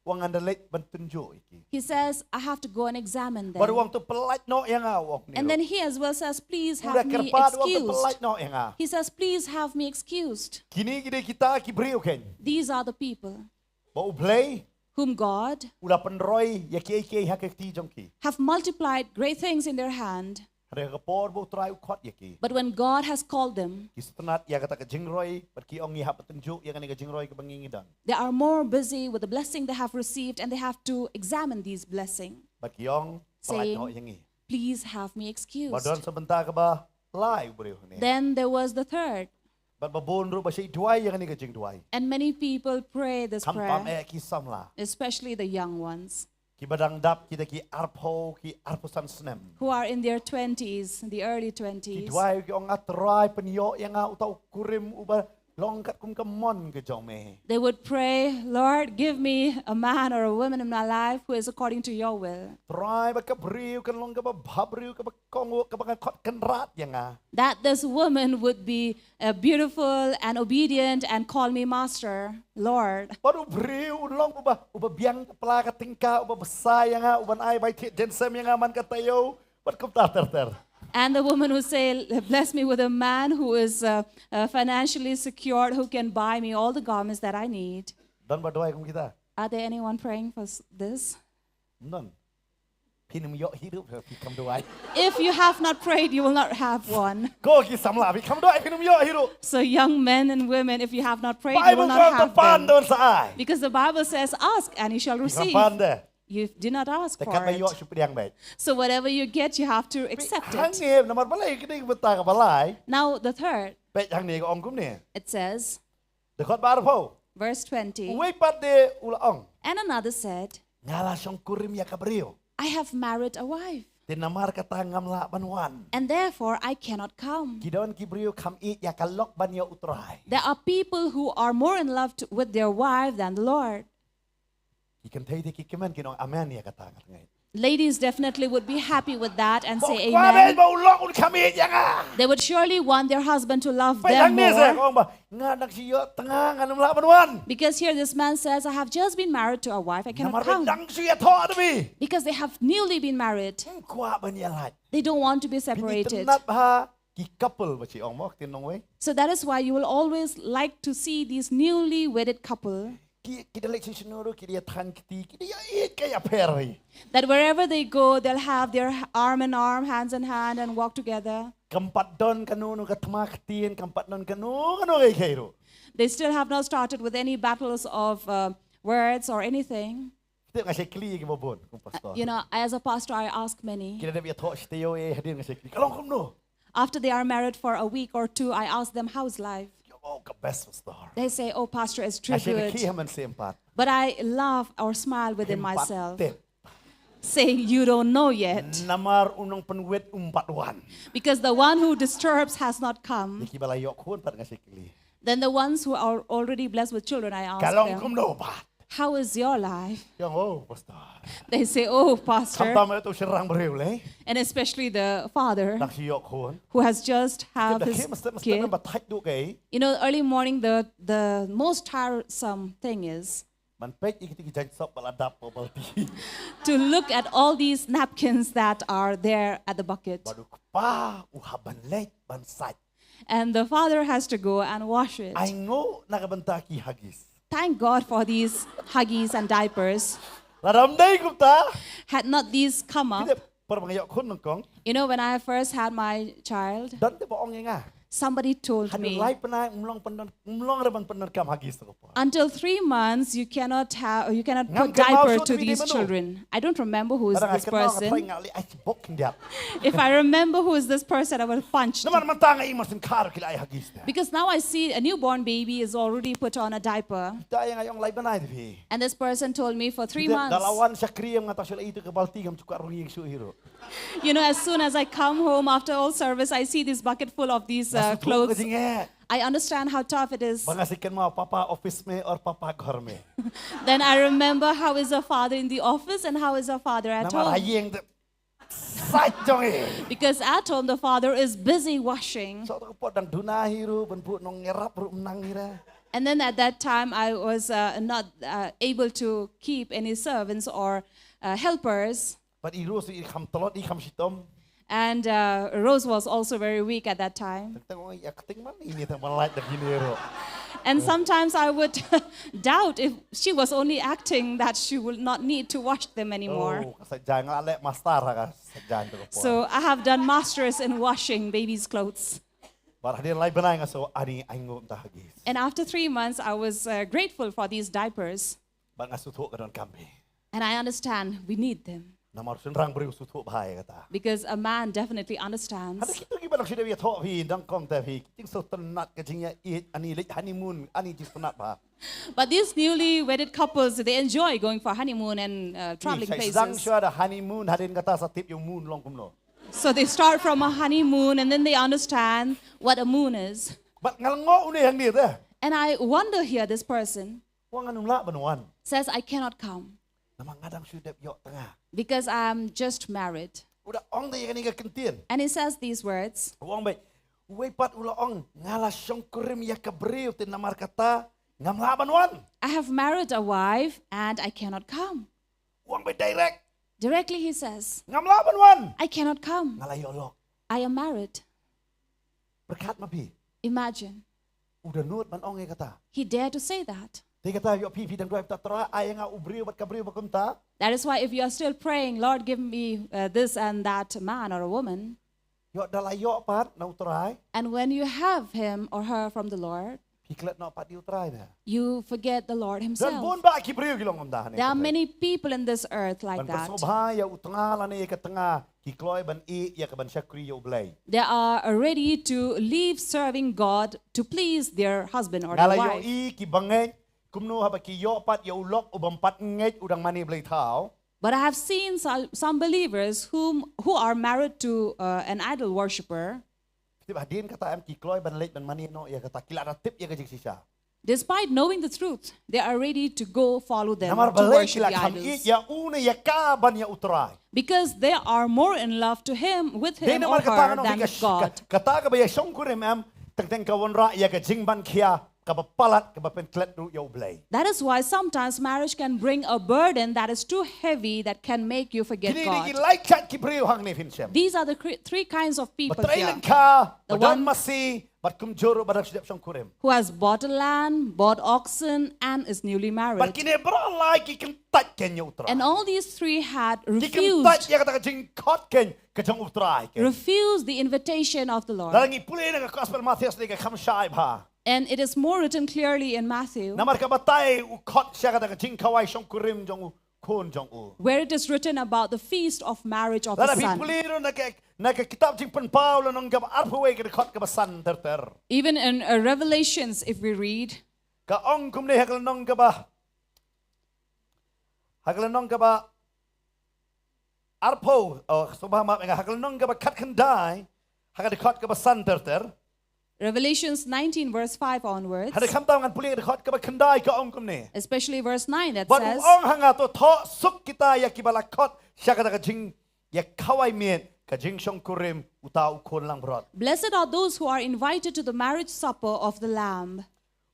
U ong ngan da leit ban tynjuh ïa ki. He says, I have to go and examine Bad u them. ong to pyllait noh ïa nga, u ong. And then he as well says, please U da have me kyrpad, u ong to excused. pyllait noh ïa nga. He says, please have me excused. Kine ki dei kita ki briew kein. These are the people Ba U Blei whom God u la pynroi ïa kiei kiei ha ka kti jong ki. have multiplied great things in their hand. Hynrei ha ka por ba U Trai u khot ïa ki, But when God has called them, ki sngewtynnat ïa kata ka jingroi, bad ki ong ngi hap ban tynjuh ïa kane ka jingroi kaba ngi ngi don. they are more busy with the blessing they have received and they have to examine these blessings. Bad ki ong, pyllait Saying, noh ïa ngi. Please have me Bad excused. don sa bynta kaba lai u briew ne. Then there was the third. Bad ba bun ruh ba shait duwai ïa kane ka jingduwai. And many people pray this Khamtam prayer, eh ki samla. Especially the young ones Ki ba dang dap kita ki arphew, ki arphew san snem. Who are in their twenties, the early Ki twenties. Duwai ki ong, nga Trai pynïoh ïa nga uta u kurim uba long katkum ka mon ka jong me. They would pray, Lord, give me a man or a woman in my life who is according to your will. Trai ba ka briew kan long kaba bhabriew, kaba kohnguh, kaba kan khot kynrad ïa nga. That this woman would be uh, beautiful and obedient and call me master, Lord. Bad u briew u long uba, uba biang ka pla ka tyngka, uba bsa ïa nga, uban ai bai thied jaiñsem ïa nga man ka taïew, bad kumta ter ter. And the woman would say, bless me with a man who is uh, uh, financially secured, who can buy me all the garments that I need. Don ba duwai kum kita? Are there anyone praying for s- this? Don. Phin ym ïoh hi ruh phi kam duwai. If you have not prayed, you will not have one. Ko ki samla, phi kam duwai, phin ym ïoh hi ruh. So young men and women, if you have not prayed, you will Bible not ka have pan them. Don sa ai. Because the Bible says, ask and you shall Phi kam receive. Pan de. You did not ask Te for kat ba ïoh it. Shu pdiang bad. So whatever you get, you have to accept it. Hangne namar balei kini bynta ka balai. Now the third, Peit hangne ka ong kumne. It says, Dkhot ba arphew. Verse twenty, Uwei pat de u la ong. And another said, Nga la shongkurim ïa ka briew. I have married a wife, Te namar kata ngam lah ban wan. And therefore I cannot come. Ki don ki briew kham ïeit ïa ka lok ban ïa U Trai. There are people who are more in love to, with their wife than the Lord. Ki kynthei te ki kmen kin ong amen ïa kata nga tngai. Ladies definitely would be happy with that and say Kwah bad amen. Ba u lok un kham ïeit ïa nga. They would surely want their husband to love Peit them hangne sa ka more. ong ba nga dang shu ïoh tnga, ngam lah ban wan. Because here this man says, I have just been married to a wife, I cannot Namar ba come. Dang shu ïathoh da phi. Because they have newly been married. Ym kwah ban ïalait. They don't want to be Phi separated. Tynnat bha ki couple ba chi ong mo, ktien nongwei. So that is why you will always like to see these newly wedded couple. Ki, ki da leit sha shano ruh, ki da ïa thaiñ kti, ki da ïa ïeit ka ïapher hi. That wherever they go, they'll have their arm in arm, hands in hand, and walk together. Kam pat don kano kano ka thma ktien, kam pat don kano kano ka ïa ruh. They still have not started with any battles of uh, words or anything. Te nga shakli ki ba bun, kum pastor. You know, as a pastor, I ask many. Ki da dep ïathoh shi taïew, eh, hadien nga shakli. Ka long kumno? After they are married for a week or two, I ask them, how's life? Oh, ka best pastor. They say, oh, Pastor, it's too Nga shakli good. Ki ha mynsiem pat. But I laugh or smile within Him pat myself, tip. Saying, you don't know yet. Namar u nongpynwit um pat wan. Because the one who disturbs has not Ïa come. Ki ba la ïoh khun pat nga shakli. Then the ones who are already blessed with children, I ask Ka long them, kumno pat. how is your life? Ki ong, oh, pastor. They say, oh, Pastor, Khamtam eh tu shynrang briew lei. And especially the father Dang shu ïoh khun. Who has just Te had da his khie mesti mesti kid. Ba thait duh kaei. You know, early morning, the, the most tiresome thing is Ban peit ïa kito ki jaiñsop ba la dap ha balti. To look at all these napkins that are there at the bucket. Bad u kpa u hap ban leit ban sait. And the father has to go and wash it. Ai nguh na ka bynta ki Huggies. Thank God for these Huggies and diapers. Lada ym dei kumta. Had not these come up, Ki dei por ba nga ïoh khun nyngkong. You know, when I first had my child, Don te ba ong ïa nga. Somebody told me, Lai pynai, mlong pyndan, mlong re ban pyndan kam Huggies to ko por. Until three months, you cannot have, you cannot Ngam put diaper kynmaw to shuh these dei mano. Children. I don't remember who is Tara nga this kynmaw nga person. trai nga le ai bok kindiat. If I remember who is this person, I will punch. Namar mynta nga i mar syn khar ki la ai Huggies te. Because now I see a newborn baby is already put on a diaper. Ta ïa nga ïong lai bnai te phi. And this person told me for three Da la months. Wan shakri ïa nga ta shu la i tu ka balti kam chuka rung ïing shu hiro. You know, as soon as I come home after all service, I see this bucket full of these uh, clothes. I understand how tough it is. Ba nga shu kynmaw papa office me or papa ghar me. Then I remember how is a father in the office and how is a father at Namar ha home. Ïing te sait jong i. Because at home, the father is busy washing. So to ko por dang duna hiro ban bu nong ngerap ru mnang hira. And then at that time, I was uh, not uh, able to keep any servants or uh, helpers. But i Rose i kham tlot i kham shitom. And uh, Rose was also very weak at that time. Tang ong i acting man i ni tang ban lait da bini ro. And sometimes I would doubt if she was only acting that she will not need to wash them anymore. Oh, ka sa jang la le master ha ka sa jang to ko por. So I have done masters in washing babies' clothes. Bar hadien lai bnai nga so ani ai ngum ta Huggies. And after three months, I was uh, grateful for these diapers. Ba nga shu thoh ka don kam phi. And I understand we need them. Namar shynrang briew shu thoh bha ïa kata. Because a man definitely understands. Hada kitu ki ba dang shu dei ïa thoh phi dang kong te phi. Jing so tynat ka jing ïa i ani leit honeymoon ani jing tynat bha. But these newly wedded couples, they enjoy going for honeymoon and uh, traveling Shai sdang places. Shu da honeymoon hadien kata sa tip ïa u moon long kumno. So they start from a honeymoon and then they understand what a moon is. But nga la ngoh une hangne te. And I wonder here, this person Wa ngan ym lah ban wan. Says, I cannot come Namar nga dang shu dep ïoh tnga. Because I'm just married. U da ong da ïa kane ka kyntien. And he says these words. U ong beit. Uwei pat u la ong nga la shongkurim ïa ka briew te namar kata ngam lah ban wan. I have married a wife and I cannot come. U ong beit direct. Directly he says, Ngam lah ban wan. I cannot come. Nga la ïoh lok. I am married. Pyrkhat ma phi. Imagine. U da nud ban ong ïa kata. He dared to say that. Te kata ïoh phi phi dang duwai ta Trai ai nga u briew bad ka briew ba kumta. That is why if you are still praying, Lord, give me uh, this and that man or a woman. Ïoh da la ïoh pat na u Trai. And when you have him or her from the Lord, Phi klet noh pat ïa u Trai ne. You forget the Lord Don himself. Bun ba ki briew ki long kumta ne. There are many people in this earth like Ban that. Pynsngewbha ïa u tnga lane ïa ka tnga ki kloi ban ïeh ïa ka ban shakri ïa u Blei. They are ready to leave serving God to please their husband or Nga their la wife. Ïohi ki bangeit kumno haba ki ïoh pat ïa u lok u bym pat ngeit u dang mane blei thaw. But I have seen some, some believers whom, who are married to uh, an idol worshipper. Tip hadien kata em ki kloi ban leit ban mane noh ïa kata ki la da tip ïa ka jingshisha. Despite knowing the truth, they are ready to go follow them Namar to balei worship ki la the kham ïeit idols. Ïa une ïa ka ban ïa u Trai. Because they are more in love to him, with Dei him or namar kata her nga than ka with God. Kata kaba ïa shongkurim em teng teng ka wanrah ïa ka jingban khia kaba palat kaba pynklet ruh ïa u Blei. That is why sometimes marriage can bring a burden that is too heavy that can make you forget Kine dei ki God. Lai jait ki briew hangne phin shem. These are the cre- three kinds of people Ba trei here. lyngkha, The ba don one- masi, ba kumjuh ruh ba dang shu dep shongkurim. Who has bought a land, bought oxen, and is newly Bad married. Kine baroh lai ki kyntait keiñ ïa u Trai. And all these three had Ki refused kyntait ïa kata ka jingkhot keiñ ka jong u Trai keiñ. Refused the invitation of the Lord. Lada ngi pule na ka Gospel Mathaïos ne ka kham shai bha. And it is more written clearly in Matthew. Namar ka batai u khot sha kata ka jingkhawai shongkurim jong u khun jong u. Where it is written about the feast of marriage of Lada the phi Son. Pule ruh na ka na ka kitab Jingpynpaw lynnong kaba arphew wei ka dkhot kaba san ter ter. Even in uh, Revelations, if we read, Ka ong kumne ha ka lynnong kaba ha ka lynnong kaba arphew, oh, sngewbha map ïa nga, ha ka lynnong kaba khatkhyndai ha ka dkhot kaba san ter ter. Revelations nineteen, verse five onwards, Hynrei khamtam ngan pule dkhot kaba khyndai ka ong kumne. Especially verse nine that Bad u says, ong ha nga to thoh suk kita ïa kiba la khot sha kata ka jing ïa khawai miet ka jingshongkurim uta u khun langbrot. Blessed are those who are invited to the marriage supper of the Lamb.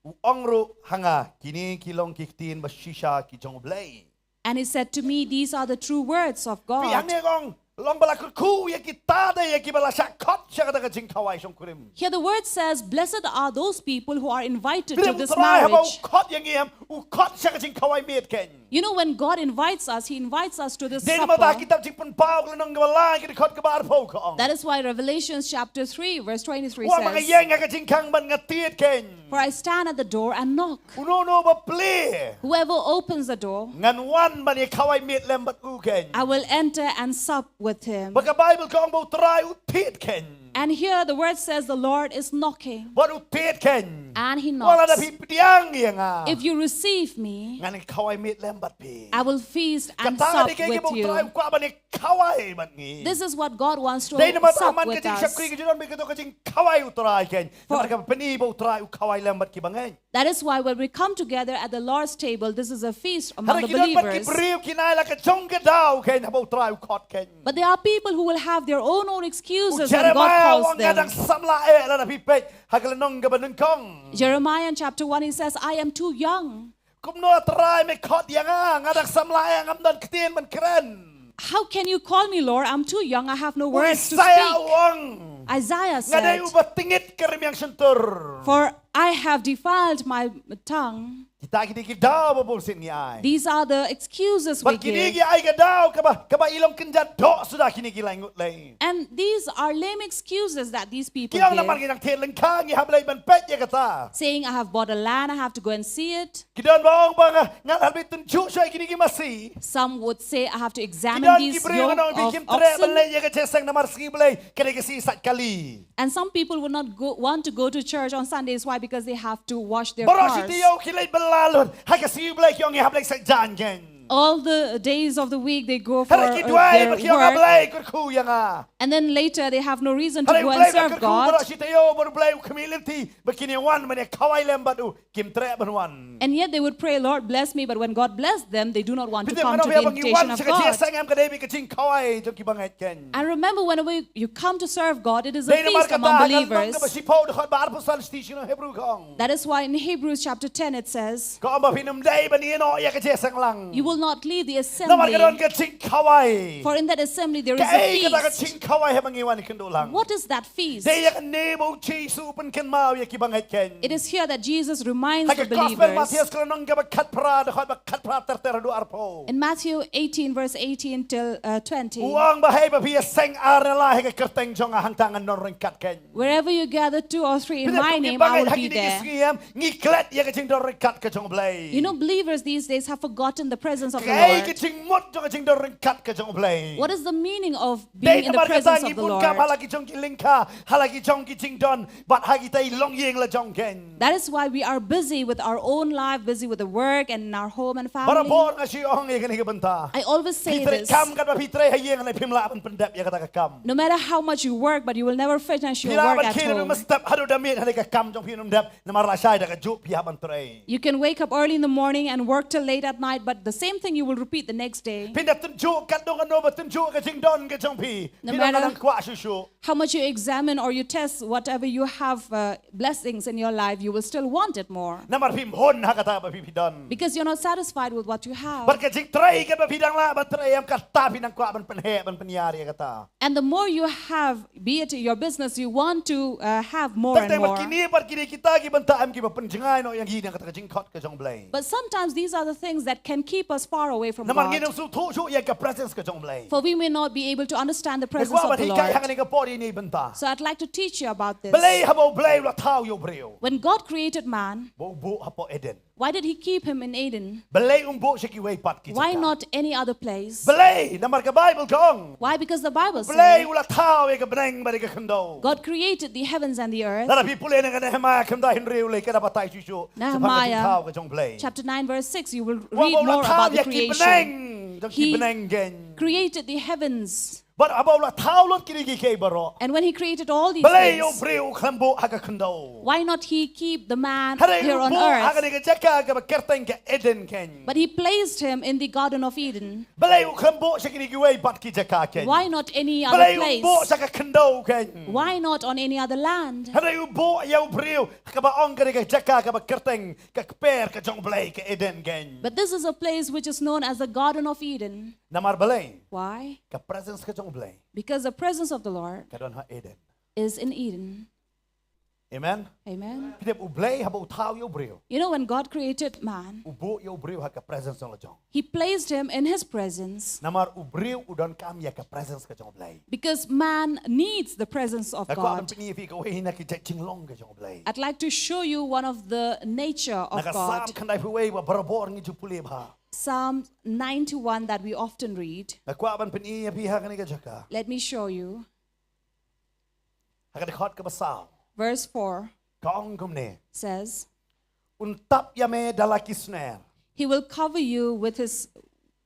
U ong ruh ha nga kine ki long ki ktien ba shisha ki jong u Blei. And he said to me, These are the true words of Phi God. hangne ka ong Long ba la kyrkhu ïa kita de ïa kiba la shah khot sha kata ka jingkhawai shongkurim. Here the word says, "Blessed are those people who are invited to this marriage." Phi dei ba U Trai haba u khot ïa ngi em, u khot sha ka jingkhawai miet keiñ. You know, when God invites us, He invites us to this supper. Dei namar kata ha kitab Jingpynpaw ka lynnong kaba lai ka dkhot kaba arphew ka ong. That is why Revelation chapter three, verse twenty-three says, "Wan ba nga ïeng ha ka jingkhang bad nga tied keiñ. For I stand at the door and knock. Uno uno ba plie, whoever opens the door, ngan wan ban ïa khawai miet lem bad u keiñ. I will enter and sup with him." Bad ka Baibl ka ong ba U Trai u tied keiñ. And here the word says the Lord is knocking. Bad u tied keiñ. And he knocks. Wat lada phi pdiang ïa nga, if you receive me, ngan ïa khawai miet lem bad phi. I will feast and sup with you. Kata ka dei kaei kaba U Trai u kwah ban ïa khawai bad ngi. This is what God wants to sup with us. Dei namar kata man ka jingshakri ka jingdon bad kato ka jingkhawai U Trai keiñ. Namar ka pyni ba U Trai u khawai lem bad kiba ngeit. That is why when we come together at the Lord's table, this is a feast among the believers. Hynrei ki don pat ki briew kin ai la ka jong ka daw keiñ haba U Trai u khot keiñ. But there are people who will have their own, own excuses when God calls them. U Jeremiah u ong nga dang samla eh, lada phi peit ha ka lynnong kaba nyngkong. Jeremiah in chapter one, he says, "I am too young." Kumno Trai me khot ïa nga, nga dang samla eh, ngam don ktien ban kren. "How can you call me Lord? I'm too young, I have no words to speak." U Isaiah u ong, Isaiah said, "Nga dei uba tyngit ka rmiang shyntur." "For I have defiled my tongue." Kita ki dei ki daw ba bunsien ngi ai. These are the excuses we give. Bad ki dei ki ai ka daw kaba, kaba i long kynja doh suda kine ki lai ngut lei. And these are lame excuses that these people give. Ki ong namar ngi dang thied lyngkha ngi hap leit ban peit ïa kata. Saying, "I have bought a land, I have to go and see it." Ki don ba ong ba nga, nga hap leit tynjuh shuwa ïa kine ki masi. Some would say, "I have to examine these yoke of oxen." Ki don ki briew ba ong phi kim treh ban leit ïa ka jingïaseng namar sngi Blei ka dei ka sngi sait kali. And some people would not go, want to go to church on Sundays. Why? Because they have to wash their cars. Baroh shi taïew ki leit bylla lut. Ha ka sngi Blei ki ong ngi hap leit sait jaiñ keiñ. All the days of the week they go for, uh, their work. Hynrei ki duwai bad ki ong ha Blei kyrkhu ïa nga. And then later they have no reason to go and serve God. Hynrei U Blei u la kyrkhu baroh shi taïew, bad U Blei u khmih lynti ba kin ïa wan ban ïa khawai lem bad u. Kim treh ban wan. And yet they would pray, "Lord, bless me," but when God blessed them, they do not want to come to the invitation of God. Phi tip, ngan ong ïa phi ba ngi wan sha ka jingïaseng em ka dei bad ka jingkhawai jong kiba ngeit keiñ. And remember, whenever you come to serve God, it is a feast among believers. Dei namar kata ha ka lynnong kaba shiphew dkhot ba arphew san, shithi sha ki nong Hebru ka ong. That is why in Hebrews chapter ten it says, Ka ong ba phin ym dei ban ïehnoh ïa ka jingïaseng lang. You will not leave the assembly. Namar ka don ka jingkhawai. For in that assembly there is a feast. Kaei kata ka jingkhawai haba ngi wan ïakynduh lang? What is that feast? Dei ïa kane ba U Jisu u pynkynmaw ïa kiba ngeit keiñ. It is here that Jesus reminds the believers. Ha ka Gospel Mathaios ka lynnong kaba khatphra, dkhot ba khatphra ter ter haduh arphew. In Matthew eighteen, verse eighteen till, uh, twenty. U ong ba hei ba phi ïaseng ar ne lai ha ka kyrteng jong nga, hangta ngan don ryngkat keiñ. Wherever you gather two or three in my name, I will be there. Phi tip, ki ba ngeit ha kine ki sngi em, ngi klet ïa ka jingdon ryngkat ka jong U Blei. You know, believers these days have forgotten the presence of the Lord. Kaei ka jingmut jong ka jingdon ryngkat ka jong U Blei? What is the meaning of being in the presence of the Lord? Dei namar kata ngi bun kam ha la ki jong ki lyngkha, ha la ki jong ki jingdon, bad ha kita ki longïing la jong keiñ. That is why we are busy with our own life, busy with the work and in our home and family. Barabor nga shu ong ïa kane ka bynta. I always say this. Phi trei kam katba phi trei ha ïing, hynrei phim lah ban pyndep ïa kata ka kam. No matter how much you work, but you will never finish your work at home. Phi lah ban khie na step haduh da miet, hynrei ka kam jong phi ym dep, namar lashai da kajuh phi hap ban trei. You can wake up early in the morning and work till late at night, but the same thing you will repeat the next day. Phin da tynjuh katno katno ba tynjuh ka jingdon ka jong phi. No matter Phi nang kwah shuh shuh. How much you examine or you test whatever you have, uh, blessings in your life, you will still want it more. Namar phim hun ha kata ba phi, phi don. Because you're not satisfied with what you have. Bad ka jingtrei katba phi dang lah ban trei em, kata phi nang kwah ban pynheh, ban pynïar ïa kata. And the more you have, be it your business, you want to, uh, have more and more. Teng teng ma kine pat ki dei kita ki bynta em kiba pynjngai noh ïa ngi na kata ka jingkhot ka jong U Blei. But sometimes these are the things that can keep us far away from God. Namar ngin ym sngewthuh shuh ïa ka presence ka jong U Blei. For we may not be able to understand the presence of the Lord. Nga kwah ban hikai ha kane ka por ïa kane ka bynta. So I'd like to teach you about this. Balei haba U Blei u la thaw ïa u briew? When God created man, Ba u buh hapoh Eden. Why did he keep him in Eden? Balei um buh sha kiwei pat ki jaka? Why not any other place? Balei, namar ka Baibl ka ong. Why? Because the Bible says, U Blei u la thaw ïa ka bneng bad ïa ka khyndew. God created the heavens and the earth. Lada phi pule na ka Nehemiah khyndai hynriew, lei ka da batai shuh shuh shaphang ka jingthaw ka jong U Blei. Nehemiah chapter nine verse six, you will read more about the creation. Ong ba u la thaw ïa ki bneng, jong ki bneng keiñ. He created the heavens. Bad haba u la thaw lut kine kiei kiei baroh. And when he created all these things, Balei u briew u khlem buh ha ka khyndew? Why not he keep the man here on earth? Hynrei u buh ha kane ka jaka kaba kyrteng ka Eden keiñ. But he placed him in the Garden of Eden. Balei u khlem buh sha kine kiwei pat ki jaka keiñ? Why not any other place? Balei u buh sha ka khyndew keiñ? Why not on any other land? Hynrei u buh ïa u briew ha kaba ong kane ka jaka kaba kyrteng ka kper ka jong U Blei ka Eden keiñ. But this is a place which is known as the Garden of Eden. Namar balei? Why? Ka presence ka jong u Blei Because the presence of the Lord ka don ha Eden. Is in Eden. Amen. Amen. Phi tip u Blei haba u thaw ïa u briew, You know, when God created man, u buh ïa u briew ha ka presence jong la jong. He placed him in His presence. Namar u briew u donkam ïa ka presence ka jong u Blei. Because man needs the presence of Nga kwah ban God. pyni ïa phi kawei na ki jait jinglong ka jong u Blei. I'd like to show you one of the nature Na of ka Psalm God. khyndai phew wei ba barabor ngi ju pule bha. Psalm ninety-one that we often read. Nga kwah ban pyni ïa phi ha kane ka jaka. Let me show you. Ha ka dkhot kaba saw. Verse four Ka ong kumne. Says, Un tap ïa me da la ki sner. He will cover you with His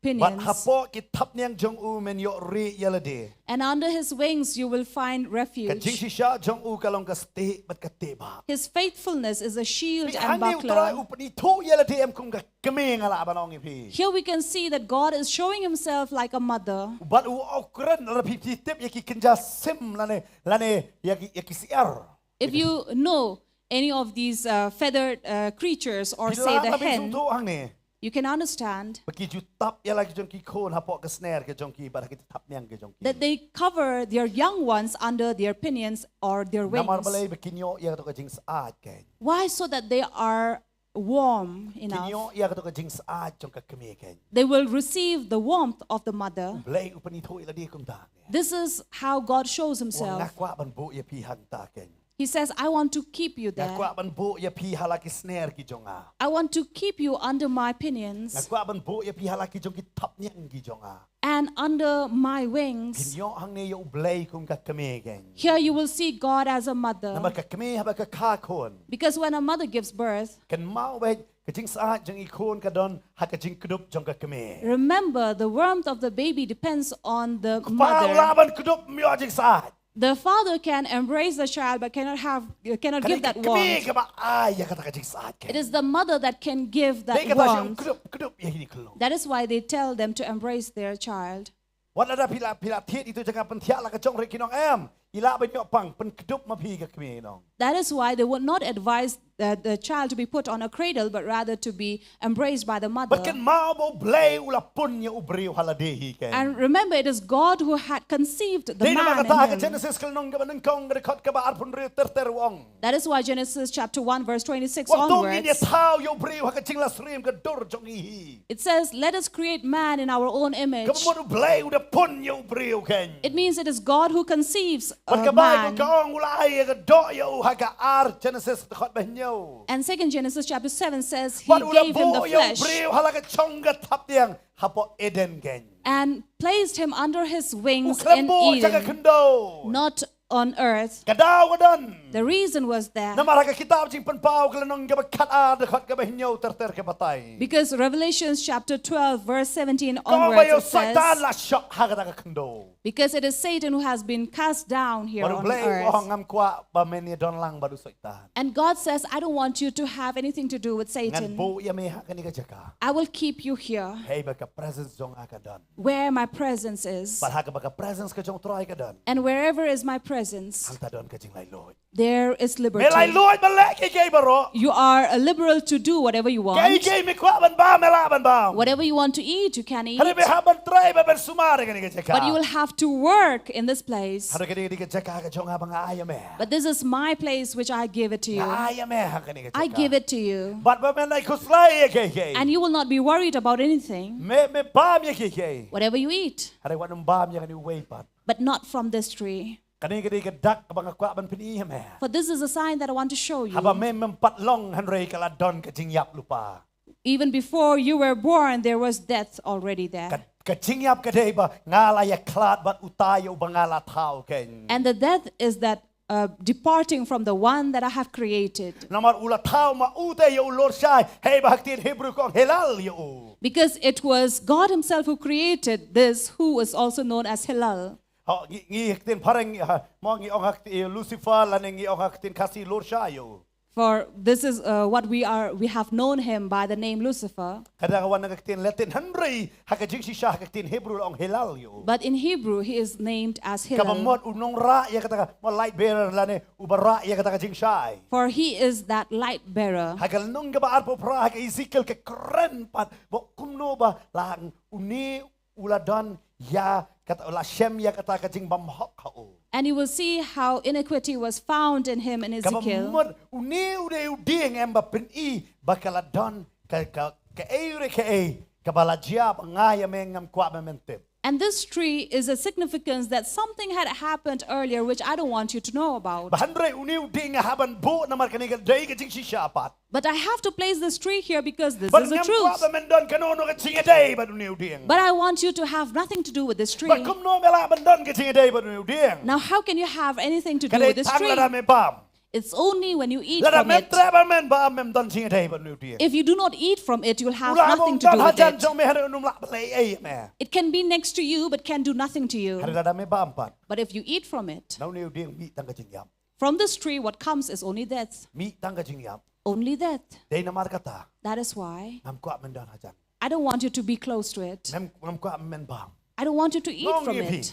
Bad pinions, hapoh ki thapniang jong u men ïoh rieh ïa lade. And under His wings you will find Ka refuge. jingshisha jong u ka long ka stieh bad ka tebah. His faithfulness is a shield and Hangne u Trai buckler. U pyni thuh ïa lade em kum ka kmie, nga lah ban ong ïa phi. Here we can see that God is showing Himself like a mother. Bad u u kren, lada phi, phi tip ïa ki kynja sim lane, lane ïa ki, ïa ki syiar. If you know any of these uh, feathered uh, creatures, or Phi say lah the ban pyn hen, thuh hangne. You can understand Ba ki ju tap ïa la ki jong ki khun hapoh ka sner ka jong ki bad ha ki thapniang ka jong ki. that they cover their young ones under their pinions or their Namar wings. Balei? Ba kin ïoh ïa kato ka jingsyaid kein. Why? So that they are warm Kin enough. ïoh ïa kato ka jingsyaid jong ka kmie kein. They will receive the warmth of the mother. Blei u pyni thuh ïa lade kumta. This is how God shows Nga Himself. kwah ban buh ïa phi hangta kein. He says, "I want to keep you Nga there. Kwah ban buh ïa phi ha la ki sner ki jong nga. I want to keep you under my Nga pinions kwah ban buh ïa phi ha la ki jong ki thapniang ki jong nga. and under my Kin wings." ïoh hangne ïa u Blei kum ka kmie kein. Here you will see God as a mother. Namar ka kmie haba ka kha khun, Because when a mother gives birth, kynmaw beit ka jingsyaid jong i khun ka don ha ka jingkdup jong ka kmie. Remember, the warmth of the baby depends on the Kpa u lah mother. Ban kdup, ym ïoh jingsyaid. The father can embrace the child but cannot have, cannot Ka give dei ka that kmie warmth. Kaba ai ïa kata ka jingsyaid kein. It is the mother that can give Dei that kata shu warmth. kdup, kdup ïa kine ki khyllung. That is why they tell them to embrace their child. Wat lada phi la, phi la thied ïa itu jaka pynthiah la ka jong re ki nong em, i lah ban ïoh pang, pynkdup ma phi ka kmie nong. That is why they would not advise the, the child to be put on a cradle, but rather to be embraced by the mother. Bad kynmaw ba u Blei u la pun ïa u briew ha lade hi kein. And remember, it is God who had conceived the Dei namar man kata ha ka in him. Genesis ka lynnong kaba nyngkong ka dkhot kaba arphew hynriew ter ter u ong. That is why Genesis chapter one verse twenty-six Wat to ngin ïa onwards, thaw ïa u briew ha ka jinglasyriem ka dur jong ngi hi. It says, "Let us create man in our own image." Kaba mut u Blei u da pun ïa u briew kein. It means it is God who conceives Bad a ka Baibl man. Ka ong u la ai ïa ka doh ïa u ha ka ar Genesis dkhot ba hynñiew. And second Genesis chapter seven says, "He Bad u la gave him the buh ïa u flesh briew ha la ka jong ka thapniang hapoh Eden kein. and placed him under his U wings khlem in buh jaka Eden, khyndew. Not on earth." Ka daw ka don. The reason was that. Namar ha ka kitab Jingpynpaw ka lynnong kaba khat ar dkhot kaba hynñiew ter ter ka batai. Because Revelations chapter twelve, verse seventeen Ka ong ba ïa u onwards, it Soitan says, la shoh ha kata ka khyndew. "Because it is Satan who has been cast down here Bad u on Blei u ong, earth." ngam kwah ba men ïadon lang bad u Soitan. And God says, "I don't want you to have anything to do with Ngan Satan. buh ïa me ha kane ka jaka. I will keep you here, Hei ba ka presence jong nga ka don. where my presence is." Bad ha kaba ka presence ka jong u Trai ka don, And wherever is my presence, hangta don ka jinglaitluid. there is Me liberty. laitluid ban leh kiei kiei baroh. You are a liberal to do whatever you Kiei want. kiei me kwah ban bam, me lah ban bam. Whatever you want to eat, you can eat. Hynrei me hap ban trei, me hap ban sumar ha kane ka jaka. But you will have to work in this place. Hynrei ka dei ka jaka ka jong nga ba nga ai ïa me. But this is my place which I give it to you. Nga ai ïa me ha kane ka jaka. I give it to you. Bad ba men ai khuslai ïa kiei kiei. And you will not be worried about anything. Me, me bam ïa kiei kiei. Whatever you eat, Hynrei wat nym bam ïa kane uwei pat. but not from this tree. Kane ka dei ka dak kaba nga kwah ban pyni ïa me. For this is a sign that I want to show you. Haba mem mem pat long hynrei ka la don ka jingïap lypa. Even before you were born, there was death already there. Ka, ka jingïap ka dei ba nga la ïakhlad bad uta ïa uba nga la thaw kein. And the death is that uh, departing from the one that I have created. Namar u la thaw ma uta ïa u lor shai, hei ba ha ktien Hebrew ka ong helal ïa u. Because it was God Himself who created this, who was also known as Hillel. Ha, ngi, ngi ha ktien phareng, ha, mo ngi ong ha ktien Lucifer, lane ngi ong ha ktien Khasi lor shai ïa u. For this is uh, what we are, we have known him by the name Lucifer. Ka dang wan na ka ktien Latin, hynrei ha ka jingshisha ha ka ktien Hebrew la ong helal ïa u. But in Hebrew, he is named as Kaba Hillel. mut u nongrah ïa kata ka, mo light bearer lane uba rah ïa kata ka jingshai. For he is that light bearer. Ha ka lynnong kaba arphew phra ha ka Ezekiel ka kren pat ba kumno ba la une u la don ïa kata, u la shem ïa kata ka jingbymhok ha u. And you will see how iniquity was found in him in Ezekiel. Kaba mut une u dei u dieng em ba pyni ba ka la don ka, ka, kaei re kaei kaba la jia ba nga ïa me ngam kwah ba men tip. And this tree is a significance that something had happened earlier, which I don't want you to know about. Ba hynrei une u dieng nga hap ban buh namar kane ka dei ka jingshisha pat. But I have to place this tree here because this is the truth. Ba ngam kwah ba men don kano kano ka jingïadei bad une u dieng. But I want you to have nothing to do with this tree. Ba kumno me lah ban don ka jingïadei bad une u dieng. Now, how can you have anything to do with this tree? Ka dei tang lada me bam. It's only when you eat from it. Lada mem treh ban bam, mem don jingïadei bad une u dieng. If you do not eat from it, you'll have nothing to do with it. U la bam don hajan jong me, hynrei um lah ban leh ei ei ïa me. It can be next to you, but can do nothing to you. Hynrei lada me bam pat. But if you eat from it, na une u dieng mih tang ka jingïap. From this tree, what comes is only death. Mih tang ka jingïap. Only death. Dei namar kata. That is why. Ngam kwah men don hajan. I don't want you to be close to it. Ngam, ngam kwah men bam. I don't want you to eat from it. Long ïa phi.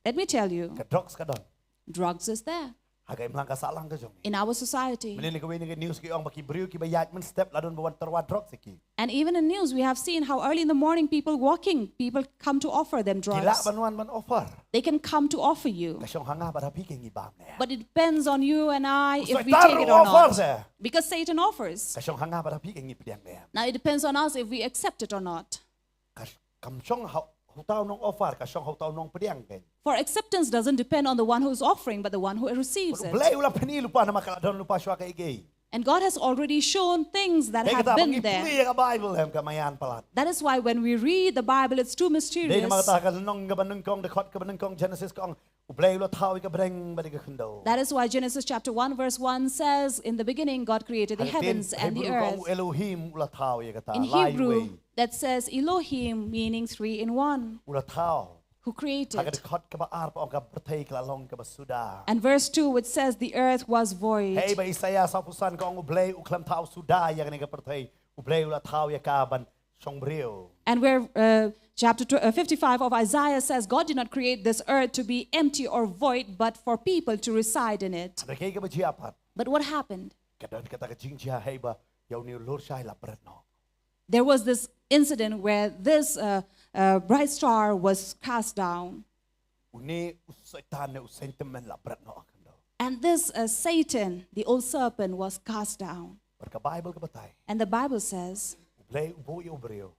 Let me tell you. Ka drugs ka don. Drugs is there. Ha ka imlang ka sahlang ka jong ngi. In our society. Mynne kawei na ki news ki ong ba ki briew kiba ïaid mynstep la don ba wan tyrwa drugs ïa ki. And even in news, we have seen how early in the morning people walking, people come to offer them drugs. Ki lah ban wan ban offer. They can come to offer you. Ka shong ha nga bad ha phi kaei ngi bam ne. But it depends on you and I if we take it or not. U Soitan ruh u offer se. Because Satan offers. Ka shong ha nga bad ha phi kaei ngi pdiang ne. Now it depends on us if we accept it or not. Ka sh-, kam shong ha uta u nong offer, ka shong ha uta u nong pdiang kein. For acceptance doesn't depend on the one who is offering, but the one who receives it. U Blei u la pyni lypa namar ka la don lypa shuwa kaei kaei. And God has already shown things that have been there. Dei kata ba ngi pule ïa ka Bible em ka maïan palat. That is why when we read the Bible, it's too mysterious. Dei namar kata ka lynnong kaba nyngkong, dkhot kaba nyngkong Genesis ka ong, U Blei u la thaw ïa ka bneng bad ïa ka khyndew. That is why Genesis chapter one verse one says, "In the beginning God created the heavens and the earth." Ha ka ktien Hebrew ka ong u Elohim u la thaw ïa kata. In Hebrew, that says Elohim, meaning three in one. U la thaw. Who created. Ha ka dkhot kaba ar pa ong ka pyrthei ka la long kaba suda. And verse two, which says, "The earth was void." Hei ba Isaïah sawphew san ka ong U Blei u khlem thaw suda ïa kane ka pyrthei. U Blei u la thaw ïa ka ban shong briew. And where, uh, chapter tw-, uh, fifty-five of Isaiah says, "God did not create this earth to be empty or void, but for people to reside in it." Hynrei kaei kaba jia pat. But what happened? Ka don kata ka jingjia hei ba ïa une u lurshai la bret noh. There was this incident where this, uh, uh, bright star was cast down. Une u Soitan ne u Satan la bret noh ha ka khyndew. And this, uh, Satan, the old serpent, was cast down. Bad ka Bible ka batai. And the Bible says, U Blei u buh ïa u briew.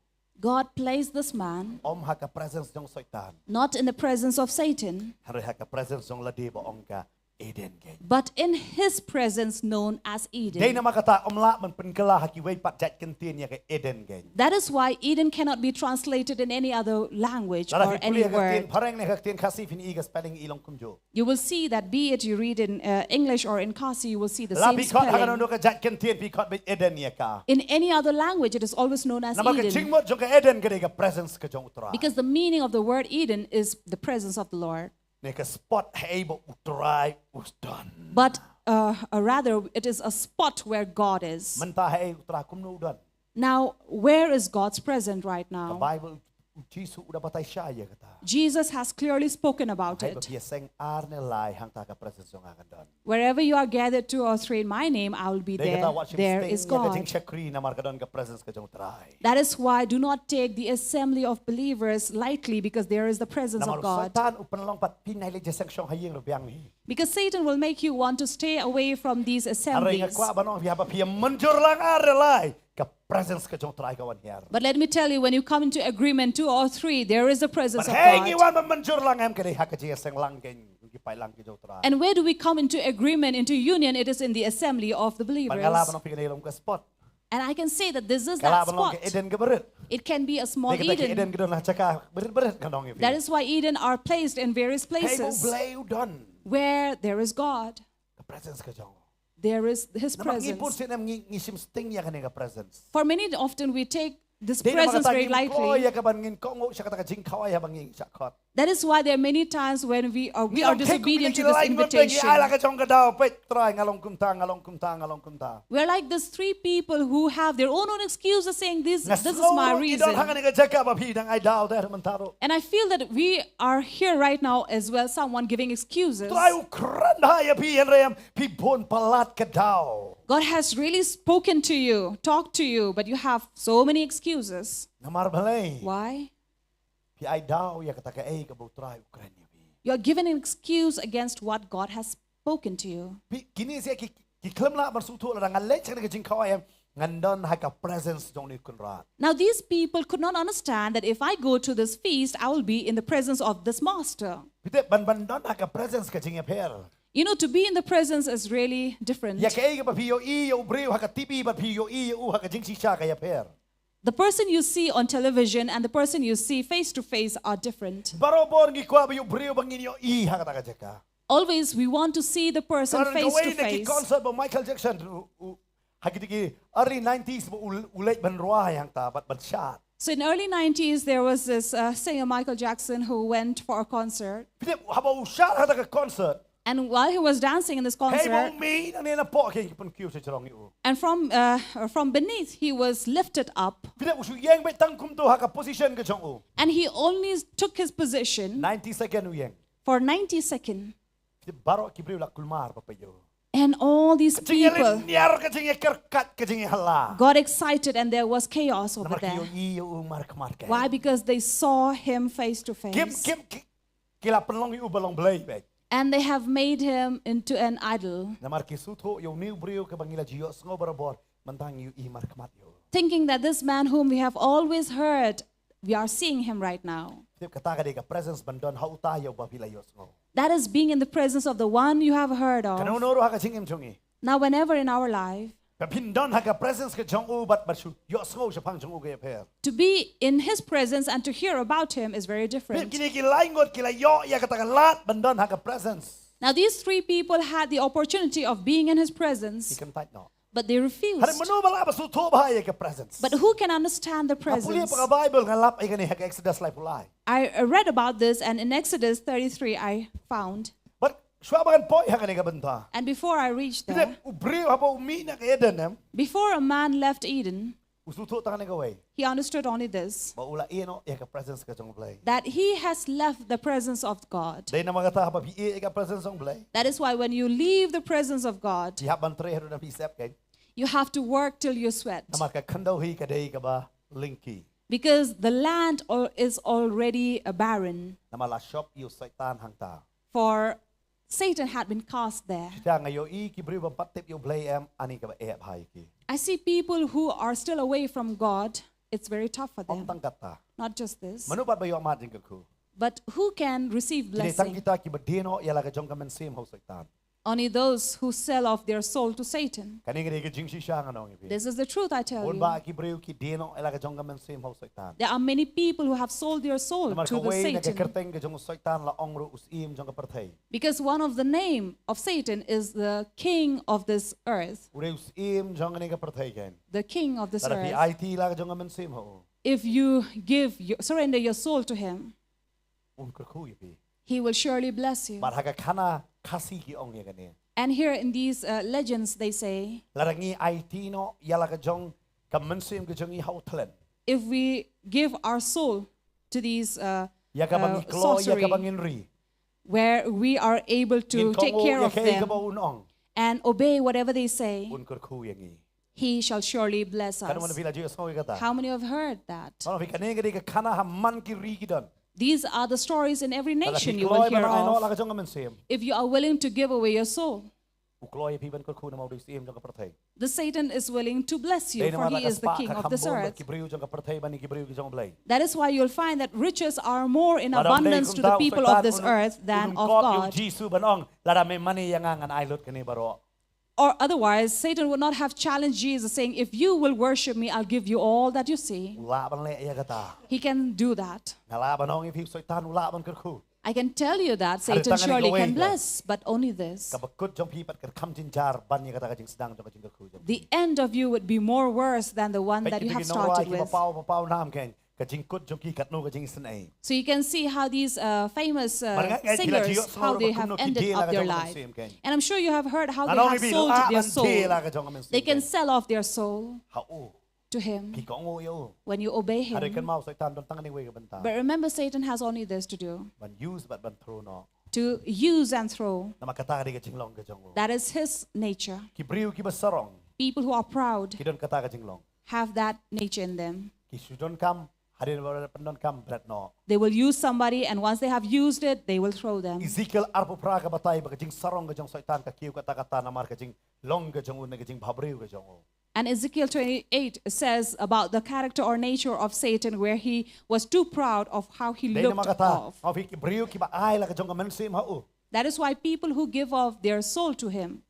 God placed this man, ym ha ka presence jong Soitan. Not in the presence of Satan, hynrei ha ka presence jong lade ba ong ka Eden kein. But in his presence known as Eden. Dei namar kata ym lah ban pynkylla ha kiwei pat jait kyntien ïa ka Eden kein. That is why Eden cannot be translated in any other language or any word. Lada phi pule ha ka ktien phareng ne ha ka ktien Khasi phin i ka spelling i long kumjuh. You will see that be it you read in, uh, English or in Khasi, you will see the same spelling. La phi khot ha kano kano ka jait kyntien phi khot beit Eden ïa ka. In any other language, it is always known as Eden. Namar ka jingmut jong ka Eden ka dei ka presence ka jong U Trai. Because the meaning of the word Eden is the presence of the Lord. Ne ka spot hei ba U Trai u don. But, uh, uh, rather, it is a spot where God is. Mynta hei U Trai kumno u don. Now, where is God's presence right now? Ka Bible, u Jisu u da batai shai ïa kata. Jesus has clearly spoken about it. Hei ba phi ïaseng ar ne lai hangta ka presence jong nga kan don. Wherever you are gathered two or three in my name, I will be there. Dei kata wat shim sting ïa ka jingshakri namar ka don ka presence ka jong U Trai. That is why do not take the assembly of believers lightly, because there is the presence of God. Namar u Soitan u pynlong pat phi nai leit ïaseng shong ha ïing re biang hi. Because Satan will make you want to stay away from these assemblies. Hynrei nga kwah ban ong ïa phi haba phi ïa mynjur lang ar ne lai ka presence ka jong U Trai ka wan hiar. But let me tell you, when you come into agreement, two or three, there is the presence of God. Bad hei ngi wan ban mynjur lang em, ka dei ha ka jingïaseng lang kein, ki paidlang ki jong U Trai. And where do we come into agreement, into union? It is in the assembly of the believers. Bad nga lah ban ong phi ka dei long ka spot. And I can say that this is that spot. Ka lah ban long ka Eden ka barit. It can be a small Eden. Dei kata ka Eden ka don ha jaka barit barit ka nong ïa phi. That is why Eden are placed in various places. Hei ba U Blei u don. Where there is God. Ka presence ka jong u. There is his presence. Namar ngi bun sien em ngi, ngi shim sting ïa kane ka presence. For many, often we take this presence very lightly. Dei namar kata ngin kloi ïa ka ban ngin kohnguh sha kata ka jingkhawai haba ngi shah khot. That is why there are many times when we are, we are disobedient to this invitation. Ngi ong thik kumne ngi ai la ka jong ka daw, peit Trai nga long kumta, nga long kumta, nga long kumta. We are like these three people who have their own, own excuses saying, "This, this is my reason." Nga sngew ruh ngi don ha kane ka jaka ba phi dang ai daw te mynta ruh. And I feel that we are here right now as well, someone giving excuses. Trai u kren bha ïa phi hynrei em phi bun palat ka daw. God has really spoken to you, talked to you, but you have so many excuses. Namar balei? Why? Ki ai daw ïa kata kaei kaba U Trai u kren ïa phi. You're given an excuse against what God has spoken to you. Phi, kine sa ki, ki khlem lah ban sngewthuh lada ngan leit sha kane ka jingkhawai em, ngan don ha ka presence jong une u Kynrad. Now, these people could not understand that if I go to this feast, I will be in the presence of this master. Phi tip, ban, ban don ha ka presence ka jingïapher. You know, to be in the presence is really different. Ïa kaei kaba phi ïohi ïa u briew ha ka T V bad phi ïohi ïa u ha ka jingshisha ka ïapher. The person you see on television and the person you see face to face are different. Barabor ngi kwah ba ïa u briew ba ngin ïohi ha kata ka jaka. Always we want to see the person Kawei face na to ki face. Concert ba u Michael Jackson u, u, ha ki, ki early nineties ba u, u leit ban rwai hangta bad ban shad. So in early nineties, there was this uh, singer Michael Jackson who went for a concert. Phi tip, haba u shad ha kata ka concert. And while he was dancing in this Hei ba concert, u mih nangne napoh, ki pynkhiew sha jrong ïa u. and from uh, from beneath he was lifted up, Phi tip, u shu ïeng beit tang kumto ha ka position ka jong u. And he only took his position Ninety second u ïeng. for ninety seconds. Phi tip, baroh ki briew la kulmar bapeit ïa u. And all these people, Jingïalynñiar, ka jingïakyrkat, ka jingïahala. got excited and there was chaos over Namar ki there. ïohi ïa u markhmat ka. Why? Because they saw him face to Kim, face. kim, ki, ki la pynlong ïa u ba long blei beit. And they have made him into an idol, Namar ki sngewthuh ïa une u briew kaba ngi la ju ïohsngew barabor, mynta ngi ïohi markhmat ïa u. thinking that this man whom we have always heard, we are seeing him right now. Phi tip, kata ka dei ka presence ban don ha uta ïa uba phi la ïohsngew. That is being in the presence of the one you have heard Kano of. kano ruh ha ka jingim jong ngi. Now, whenever in our life, Ba phin don ha ka presence ka jong u bad ban shu ïohsngew shaphang jong u ka ïapher. To be in his presence and to hear about him is very Phi tip, different. kine ki lai ngut ki la ïoh ïa kata ka lad ban don ha ka presence. Now, these three people had the opportunity of being in his Ki presence, kyntait noh. but they refused. Hynrei mano ba lah ban sngewthuh bha ïa ka presence. But who can understand the Nga pule presence? ha ka Bible, nga lap ïa kane ha ka Exodus laiphew lai. I uh, read about this, and in Exodus thirty-three, I found. Bad shuwa ba ngan poi ha kane ka bynta. And before I reached Phi there, tip, u briew haba u mih na ka Eden em, before a man left Eden, u sngewthuh tang kane kawei. he understood only this, Ba u la ïeh noh ïa ka presence ka jong u Blei. that he has left the presence of God. Dei namar kata haba phi ïeh ïa ka presence jong u Blei, That is why when you leave the presence of God, phi hap ban trei haduh ba phi sep kein. you have to work till you sweat. Namar ka khyndew hi ka dei kaba lyngkhi. Because the land al- is already uh, barren. Namar la shop ïa u Soitan hangta. For Satan had been cast there. Te nga ïohi ki briew bym pat tip ïa u Blei em, ani kaba eh bha ïa ki. I see people who are still away from God, it's very tough for Ym them. tang kata. Not just this. Mano pat ba ïoh mad jingkyrkhu. But who can receive Ki dei tang blessing? kita kiba die noh ïa la ka jong ka mynsiem ha u Soitan. Only those who sell off their soul to Satan. Kane ka dei ka jingshisha ngan ong ïa phi. This is the truth I tell Bun you. Bah ki briew ki die noh ïa la ka jong ka mynsiem ha u Soitan. There are many people who have sold their soul Namar to the kawei na ka Satan. kyrteng ka jong u Soitan la ong ruh u syiem jong ka pyrthei. Because one of the name of Satan is the king of this earth, U dei u syiem jong kane ka pyrthei kein. The king of this Lada phi earth. aiti la ka jong ka mynsiem ha u, If you give, your, surrender your soul to him, un kyrkhu ïa phi. He will surely bless you. Bad ha ka khana Khasi ki ong ïa kane. And here in these uh, legends, they say, Lada ngi aiti noh ïa la ka jong ka mynsiem ka jong ngi ha u thlen, if we give our soul to these uh, ïa kaba uh, ngi kloi, ïa kaba sorcery, ngin ri, where we are able to ngin take kohnguh care ïa of kaei kaba them un ong, and obey whatever they say, un kyrkhu ïa ngi. He shall surely bless Katno mano us. phi la ju ïohsngew ïa kata? How many have heard that? Mano phi, kane ka dei ka khana ha man ki ri ki don. These are the stories in every Lada phi nation you will kloi hear ban ai noh la of. ka jong ka mynsiem, If you are willing to give away your soul, u kloi ïa phi ban kyrkhu namar u dei u syiem jong ka pyrthei. the Satan is willing to bless you, Dei for namar la he ka is the spah king ka of kham this bun bad earth. ki briew jong ka pyrthei ban ïa ki briew ki jong u Blei. That is why you'll find that riches are more in Lada ym dei abundance to kumta, the u people Soitan of this un, earth than un of kop ïa u God. Jisu ban ong, lada me mane ïa nga, ngan ai lut kane baroh. Or otherwise, Satan would not have challenged Jesus, saying, if you will worship me, I'll give you all that you see. U lah ban leh ïa kata. He can do that. Nga lah ban ong ïa phi, u Soitan u lah ban kyrkhu. I can tell you that Hynrei Satan tang kane surely kawei can ka, bless, but only this. Kaba kut jong phi pat ka kham jynjar ban ïa kata ka jingsdang jong ka jingkyrkhu jong phi. The end of you would be more worse than the one Peit that ki, you peit have ki nongrwai started kiba with. paw, ba paw nam kein, ka jingkut jong ki katno ka jingisynei. So you can see how these uh, famous uh, Mar nga ngai phi la ju singers, ïohsngew how they ruh ba have kumno ki ended die la up ka their jong ka life. mynsiem kein. And I'm sure you have heard how Nga they ong have ïa phi, sold lah their ban die la soul. ka jong ka mynsiem kein. They can sell off their soul Ha u. to him Phi kohnguh ïa u. when you obey Hynrei him. kynmaw u Soitan don tang kane kawei ka bynta. But remember, Satan has only this to do, Ban use bad ban throw noh. To use and throw. Namar kata ka dei ka jinglong ka jong u. That is his nature. Ki briew kiba sarong, People who are proud ki don kata ka jinglong. Have that nature in them. Ki shu donkam Hadien ba la pyndonkam bret noh. They will use somebody, and once they have used it, they will throw them. Ezekiel arphew phra ka batai ba ka jingsarong ka jong Soitan ka kiew katta katta namar ka jinglong ka jong u ne ka jingbhabriew ka jong u. And Ezekiel twenty-eight says about the character or nature of Satan, where he was too proud of how he Dei namar looked kata, off. nga ong ïa phi ki briew kiba ai la ka jong ka mynsiem ha u. That is why people who give off their soul to him,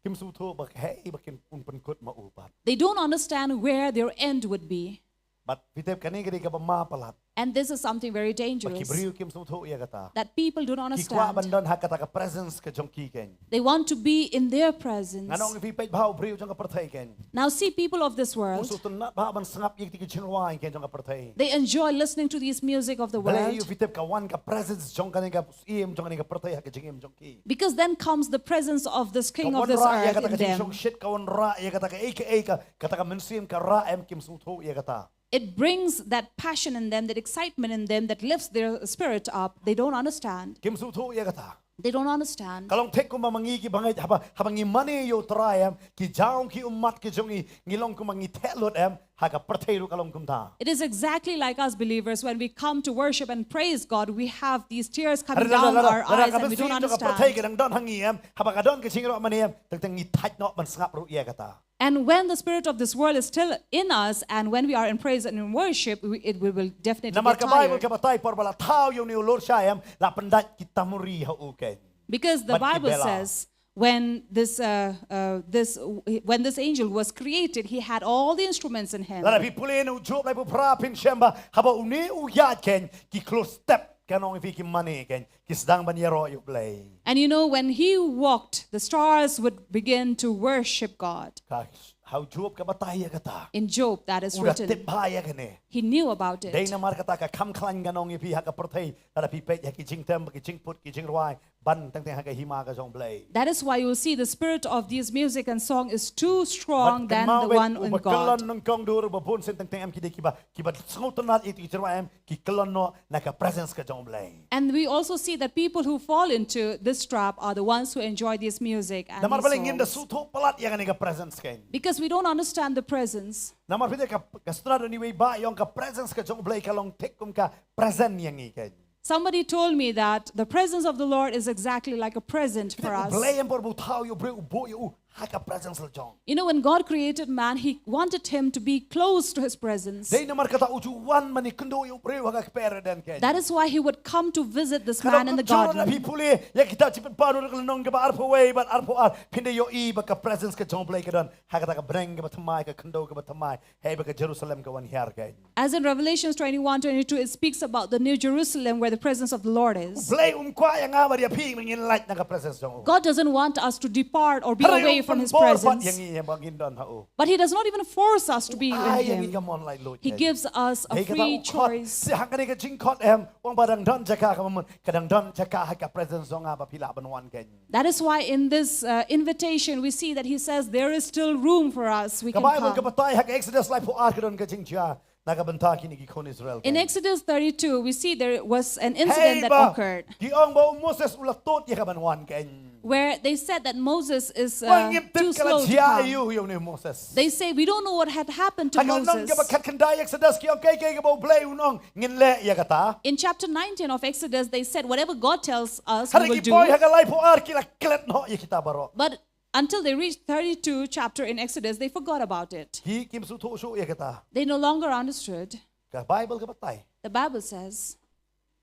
Kim sngewthuh ba hei ba kin un pynkut ma u pat. they don't understand where their end would be. Bad phi tip kane ka dei kaba ma palat. And this is something very Ba ki dangerous briew kim sngewthuh ïa kata. That people don't Ki kwah ban understand. don ha kata ka presence ka jong ki kein. They want to be in their presence. Nga ong ïa phi peit bha u briew jong ka pyrthei kein. Now see people of this U world. sngewtynnat bha ban sngap ïa ki jingrwai kein jong ka pyrthei. They enjoy listening to these music of the Balei world. ïa phi tip ka wan ka presence jong kane ka ïing jong kane ka pyrthei ha ka jingim jong ki. Because then comes the presence of this king Ka of this wanrah ïa earth kata in ka them. jingshongshit, ka wanrah ïa kata ka ei ka ei ka, kata ka mynsiem ka rah em kim sngewthuh ïa kata. It brings that passion in them, that excitement in them, that lifts their spirit up. They don't understand. Kim sngewthuh ïa kata. They don't understand. Ka long thik kumba ma ngi ki bangeit haba, haba ngi mane ïa u Trai em, ki jaw ki ummat ki jong ngi, ngi long kumba ngi theh lut em, ha ka pyrthei ruh ka long kumta. It is exactly like us believers, when we come to worship and praise God, we have these tears coming Lada, down lada, our lada eyes ka and we don't mynsiem jong ka understand. pyrthei ka dang don ha ngi em, haba ka don ka jingrwai mane em, teng teng ngi thait noh ban sngap ruh ïa kata. And when the Spirit of this world is still in us, and when we are in praise and in worship, we, it, we will definitely Namar get ka Bible tired. Ka batai por ba la thaw ïa une u lor shai em, la pyndait ki tamuri ha u kein. Because the Bad ki Bible bela. Says, when this, uh, uh, this, when this angel was created, he had all the instruments in him. Lada phi pule na u Job laiphew phra phin shem ba, haba une u ïaid kein, ki klur step, nga ong ïa phi ki mane kein, ki sdang ban ïaroh ïa u Blei. And you know, when he walked, the stars would begin to worship God. Ka ha u Job ka batai ïa kata. In Job, that is U da written. Tip bha ïa kane. He knew about Dei it. namar kata ka kham khlaiñ nga ong ïa phi ha ka pyrthei, lada phi peit ïa ki jingtem, ki jingput, ki jingrwai, ban teng teng ha ka hima ka jong u Blei. That is why you see the spirit of these music and song is too strong Bad than kynmaw the beit, one u in ba kyllon God. nyngkong dur, u ba bun sien teng teng em ki dei kiba, kiba sngewtynnat ïa ki jingrwai em, ki kyllon noh na ka presence ka jong u Blei. And we also see that people who fall into this trap are the ones who enjoy this music and Namar balei ngim da these songs. Sngewthuh palat ïa kane ka presence kein. Because we don't understand the presence. Namar phi tip ka, ka sngewtynnat ïa u nongwei ba ïong ka presence ka jong u Blei ka long thik kum ka present ïa ngi kein. Somebody told me that the presence of the Lord is exactly like a present for U us. Blei em por ba u thaw ïa u briew u buh ïa u ha ka presence la jong. You know, when God created man, he wanted him to be close to his presence. Dei namar kata u ju wan ban ïakynduh ïa u briew ha ka kper Eden kein. That is why he would come to visit this Ka man dei in the kumjuh lada garden. phi pule ïa kitab Jingpynpaw lynnong kaba arphew wei bad arphew ar, phin da ïohi ba ka presence ka jong u Blei ka don ha kata ka bneng kaba thymmai, ka khyndew kaba thymmai, hei ba ka Jerusalem ka wan hiar kein. As in Revelations twenty-one, twenty-two, it speaks about the New Jerusalem where the presence of the Lord is. Blei um kwah ïa nga bad ïa phi ba ngin lait na ka presence jong u. God doesn't want us to depart or be Hynrei away u from his pynbor pat ïa presence. ngi ïa ba ngin don ha u. But he does not even force us to be Ai with ïa ngi him. ka mon laitluid. He gives us a Hei kata free u khot, choice. si ha kane ka jingkhot em, u ong ba dang don jaka kaba mut, ka dang don jaka ha ka presence jong nga ba phi lah ban wan kein. That is why in this uh, invitation we see that he says there is still room for us. We Ka can Bible ka come. batai ha ka Exodus laiphew ar ka don ka jingjia na ka bynta kine ki khun Israel. In Kein. Exodus thirty-two, we see there was an Hei incident that ba, occurred ki ong ba u Moses u la tut ïa ka ban wan kein. Where they said that Moses is Ba uh, ngim too tip ka la slow to jia come. Ïa u, ïa u Moses. They say, "We don't know what had happened to Ha ka lynnong Moses." kaba khatkhyndai Exodus ki ong kaei kaei kaba u Blei un ong ngin leh ïa kata. In chapter nineteen of Exodus, they said, "Whatever God tells us, we Hynrei will ki poi do." ha ka laiphew ar ki la klet noh ïa kita baroh. But until they reached thirty-two chapter in Exodus, they forgot about it. Ki kim sngewthuh shuh ïa kata. They no longer understood. Ka Bible ka batai. The Bible says,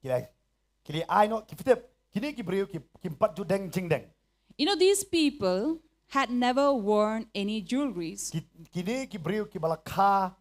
Ki la, ki la ai noh, ki phi tip, kine ki briew ki, kim pat ju deng jingdeng. you know, these people had never worn any jewelries. Ki, kine ki briew kiba la kha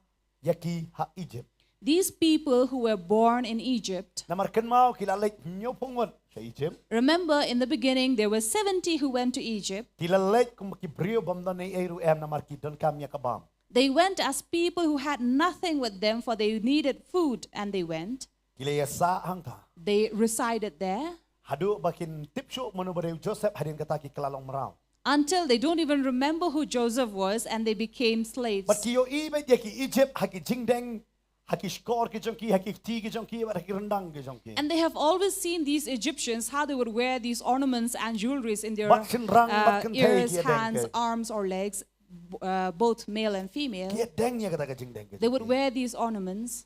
ïa ki ha Egypt. These people who were born in Egypt, Namar kynmaw ki la leit hynñiewphew ngut sha Egypt. Remember, in the beginning, there were seventy who went to Egypt. Ki la leit kum ki briew bym don ei ei ruh em namar ki donkam ïa ka bam. They went as people who had nothing with them, for they needed food, and they went. Ki la ïasah hangta. They resided there Haduh ba kin tip shuh mano ba dei u Joseph hadien kata ki kylla long mraw. Until they don't even remember who Joseph was, and they became slaves. Bad ki ïohi beit ïa ki Egypt ha ki jingdeng, ha ki shkor ki jong ki, ha ki kti ki jong ki, bad ha ki ryndang ki jong ki. And they have always seen these Egyptians, how they would wear these ornaments and jewelries in their Bad shynrang, bad uh, kynthei ears, ki ïa deng hands, ki. Arms, or legs, b- uh, both male and female. Ki ïa deng ïa kata ka jingdeng ki They jong would ki. Wear these ornaments.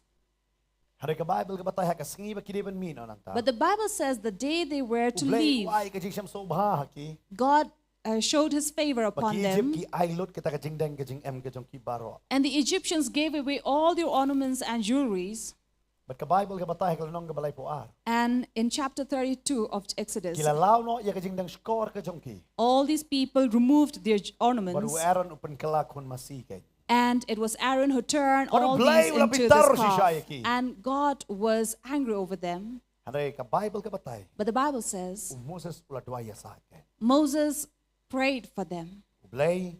Hynrei ka Bible ka batai ha ka sngi ba ki dei ban mih noh nangta, But the Bible says the day they were to U Blei leave, u ai ka jingshem sngewbha ha ki. God uh, showed his favor Ba upon ki Egypt them. ki ai lut kata ka jingdeng ka jingem ka jong ki baroh. And the Egyptians gave away all their ornaments and jewelries. Bad ka Bible ka batai ha ka lynnong kaba laiphew ar, And in chapter thirty-two of Exodus, ki la law noh ïa ka jingdeng shkor ka jong ki. All these people removed their j- Bad u ornaments. Aaron u pynkylla khun masi kein. And it was Aaron who turned Bad U all Blei these u la into bitar this shisha ïa calf. Ki. And God was angry over them. Hynrei ka Bible ka batai, But the Bible says u Moses u la duwai ïa sa kein. Moses prayed for them. U Blei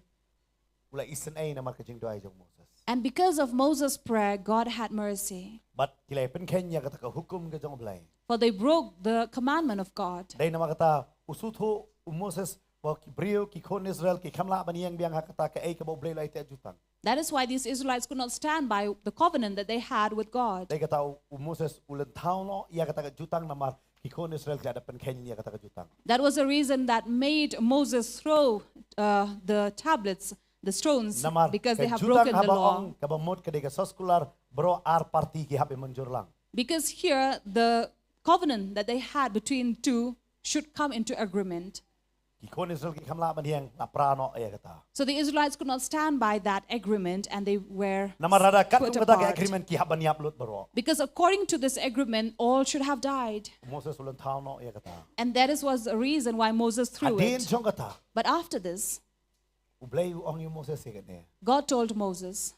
u la isynei namar ka jingduwai jong Moses. And because of Moses' prayer, God had mercy. Bad ki la pynkheiñ ïa kata ka hukum ka jong U Blei. For they broke the commandment of God. Dei namar kata u sngewthuh u Moses ba ki briew ki khun Israel ki kham lah ban ïeng biang ha kata kaei kaba U Blei u la ai teh jutang. That is why these Israelites could not stand by the covenant that they had with God. Dei kata u, u Moses u lynthaw noh ïa kata ka jutang namar ki khun Israel ki la dep pynkheiñ ïa kata ka jutang. That was the reason that made Moses throw uh, the tablets, the stones, Namar because ka they have jutang broken the haba law. Ong kaba mut ka dei ka soskular baroh ar parti ki hap ban mynjur lang. Because here the covenant that they had between two should come into agreement. Ki khun Israel ki kham lah ban ïeng, la pra noh ïa kata. So the Israelites could not stand by that agreement and they were Namar lada kat put kum kata ka apart. Agreement ki hap ban ïap lut baroh. Because according to this agreement, all should have died. Moses u lynthaw noh ïa kata. And that is was the reason why Moses threw Hadien it. Jong kata, But after this, U Blei u ong ïa u Moses ïa kane. God told Moses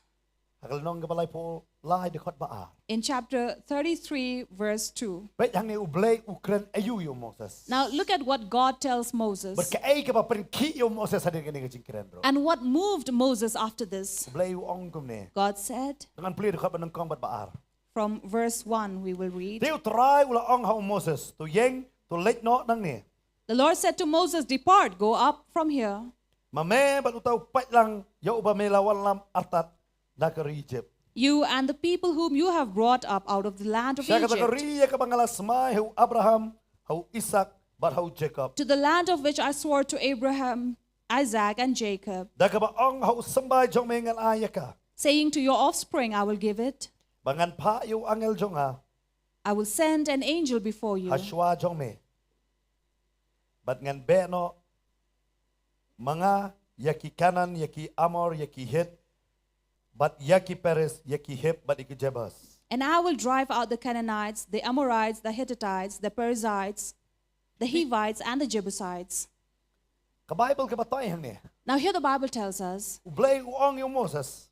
Ha ka lynnong kaba laiphew lai dkhot ba ar. In chapter thirty-three, verse two. Peit hangne U Blei u kren aïu ïa u Moses. Now look at what God tells Moses. Bad kaei kaba pynkhih ïa u Moses hadien kane ka jingkren ruh. And what moved Moses after this? U Blei u ong kumne. God said, Ngan plie dkhot ba nyngkong bad ba ar. From verse one, we will read. Te U Trai u la ong ha u Moses, to ïeng, to leit noh nangne. The Lord said to Moses, "Depart, go up from here. Ma me bad uta u paidlang ïa uba me la wallam artat na ka ri Egypt. You and the people whom you have brought up out of the land of Sha kata ka Egypt, ri ïa kaba nga la smai ha u Abraham, ha u Isak, bad ha u Jacob. To the land of which I swore to Abraham, Isaac, and Jacob, Da kaba ong ha u symbai jong me ngan ai ïa ka. Saying, 'To your offspring I will give it.' Bad ngan phah ïa u angel jong nga. I will send an angel before you. Ha shuwa jong me. Bad ngan beh noh ma nga ïa ki Kanaan, ïa ki Amor, ïa ki Hit, bad ïa ki Periz, ïa ki Hiv, bad ïa ki Jebus. And I will drive out the Canaanites, the Amorites, the Hittites, the Perizzites, the Hivites, and the Jebusites. Ka Bible ka batai hangne. Now, here the Bible tells us, U Blei u ong ïa u Moses.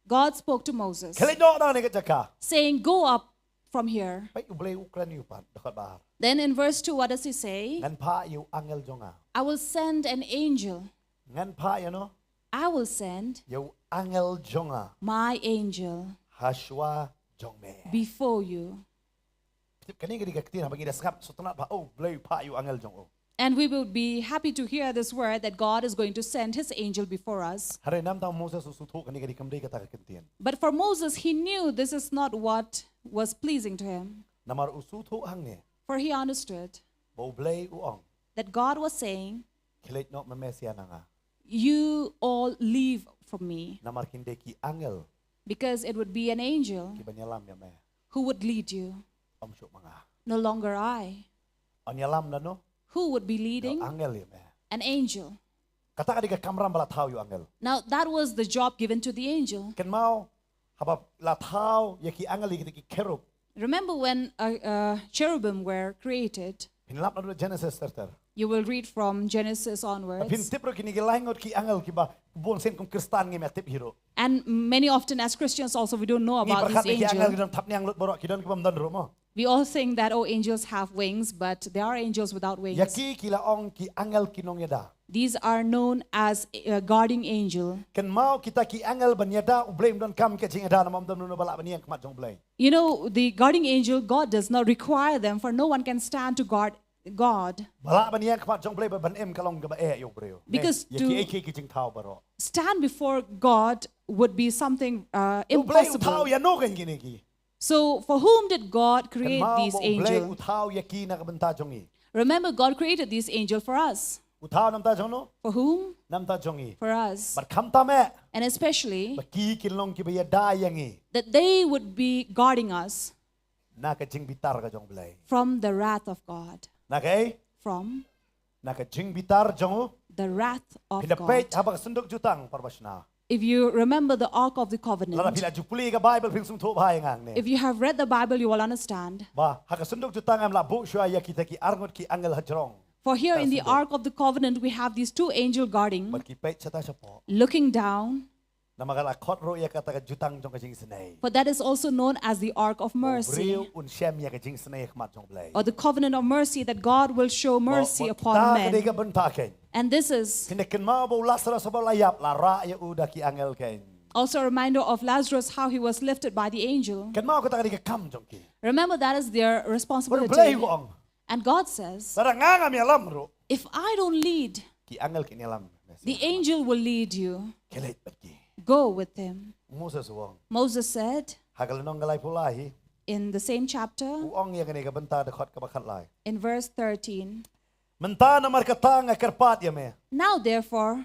God spoke to Moses, Khlei noh nangne ka jaka. Saying, "Go up from here." Peit U Blei u kren ïa u pat, dkhot ba ar. Then in verse two, what does he say? Ngan phah ïa u angel jong nga. "I will send an angel." Ngan phah ïa no? I will send Ïa u angel jong nga. My angel Ha shuwa jong me. Before you. Tip kane ka dei ka ktien haba ngi da sngap sngewtynnat ba, oh, U Blei u phah ïa u angel jong u. And we will be happy to hear this word that God is going to send his angel before us. Hynrei namar u Moses u sngewthuh kane ka dei kam dei kata ka ktien. But for Moses, he knew this is not what was pleasing to him. Namar u sngewthuh hangne. For he understood Ba U Blei u ong. That God was saying, Khlei noh ma me sha na nga. "You all leave from me." Namar kin dei ki angel. Because it would be an angel Ki ban ïalam ïa me. Who would lead you. Ym shuh ma nga. No longer I. Yn ïalam da no? Who would be leading? Angel ïa me. An angel. Kata ka dei ka kamram ba la thaw ïa u angel. Now that was the job given to the angel. Kynmaw, haba la thaw ïa ki angel ïa ki cherub. Remember when uh, uh, cherubim were created? Phin lap na Genesis ter ter. You will read from Genesis Phin onwards. tip ruh kine ki lai ngut ki angel kiba bun sien kum Khristan ngim tip hi ruh. And many often as Christians also we don't know Ngi about pyrkhat these ki angel ki angels. don thapniang lut baroh, ki don kiba ym don ruh mo. We all think that, oh, angels have wings, but there are angels without wings. Ïa ki ki la ong ki angel ki nongïada. These are known as uh, guarding angel. Kynmaw kita ki angel ban ïada U Blei ym don kam ka jingïada namar ym don uno ba lah ban ïeng khmat jong U Blei. You know, the guarding angel, God does not require them, for no one can stand to guard God. Ba lah ban ïeng khmat jong U Blei ba ban im ka long kaba eh ïa u briew. Because Ïa to- ki ei ki ki jingthaw baroh. Stand before God would be something uh, U Blei u thaw impossible. ïa no kan kine ki. So, for whom did God create Kynmaw these ba U Blei u angels? thaw ïa ki na ka bynta jong ngi. Remember, God created these angels for us. U thaw na ka bynta jong no? For whom? Na ka bynta jong ngi. For us. Bad khamtam eh. And especially Ba ki kin long kiba ïada ïa ngi. That they would be guarding us. Na ka jingbitar ka jong U Blei. From the wrath of God. Na ka ei? From Na ka jingbitar jong u. The wrath of God. Phin da peit haba ka synduk jutang, para bashna. If you remember the Ark of the Covenant, lada phi la ju pule ka Bible phin sngewthuh bha ïa nga hangne. If you have read the Bible, you will understand. Ba ha ka synduk jutang em la buh shuwa ïa kita ki arngut ki angel hajrong. For here in the Ark of the Covenant, we have these two angel guarding, bad ki peit shata shapoh, looking down. Namar ka la khot ruh ïa kata ka jutang jong ka jingisynei. For that is also known as the Ark of Mercy. U briew un shem ïa ka jingisynei ha khmat jong U Blei. Or the covenant of mercy, that God will show mercy upon men. Ba, ba kata ka dei ka bynta kein. And this is, phin da kynmaw ba u Lazarus haba u la ïap la rah ïa u da ki angel kein. Also a reminder of Lazarus, how he was lifted by the angel. Kynmaw kata ka dei ka kam jong ki. Remember, that is their responsibility. Bad U Blei u ong. And God says, lada nga ngam ïalam ruh, if I don't lead, ki angel kin ïalam. The angel will lead you. Khie leit bad ki. Go with him. Moses u ong. Moses said, ha ka lynnong ka laiphew lai hi, in the same chapter, u ong ïa kane ka bynta, dkhot kaba khatlai, in verse thirteen. Mynta namar kata nga kyrpad ïa me. Now therefore,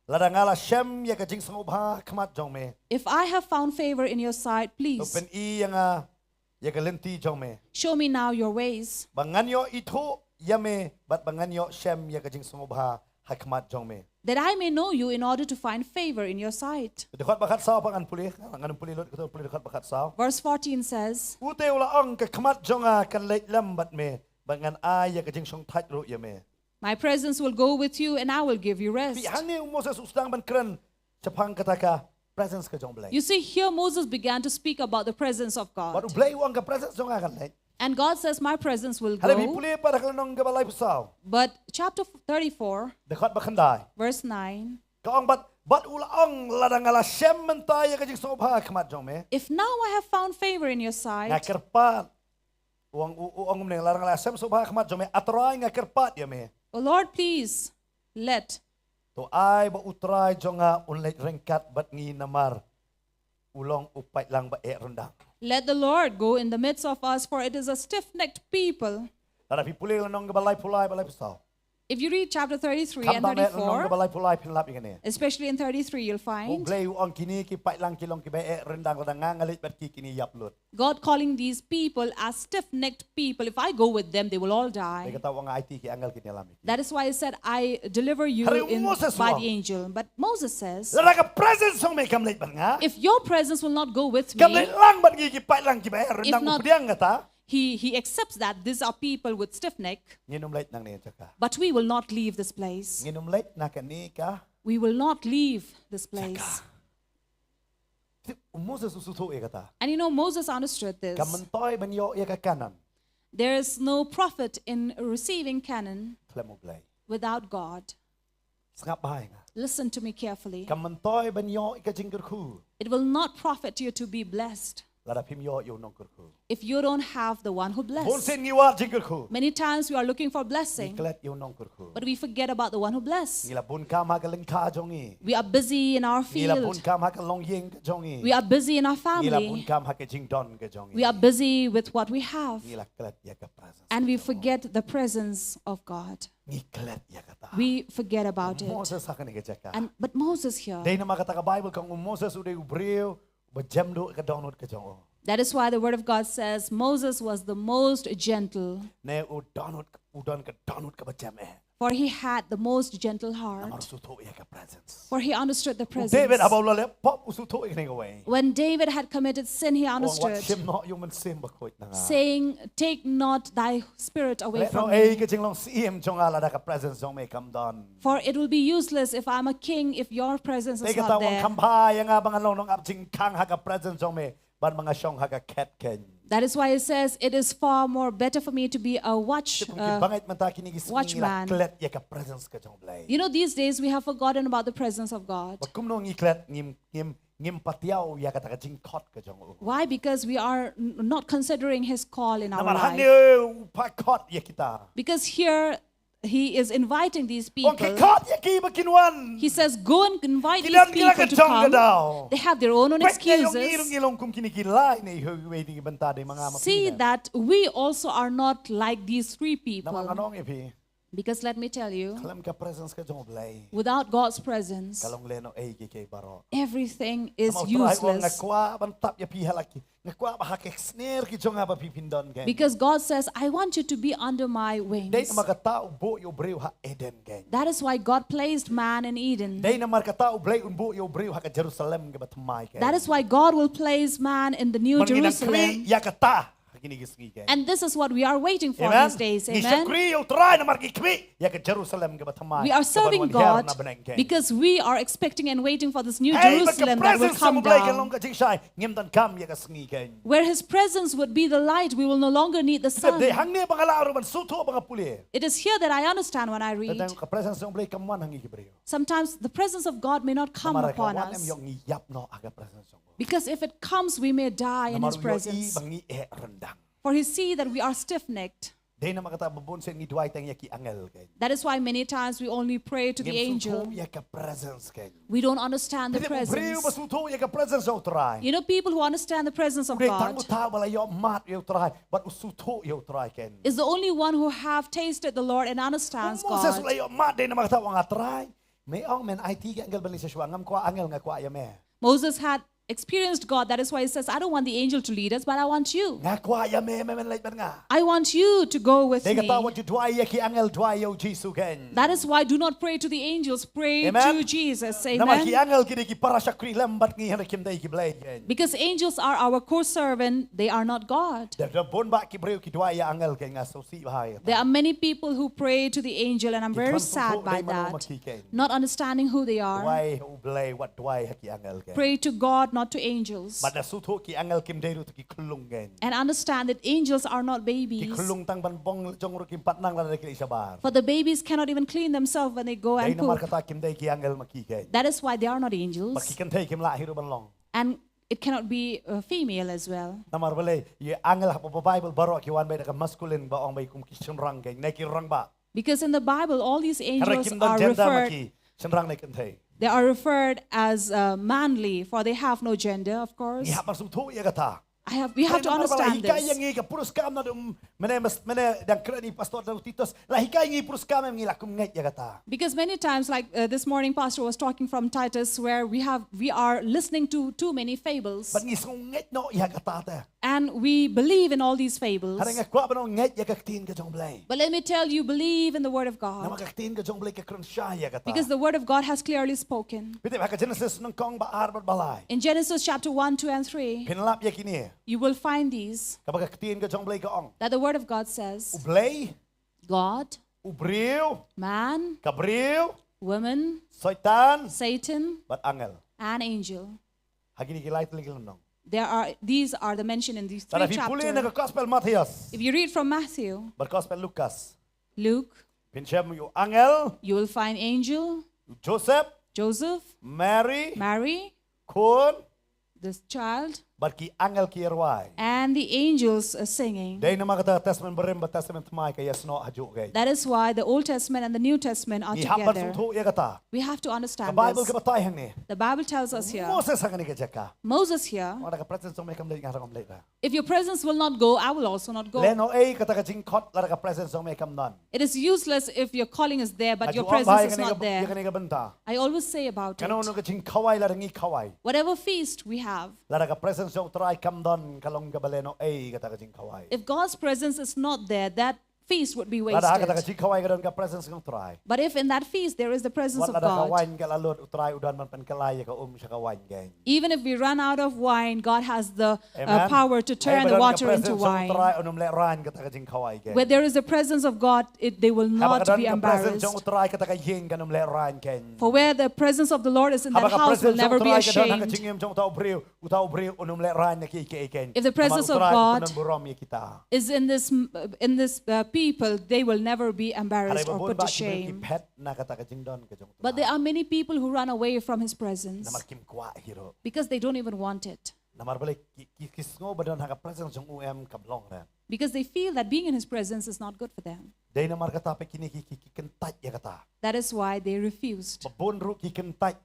lada nga la shem ïa ka jingsngewbha ha khmat jong me, if I have found favor in your sight, please, to pyni ïa nga ïa ka lynti jong me. Show me now your ways. Ba ngan ïoh ithuh ïa me bad ba ngan ïoh shem ïa ka jingsngewbha ha khmat jong me. That I may know you in order to find favor in your sight. Dkhot ba khatsaw pat ngan pule, ngan pule lut, kata pule dkhot ba khatsaw. Verse fourteen says, ute u la ong, ka khmat jong nga kan leit lem bad me, bad ngan ai ïa ka jingshongthait ruh ïa me. My presence will go with you and I will give you rest. Phi, hangne u Moses u sdang ban kren shaphang kata ka presence ka jong U Blei. You see, here Moses began to speak about the presence of God. Bad U Blei u ong, ka presence jong nga kan leit. And God says, my presence will go. Hynrei phi pule pat ha ka lynnong kaba laiphew saw. But chapter thirty-four, dkhot ba khyndai, verse nine. Ka ong, bad, bad u la ong, lada nga la shem mynta ïa ka jingsngewbha ha khmat jong me. If now I have found favor in your sight. Nga kyrpad. U ong, u, u ong mynne, lada nga la shem sngewbha ha khmat jong me, A Trai, nga kyrpad ïa me. Oh Lord, please, let. To ai ba U Trai jong nga un leit ryngkat bad ngi namar u long u paidlang ba eh ryndang. Let the Lord go in the midst of us, for it is a stiff-necked people. Lada phi pule lynnong kaba laiphew lai bad laiphew saw. If you read chapter thirty-three and thirty-four, kaba laiphew lai phin lap ïa kane. Especially in thirty-three, you'll find, U Blei u ong, kine ki paidlang ki long kiba eh ryndang, lada nga nga leit bad ki, kine ïap lut. God calling these people as stiff-necked people. If I go with them, they will all die. Te kata u ong, nga aiti ki angel kin ïalam ïa ki. That is why he said, I deliver you in, by the angel. Hynrei u Moses u ong, but Moses says, lada ka presence jong me kam leit bad nga, if your presence will not go with me, kam leit lang bad ngi ki paidlang kiba eh ryndang, u pdiang kata. He, he accepts that these are people with stiff neck. Ngin ym leit nangne jaka. But we will not leave this place. Ngin ym leit na kane ka jaka. We will not leave this place. U Moses u sngewthuh ïa kata. And you know, Moses understood this. Ka myntoi ban ïoh ïa ka Kanaan, there is no profit in receiving Canaan, khlem U Blei, without God. Sngap bha ïa nga. Listen to me carefully. Ka myntoi ban ïoh ïa ka jingkyrkhu, it will not profit you to be blessed, lada phim ïoh ïa u nongkyrkhu. If you don't have the one who bless. Bun sien ngi wad jingkyrkhu. Many times we are looking for blessing. Ngi klet ïa u nongkyrkhu. But we forget about the one who bless. Ngi la bun kam ha ka lyngkha jong ngi. We are busy in our field. Ngi la bun kam ha ka longïing ka jong ngi. We are busy in our family. Ngi la bun kam ha ka jingdon ka jong ngi. We are busy with what we have. Ngi la klet ïa ka presence. And we forget the presence of God. Ngi klet ïa kata. We forget about it. Moses ha kane ka jaka. And, but Moses here. Dei namar kata ka Bible ka ong u Moses u dei u briew ba jem duh ka dohnud ka jong u. That is why the word of God says Moses was the most gentle. Ne u dohnud, u don ka dohnud kaba jem eh. For he had the most gentle heart. Namar u sngewthuh ïa ka presence. For he understood the presence. U David haba u la leh pop u sngewthuh ïa kane kawei. When David had committed sin, he understood. U ong wat shim noh ïa u Mynsiem Bakhuid na nga. Saying, take not thy spirit away from me. Lehnohei ka jinglong syiem jong nga lada ka presence jong me kam don. For it will be useless if I'm a king if your presence is not there. Te kata u ong kham bha ïa nga ba ngan long nongap jingkhang ha ka presence jong me, ban ba nga shong ha ka khet keiñ. That is why it says, it is far more better for me to be a watch, uh, watchman. Te kum ki bangeit mynta kine ki sngi ngi la klet ïa ka presence ka jong U Blei. You know, these days we have forgotten about the presence of God. Bad kumno ngi klet, ngim, ngim, ngim patiaw ïa kata ka jingkhot ka jong u. Why? Because we are n-, not considering his call in our life. Namar hangne u phah khot ïa kita. Because here he is inviting these people. U ong khie khot ïa ki ba kin wan. He says, go and invite these people to come. Ki don ki la ka jong ka daw. They have their own, own excuses. Peit ïa ngi ruh ngi long kum kine ki lai ne, iwei iwei na ki bynta, dei ma nga ma phi ne. See that we also are not like these three people. Namar ngan ong ïa phi. Because let me tell you, Khlem ka presence ka jong U Blei, without God's presence, ka long lehnohei kiei kiei baroh. Everything is Namar U Trai u ong, nga useless. kwah ban tap ïa phi ha la ki, nga kwah ba ha ki sner ki jong nga ba phi phin don kein. Because God says, "I want you to be under my wings." Dei namar kata u buh ïa u briew ha Eden kein. That is why God placed man in Eden. Dei namar kata U Blei un buh ïa u briew ha ka Jerusalem kaba thymmai kein. That is why God will place man in the New Namar ngi dang Jerusalem. khmih ïa kata ha kine ki sngi kein. And this is what we are waiting for Amen. These days. Ngi Amen. shakri ïa U Trai namar ngi khmih ïa ka Jerusalem kaba thymmai, We are kaban serving wan hiar God na bneng kein. Because we are expecting and waiting for this New Hei, ba ka Jerusalem that will presence come jong U Blei ka down. long ka jingshai, ngim donkam ïa ka sngi kein. Where His presence would be the light, we will no longer need the Te dei sun. hangne ba nga lah ruh ban sngewthuh ba nga pule. It is here that I understand when I read. Tang ka presence jong U Blei kam wan ha ngi ki briew. Sometimes the presence of God may not come Namar ka upon wan em us. ïoh ngi ïap noh ha ka presence jong U Blei. Because if it comes, we may die in Namar His u ïohi presence. Ba ngi eh ryndang. For He see that we are stiff-necked. Dei namar kata ba bun sien ngi duwai tang ïa ki angel kein. That is why many times we only pray to the Ngim sngewthuh angel. Ïa ka presence kein. We don't understand the Te u briew ba presence. sngewthuh ïa ka presence jong U Trai. You know, people who understand the presence of Dei tang God, u thaw ba la ïoh mad ïa U Trai, bad u sngewthuh ïa U Trai kein. is the only one who have tasted the Lord and understands U Moses u la God. ïoh mad dei namar kata u ong, A Trai, me ong men aiti ki angel ban leit sha shuwa, ngam kwah angel, nga kwah ïa me. Moses had experienced God. That is why he says, "I don't want the angel to lead us, but I want you. Nga kwah ïa me, me men leit bad nga. I want you to go with Dei kata me." wat ju duwai ïa ki angel, duwai ïa U Jisu kein. That is why do not pray to the angels, pray Amen. to Jesus. Namar ki Amen. Angel ki dei ki para shakri lem bad ngi, hynrei kim dei ki Blei kein. Because angels are our co-servant, they are not God. Da, da bun bah ki briew ki duwai ïa angel kein, nga sngewsih bha ïa kata. There are many people who pray to the angel, and I'm Ki very khlem sad sngewthuh by dei mano ma that, ki kein. Not understanding who they are. Duwai ïa U Blei wat duwai ha ki angel kein. Pray to God, not to angels. Bad da sngewthuh ki angel kim dei ruh ki khyllung kein. And understand that angels are not Ki babies. khyllung tang ban bong jong ruh kim pat nang lada ki leit shabar. For the babies cannot even clean themselves when they go Dei and namar poop. Kata kim dei ki angel ma ki kein. That is why they are not Bad angels. Ki kynthei kim lah hi ruh ban long. And it cannot be a female as well. Namar balei, ïa angel ha ka Bible baroh ki wan beit da ka masculine ba ong beit kum ki shynrang kein, ne ki rangbah. Because in the Bible, all these angels are referred, shynrang ne kynthei. They are referred as uh, manly, for they have no gender, of course. Ngi hap ban sngewthuh ïa kata. I have, we have to understand this. Namar ba la hikai ïa ngi ka puriskam na dum, mene, mene dang kren i pastor na u Titus, la hikai ngi puriskam em, ngi la kum ngeit ïa kata. Because many times, like uh, this morning, Pastor was talking from Titus, where we have, we are listening to too many fables. Bad ngi sngew ngeit noh ïa kata te. And we believe in all these fables. Hynrei nga kwah ba phin ngeit ïa ka ktien ka jong U Blei. But let me tell you, believe in the word of God. Namar ka ktien ka jong U Blei ka kren shai ïa kata. Because the word of God has clearly spoken. Phi tip ha ka Genesis nyngkong ba ar bad ba lai. In Genesis chapter one, two, and three, phin lap ïa kine. You will find these. Kaba ka ktien ka jong U Blei ka ong. That the word of God says. U Blei. God. U briew. Man. Ka briew. Woman. Soitan. Satan. Bad angel. An angel. Ha kine ki lai tylli ki lynnong. There are, these are the mention in these three chapters. Lada phi pule na ka Gospel Mathaios. If you read from Matthew, bad Gospel Lukas. Luke, phin shem ïa u angel. You will find angel. Joseph. Joseph. Mary. Mary. Khun. This child. Bad ki angel ki rwai. And the angels are singing. Dei namar kata Testament Barim bad Testament Thymmai ka ïasnoh hajuh kein. That is why the Old Testament and the New Testament are together. Ngi hap ban sngewthuh ïa kata. We have to understand this. Ka Bible ka batai hangne. The Bible tells us here. Moses hangne ka jaka. Moses here. Lada ka presence jong me kam leit, nga ruh ngam leit ba. If your presence will not go, I will also not go. Lehnohei kata ka jingkhot lada ka presence jong me kam don. It is useless if your calling is there, but your presence is not there. Nga ju ong bha ïa kane ka, ïa kane ka bynta. I always say about it. Kano kano ka jingkhawai lada ngi khawai. Whatever feast we have. Lada ka presence jong U Trai kam don, ka long kaba lehnohei kata ka jingkhawai. If God's presence is not there, that feast would be wasted. Lada ha kata ka jingkhawai ka don ka presence jong U Trai. But if in that feast there is the presence of God. Wat lada ka wine ka la lut, U Trai u don ban pynkylla ïa ka um sha ka wine kein. Even if we run out of wine, God has the uh, power to turn the water into wine. Amen. Haba ka don ka presence jong U Trai un ym lehraiñ kata ka jingkhawai kein. Where there is the presence of God, it, they will not be embarrassed. Haba ka don ka presence jong U Trai kata ka ïing kan ym lehraiñ kein. For where the presence of the Lord is in that house will never be ashamed. Haba ka presence jong U Trai ka don ha ka jingim jong uta u briew, uta u briew un ym lehraiñ na kiei kiei kein. If the presence of God is in this, in this uh, people, they will never be embarrassed or put to shame. Hynrei ba bun bah ki briew ki phet na kata ka jingdon ka jong U Trai. But there are many people who run away from His presence. Namar kim kwah hi ruh. Because they don't even want it. Namar balei, ki, ki, ki sngew ba don ha ka presence jong u em kam long re. Because they feel that being in His presence is not good for them. Dei namar kata pat kine ki, ki, ki kyntait ïa kata. That is why they refused. Ba bun ruh ki kyntait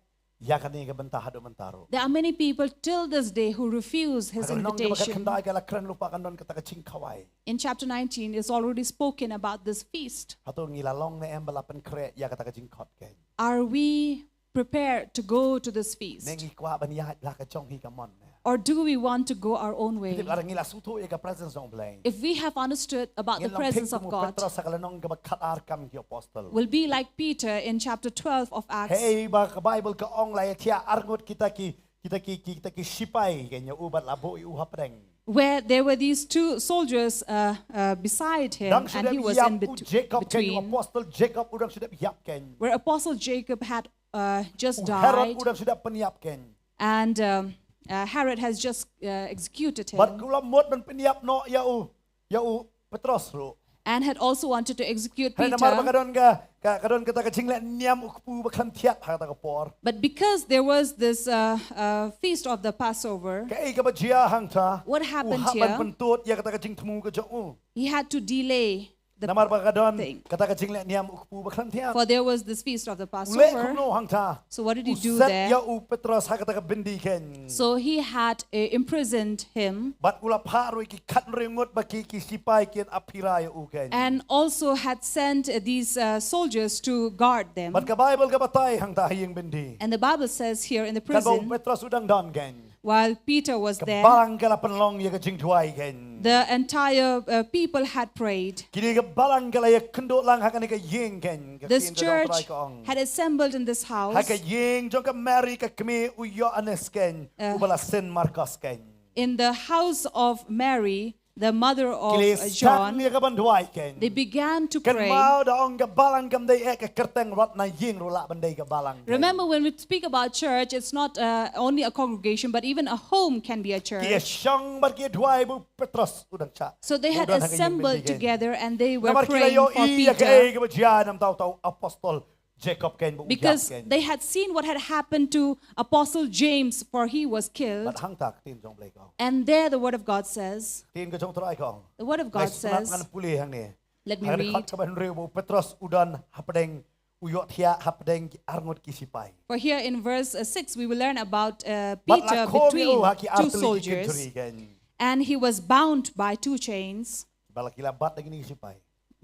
ïa kane ka bynta haduh mynta ruh. There are many people till this day who refuse his invitation. Ha ka lynnong kaba khatkhyndai ka la kren lypa kan don kata ka jingkhawai. In chapter nineteen, it's already spoken about this feast. Hato ngi la long ne em ba la pynkhreh ïa kata ka jingkhot kein? Are we prepared to go to this feast? Ne ngi kwah ban ïaid la ka jong hi ka mon ne? Or do we want to go our own way? Ngi la sngewthuh ïa ka presence jong U Blei. If we have understood about the presence of God, ngin long teng kum u Petros ha ka lynnong kaba khatar kam ki apostol. We'll be like Peter in chapter twelve of Acts. Hei ba ka Bible ka ong la ïathiah arngut kita ki, kita ki, kita ki sipai kein ïa u bad la buh ïa u hapdeng. Where there were these two soldiers, uh, uh, beside him, and he was in bet-, between. Dang shu dep ïap u Jacob kein, u apostol Jacob u dang shu dep ïap kein. Where Apostle Jacob had, uh, just died. U Herod u dang shu dep pynïap kein. And, um, uh, Herod has just, uh, executed him. Bad ka la mut ban pynïap noh ïa u, ïa u Petros ruh. And had also wanted to execute Peter. Hynrei namar ba ka don ka, ka, ka don kata ka jingleh niam u kpu ba khlem thiat ha kata ka por. But because there was this, uh, uh, feast of the Passover, kaei kaba jia hangta? What happened here? U hap ban pyntud ïa kata ka jingthmu ka jong u. He had to delay the thing. Namar ba ka don kata ka jingleh niam u kpu ba khlem thiat. For there was this feast of the Passover. U leh kumno hangta? So what did he do there? U set ïa u Petros ha kata ka byndi kein. So he had, uh, imprisoned him. Bad u la phah ruh ïa ki khathynriew ngut bad ki, ki sipai kin ap phira ïa u kein. And also had sent, uh, these, uh, soldiers to guard them. Bad ka Bible ka batai hangta ha ïing byndi. And the Bible says here in the prison, katba u Petros u dang don kein, while Peter was there, ka balang ka la pynlong ïa ka jingduwai kein. The entire, uh, people had prayed. Kine ka balang ka la ïakynduh lang ha kane ka ïing kein. Ka ktien ka jong U Trai ka ong. This church had assembled in this house. Ha ka ïing jong ka Mary ka kmie u Ïoannis kein, uh, uba la syn Markos kein. In the house of Mary, the mother of, uh, John, ki la sdang ïa ka ban duwai kein. They began to pray. Kynmaw da ong ka balang kam dei eh ka kyrteng, wat na ïing ruh lah ban dei ka balang kein. Remember, when we speak about church, it's not, uh, only a congregation, but even a home can be a church. Ki ïashong bad ki ïaduwai ba u Petros u dang shah. So they had assembled together and they were praying for Peter. Namar ki la ïohi ïa kaei kaba jia namar uta u apostol Jacob kein ba u ïap kein. Because they had seen what had happened to Apostle James, for he was killed. Bad hangta ka ktien jong U Blei ka ong. And there the word of God says, ktien ka jong U Trai ka ong. The word of God says, ngan pule hangne. Let me read. Ha ka dkhot kaba hynriew ba u Petros u don hapdeng, u ïohthiah hapdeng ki arngut ki sipai. For here in verse, uh, six, we will learn about, uh, Peter between two soldiers. Bad la khum ïa u ha ki artylli ki kynthri kein. And he was bound by two chains. Bad la, ki la bat da kine ki sipai.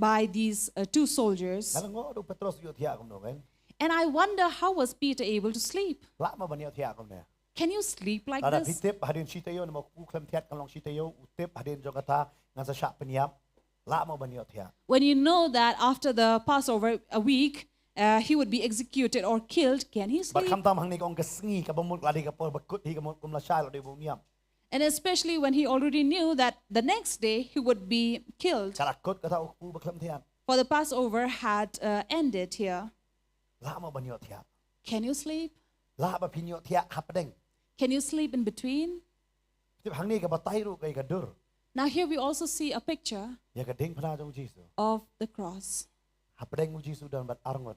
By these, uh, two soldiers. Nga la ngoh da u Petros u ïohthiah kumno kein. And I wonder, how was Peter able to sleep? Lah mo ban ïohthiah kumne? Can you sleep like this? Lada phi tip hadien shi taïew, namar u khlem thiat kan long shi taïew, u tip hadien jong kata ngan sa shah pynïap. Lah mo ban ïohthiah? When you know that after the Passover, a week, uh, he would be executed or killed, can he sleep? Bad khamtam hangne ka ong ka sngi kaba mut ka la dei ka por ba kut hi, ka mut kum lashai la dei ba un ïap. And especially when he already knew that the next day he would be killed. Ka la kut kata u kpu ba khlem thiat. For the Passover had, uh, ended here. Lah mo ban ïohthiah? Can you sleep? Lah ba phin ïohthiah hapdeng? Can you sleep in between? Tip hangne ka batai ruh ka ïa ka dur. Now here we also see a picture, ïa ka diengphna jong u Jisu, of the cross. Hapdeng u Jisu don bad arngut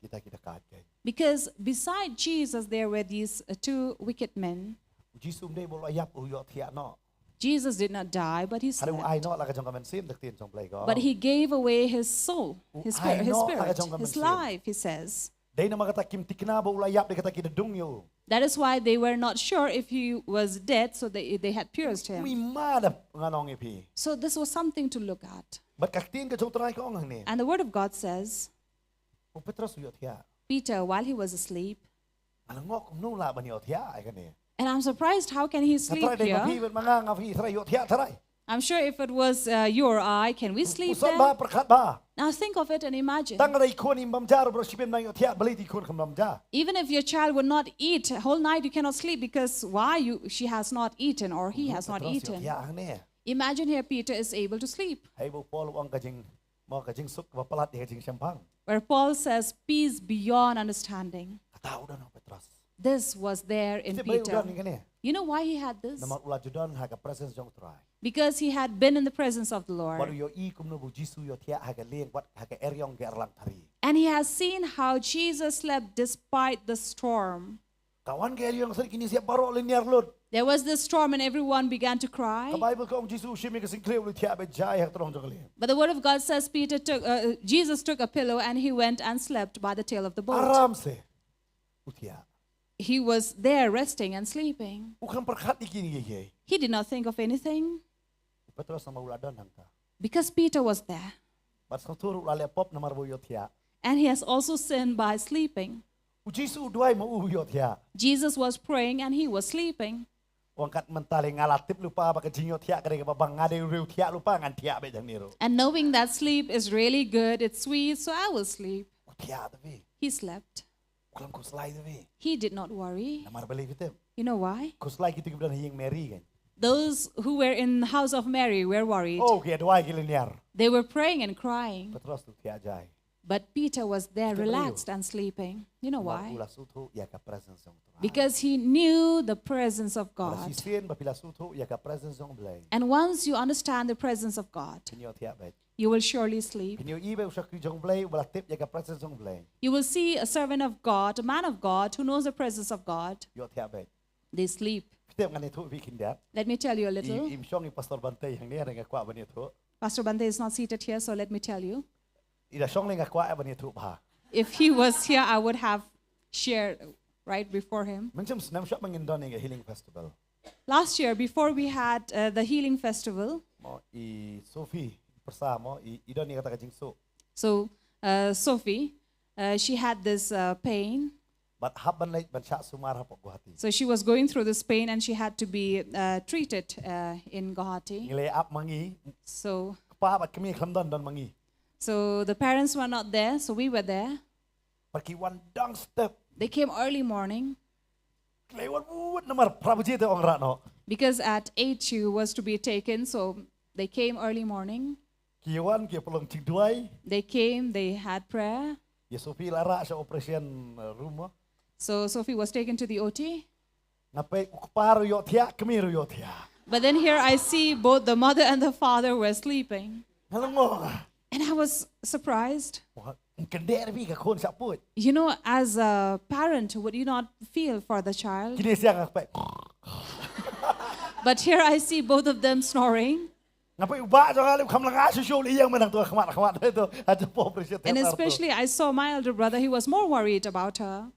kita ki dakaid kein. Because beside Jesus there were these, uh, two wicked men. U Jisu ym dei ba u la ïap, u ïohthiah noh. Jesus did not die, but he slept. Hynrei u ai noh la ka jong ka mynsiem, da ka ktien jong U Blei ka ong. But he gave away his soul, his spirit, his life, he says. U ai noh la ka jong ka mynsiem. Dei namar kata kim thikna ba u la ïap, dei kata ki da dung ïa u. That is why they were not sure if he was dead, so they, they had pierced him. Ym i ma da ngan ong ïa phi. So this was something to look at. Bad ka ktien ka jong U Trai ka ong hangne. And the word of God says, u Petros u ïohthiah. Peter, while he was asleep. Nga la ngoh kumno lah ban ïohthiah ïa kane. And I'm surprised, how can he sleep here? Nga trai dei ma phi bad ma nga, nga phi trai ïohthiah trai. I'm sure if it was, uh, you or I, can we sleep there? Pyrkhat bha. Now think of it and imagine. Tang da i khun im bam ja ruh, shibun nang ïohthiah, balei i khun kam bam ja? Even if your child would not eat whole night, you cannot sleep because why? You, she has not eaten or he has not eaten. Kumno u Petros u ïohthiah hangne? Imagine here Peter is able to sleep. Hei ba u Paul u ong ka jing Mo ka jingsuk ba palat ïa ka jingshemphang. Where Paul says, "Peace beyond understanding." Kata u don ha u Petros. This was there in Peter. Balei u don ïa kane? You know why he had this? Namar u la ju don ha ka presence jong u Trai. Because he had been in the presence of the Lord. Wat u ïohi kumno ba u Jisu u ïohthiah ha ka lieng, wat ha ka eriong ka erlang thari. And he has seen how Jesus slept despite the storm. Ka wan ka eriong, sa kine ki shyiap baroh lynñiar lut. There was this storm and everyone began to cry. Ka Bible ka ong u Jisu u shim ïa ka syngkhlieh, u leit thiah beit jai ha ka tnong jong ka lieng. But the word of God says Peter took, uh, Jesus took a pillow and he went and slept by the tail of the boat. Aram se u thiah. he was there resting and sleeping. U khlem pyrkhat ïa kine kiei kiei. He did not think of anything Petros namar u la don hangta. Because Peter was there. Bad sngewthuh ruh u la leh pop namar ba u ïohthiah. And he has also sinned by sleeping. U Jisu u duwai ma u, u ïohthiah. Jesus was praying and he was sleeping. Ong kat mynta lei nga la tip lypa ba ka jingïohthiah ka dei kaba bang, nga dei u riewthiah lypa, ngan thiah beit hangne ruh. And knowing that sleep is really good, it's sweet, so I will sleep. U thiah te phi. He slept. U khlem khuslai te phi. He did not worry. Namar balei phi tip? You know why? Khuslai kito kiba don ha ïing Mary kan. Those who were in the house of Mary were worried. Oh, ki duwai ki lynñiar. They were praying and crying. Petros u thiah jai. But Peter was there, Kita relaxed and sleeping. You know Namar u why? la sngewthuh ïa ka presence jong u Trai. Because he knew the presence of U la God. shisien ba phi la sngewthuh ïa ka presence jong u Blei. And once you understand the presence of God, Phin ïohthiah beit. you will surely sleep. Phin ïohi beit u shakri jong u Blei uba la tip ïa ka presence jong u Blei. You will see a servant of God, a man of God who knows the presence of God. Ïohthiah beit. They sleep. Phi tip, ngan ïathuh ïa phi khyndiat. Let me tell you a little. I, im shong i Pastor Bante hangne, nga kwah ban ïathuh. Pastor Bante is not seated here, so let me tell you. I da shong lei nga kwah ban ïathuh bha. If he was here, I would have shared right before him. Mynshem snem shwa ba ngin don ïa ka healing festival. Last year, before we had uh, the healing festival, Mo i Sophie, pyrsa mo i, i don ïa kata ka jingsuk. so uh, Sophie, uh, she had this uh, pain. Bad hap ban leit ban shah sumar hapoh Guwahati. So she was going through this pain and she had to be uh, treated uh, in Guwahati. Ngi leit ap ma ngi, So, kpa bad kmie khlem don, don ma ngi. So the parents were not there, so we were there. Bad ki wan dang step. They came early morning Ki leit wan wut namar phra baje te ong rah noh. Because at eight she was to be taken, so they came early morning. Ki wan ki pynlong jingduwai. They came, they had prayer. Ïa Sophie la rah sha operation uh, room mo. So Sophie was taken to the O T. Nga peit u kpa ruh ïohthiah, kmie ruh ïohthiah. But then here I see both the mother and the father were sleeping. Nga lyngngoh. And I was surprised. Wah, kyndiah phi ka khun shah puit. You know, as a parent, would you not feel for the child? Kine sia nga peit. But here I see both of them snoring. Nga peit u bah jong nga leh kham lyngngoh shuh shuh leh ïeng mynta tu khmat khmat tu. Hato pop rishit. And especially, I saw my elder brother, he was more worried about her.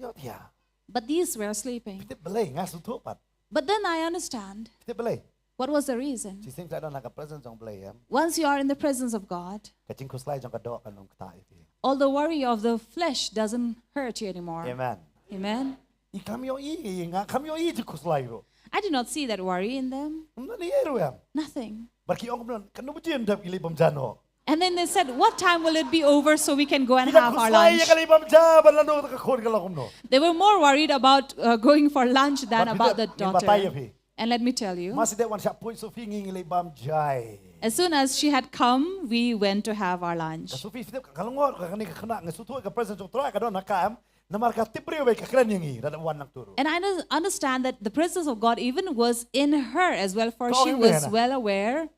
Ïohthiah. But these were sleeping. Phi tip balei, nga sngewthuh pat. But then I understand Phi tip balei. What was the reason. Shisien sa don ha ka presence jong u Blei em. Once you are in the presence of God, Ka jingkhuslai jong ka doh kan ym ktah ïa phi. All the worry of the flesh doesn't hurt you anymore. Amen. Amen. I kam ïohi, nga kam ïohi jingkhuslai ruh. I did not see that worry in them. Ym don ei ruh em. Nothing. Bad ki ong kumno, katno baje yn dep ïa ka leit bam ja noh. And then they said, "What time will it be over so we can go and Ki dang have our khuslai ïa lunch?" ka leit bam ja, ban lano ta ka khun ka long kumno. They were more worried about uh, going for lunch than Bad about phi the tip, ngin batai ïa daughter. phi. And let me tell you, Mar shu dep wan shah puit Sophie, ngi ngi leit bam jai. As soon as she had come, we went to have our lunch. Ka Sophie phi tip ka lyngngoh ka kane ka khynnah, nga sngewthuh ka presence jong u Trai ka don ha ka em. Namar ka tip briew ba ka kren ïa ngi, da wan nangta ruh. And I under- understand that the presence of God even was in her as well, for Ka ong she ïa was nga. Well aware.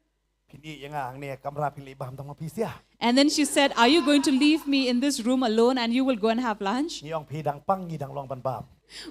Phin ïeh ïa nga hangne ha kamra, phin leit bam tang ma phi sha. And then she said, "Are you going to leave me in this room alone and you will go and have lunch?" Ngi ong phi dang pang, ngi dang long ban bam.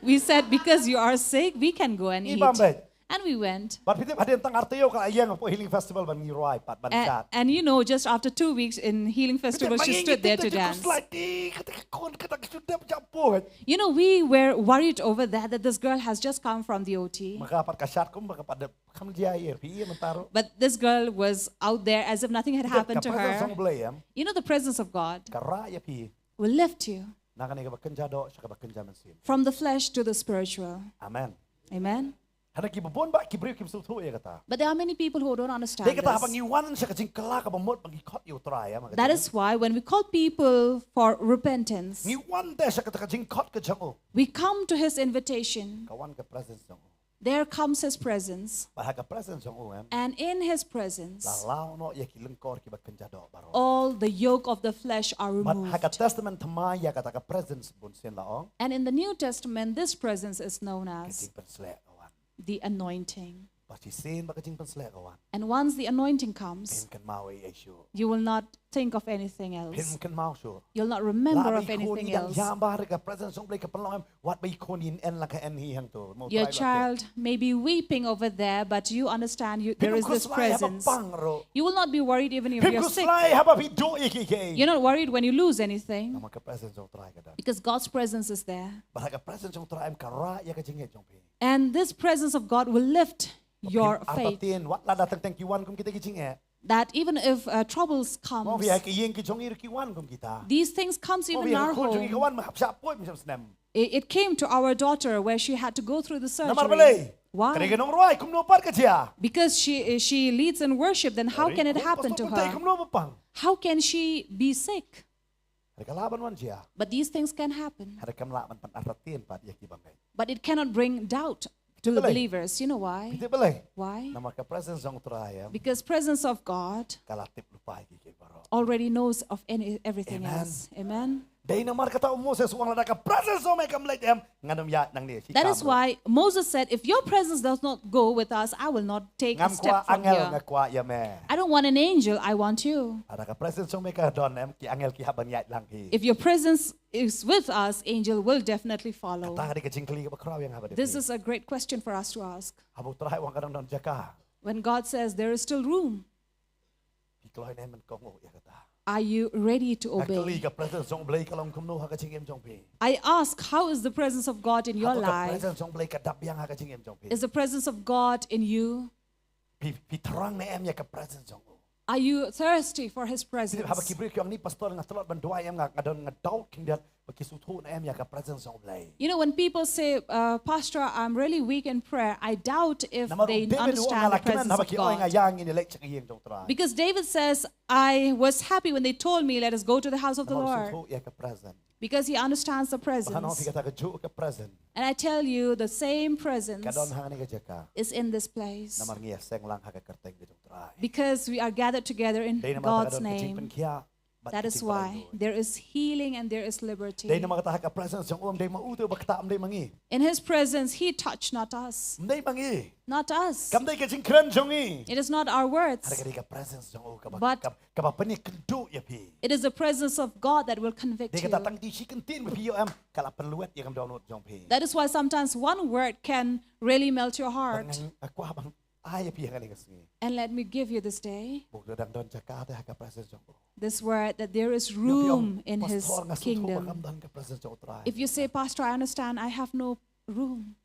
We said, "Because you are sick, we can go and Ngi eat." bam beit. And we went. Bad phi tip hadien tang ar taïew ka la ïeng hapoh Healing Festival ban ngi rwai pat ban A- shad. and you know, just after two weeks in Healing Festival, she stood there to dance. Kata ka khun, kata ka shu dep ja puit. You know, we were worried over that, that this girl has just come from the O T. Ma ka pat ka shad kum, ma ka pat dep kham jia ïa phi ïa mynta ruh. But this girl was out there as if nothing had happened to Ka presence her. jong u Blei em. You know, the presence of God Ka rah ïa phi. Will lift you Na kane kaba kynja doh sha kaba kynja mynsiem. From the flesh to the spiritual. Amen. Amen. Hana ki babun ba ki briew kim sngewthuh ïa kata. But there are many people who don't understand Dei kata haba this. Ngi wan sha ka jingkylla kaba mut ba ngi khot ïa u Trai, em. That is why when we call people for repentance, Ngi wan te sha kata ka jingkhot ka jong u. We come to his invitation. Ka wan ka presence jong u. There comes his presence. Bad ha ka presence jong u, em. And in his presence, La law noh ïa ki lyngkor kiba kynja doh baroh. All the yoke of the flesh are Bad ha ka removed. Testament Thymmai ïa kata ka presence bun sien la ong. And in the New Testament, this presence is known Ka as jingpynsleh ka wan. The anointing. Bad shisien ba ka jingpynsleh ka wan, And once the anointing comes, phin kynmaw ei ei shuh. You will not think of anything else. Phin kynmaw shuh. You'll not remember Lah of ba i khun anything i dang else. ïam bha ha ka presence jong U Blei, ka pynlong em, wat ba i khun in en la ka en hi hangto. Mo Your trai la te. Child may be weeping over there, but you understand you, there Phim is this khuslai haba presence. pang ruh. You will not be worried even if Phim you're sick. Khuslai haba phi duh ïa kiei kiei. You're not worried when you lose anything Namar ka presence jong U Trai ka don. Because God's presence is there. Bad ha ka presence jong U Trai em ka rah ïa ka jingngeit jong phi. And this presence of God will lift your Phin faith. artatien, wat lada teng teng ki wan kum kita ki jingeh. That even if uh, troubles Mo comes, phi ha ka ïing ki jong ngi ruh ki wan kum kita. These things comes Mo even phi in ha our ka khun jong ngi ka home. wan, ma hap shah poi, ma shah snem. It, it came to our daughter where she had to go through the surgery. Namar balei? Why? Ka dei ka nongrwai, kumno pat ka jia? Because she uh, she leads in worship, then how can it happen to her? Kumno ba pang? How can she be sick? Hynrei ka lah ban wan jia. But these things can happen. Hynrei kam lah ban pynartatien pat ïa ki bangeit. But it cannot bring doubt to the believers. You know why? Phi tip balei? Why? Namar ka presence jong U Trai em, Because presence of God ka la tip lypa ïa kiei kiei baroh. Already knows of any everything Amen. Else. Amen. Dei namar kata u Moses u ong, lada ka presence jong me kam leit em, ngan ym ïaid nangne. Shi That is kam ruh. Why Moses said, "If your presence does not go with us, I will not take a Ngam kwah step from angel, here. Nga kwah ïa me. I don't want an angel, I want you." Lada ka presence jong me ka don em, ki angel ki hap ban ïaid lang hi. If your presence is with us, angel will definitely follow. Kata ka dei ka jingkylli kaba khraw ïa nga bad ïa phi. This is a great question for us to ask. Haba U Trai u ong ka dang don jaka, When God says there is still room, phi kloi ne em ban kohnguh ïa kata? Are you ready to Nga kylli, obey? Ka presence jong U Blei ka long kumno ha ka jingim jong phi? I ask, how is the presence of God in your Hato ka life? Presence jong U Blei ka dap biang ha ka jingim jong phi? Is the presence of God in you? Phi, phi thrang ne em ïa ka presence jong U? Are you thirsty for His Phi tip, haba ki presence? briew ki ong, ni pastor, nga tlot ban duwai em, nga, nga don, nga doubt khyndiat ba ki sngewthuh ne em ïa ka presence jong U Blei. You know, when people say, uh, "Pastor, I'm really weak in prayer," I doubt if Namar they u David u ong, understand nga the la kmen presence haba of ki ong ïa nga, God. ïa ngin ïaleit sha ka ïing jong U Trai. Because David says, "I was happy when they told me, 'Let us go to the house of the Namar u Lord.'" Sngewthuh ïa ka presence. Because he understands the Bad hano phi, presence. Kata ka juh ka presence And I tell you, the same ka presence don ha kane ka jaka. Is in this place. Namar ngi ïaseng lang ha ka kyrteng ka jong U Trai. Because we are gathered together in Dei namar kata ka God's don ka name. jingpynkhiah bad ka That is why jingpynlait. There is healing and there is liberty. Dei namar kata ha ka presence jong U, ym dei ma U te ba ktah, ym dei ma ngi. In His presence, He touched not us. Ym dei ma ngi. Not us. Kam dei ka jingkren jong ngi. It is not our words. Hynrei ka dei ka presence jong U kaba, But kaba, kaba pynïakynduh ïa phi. It is the presence of God that will convict Dei you. kata tang dei shi kyntien ba phi ïoh em, ka la pynlwet ïa ka dohnud jong phi. That is why sometimes one word can really melt your Bad heart. nga, nga kwah ban ai ïa phi ha kane ka sngi. And let me give you this day. Ba u dang don jaka te ha ka presence jong U. This word that there is Ïoh phi ong, room in His Pastor, nga sngewthuh ba kam kingdom. don ka presence jong U Trai. If you say, "Pastor, I understand, I have no room."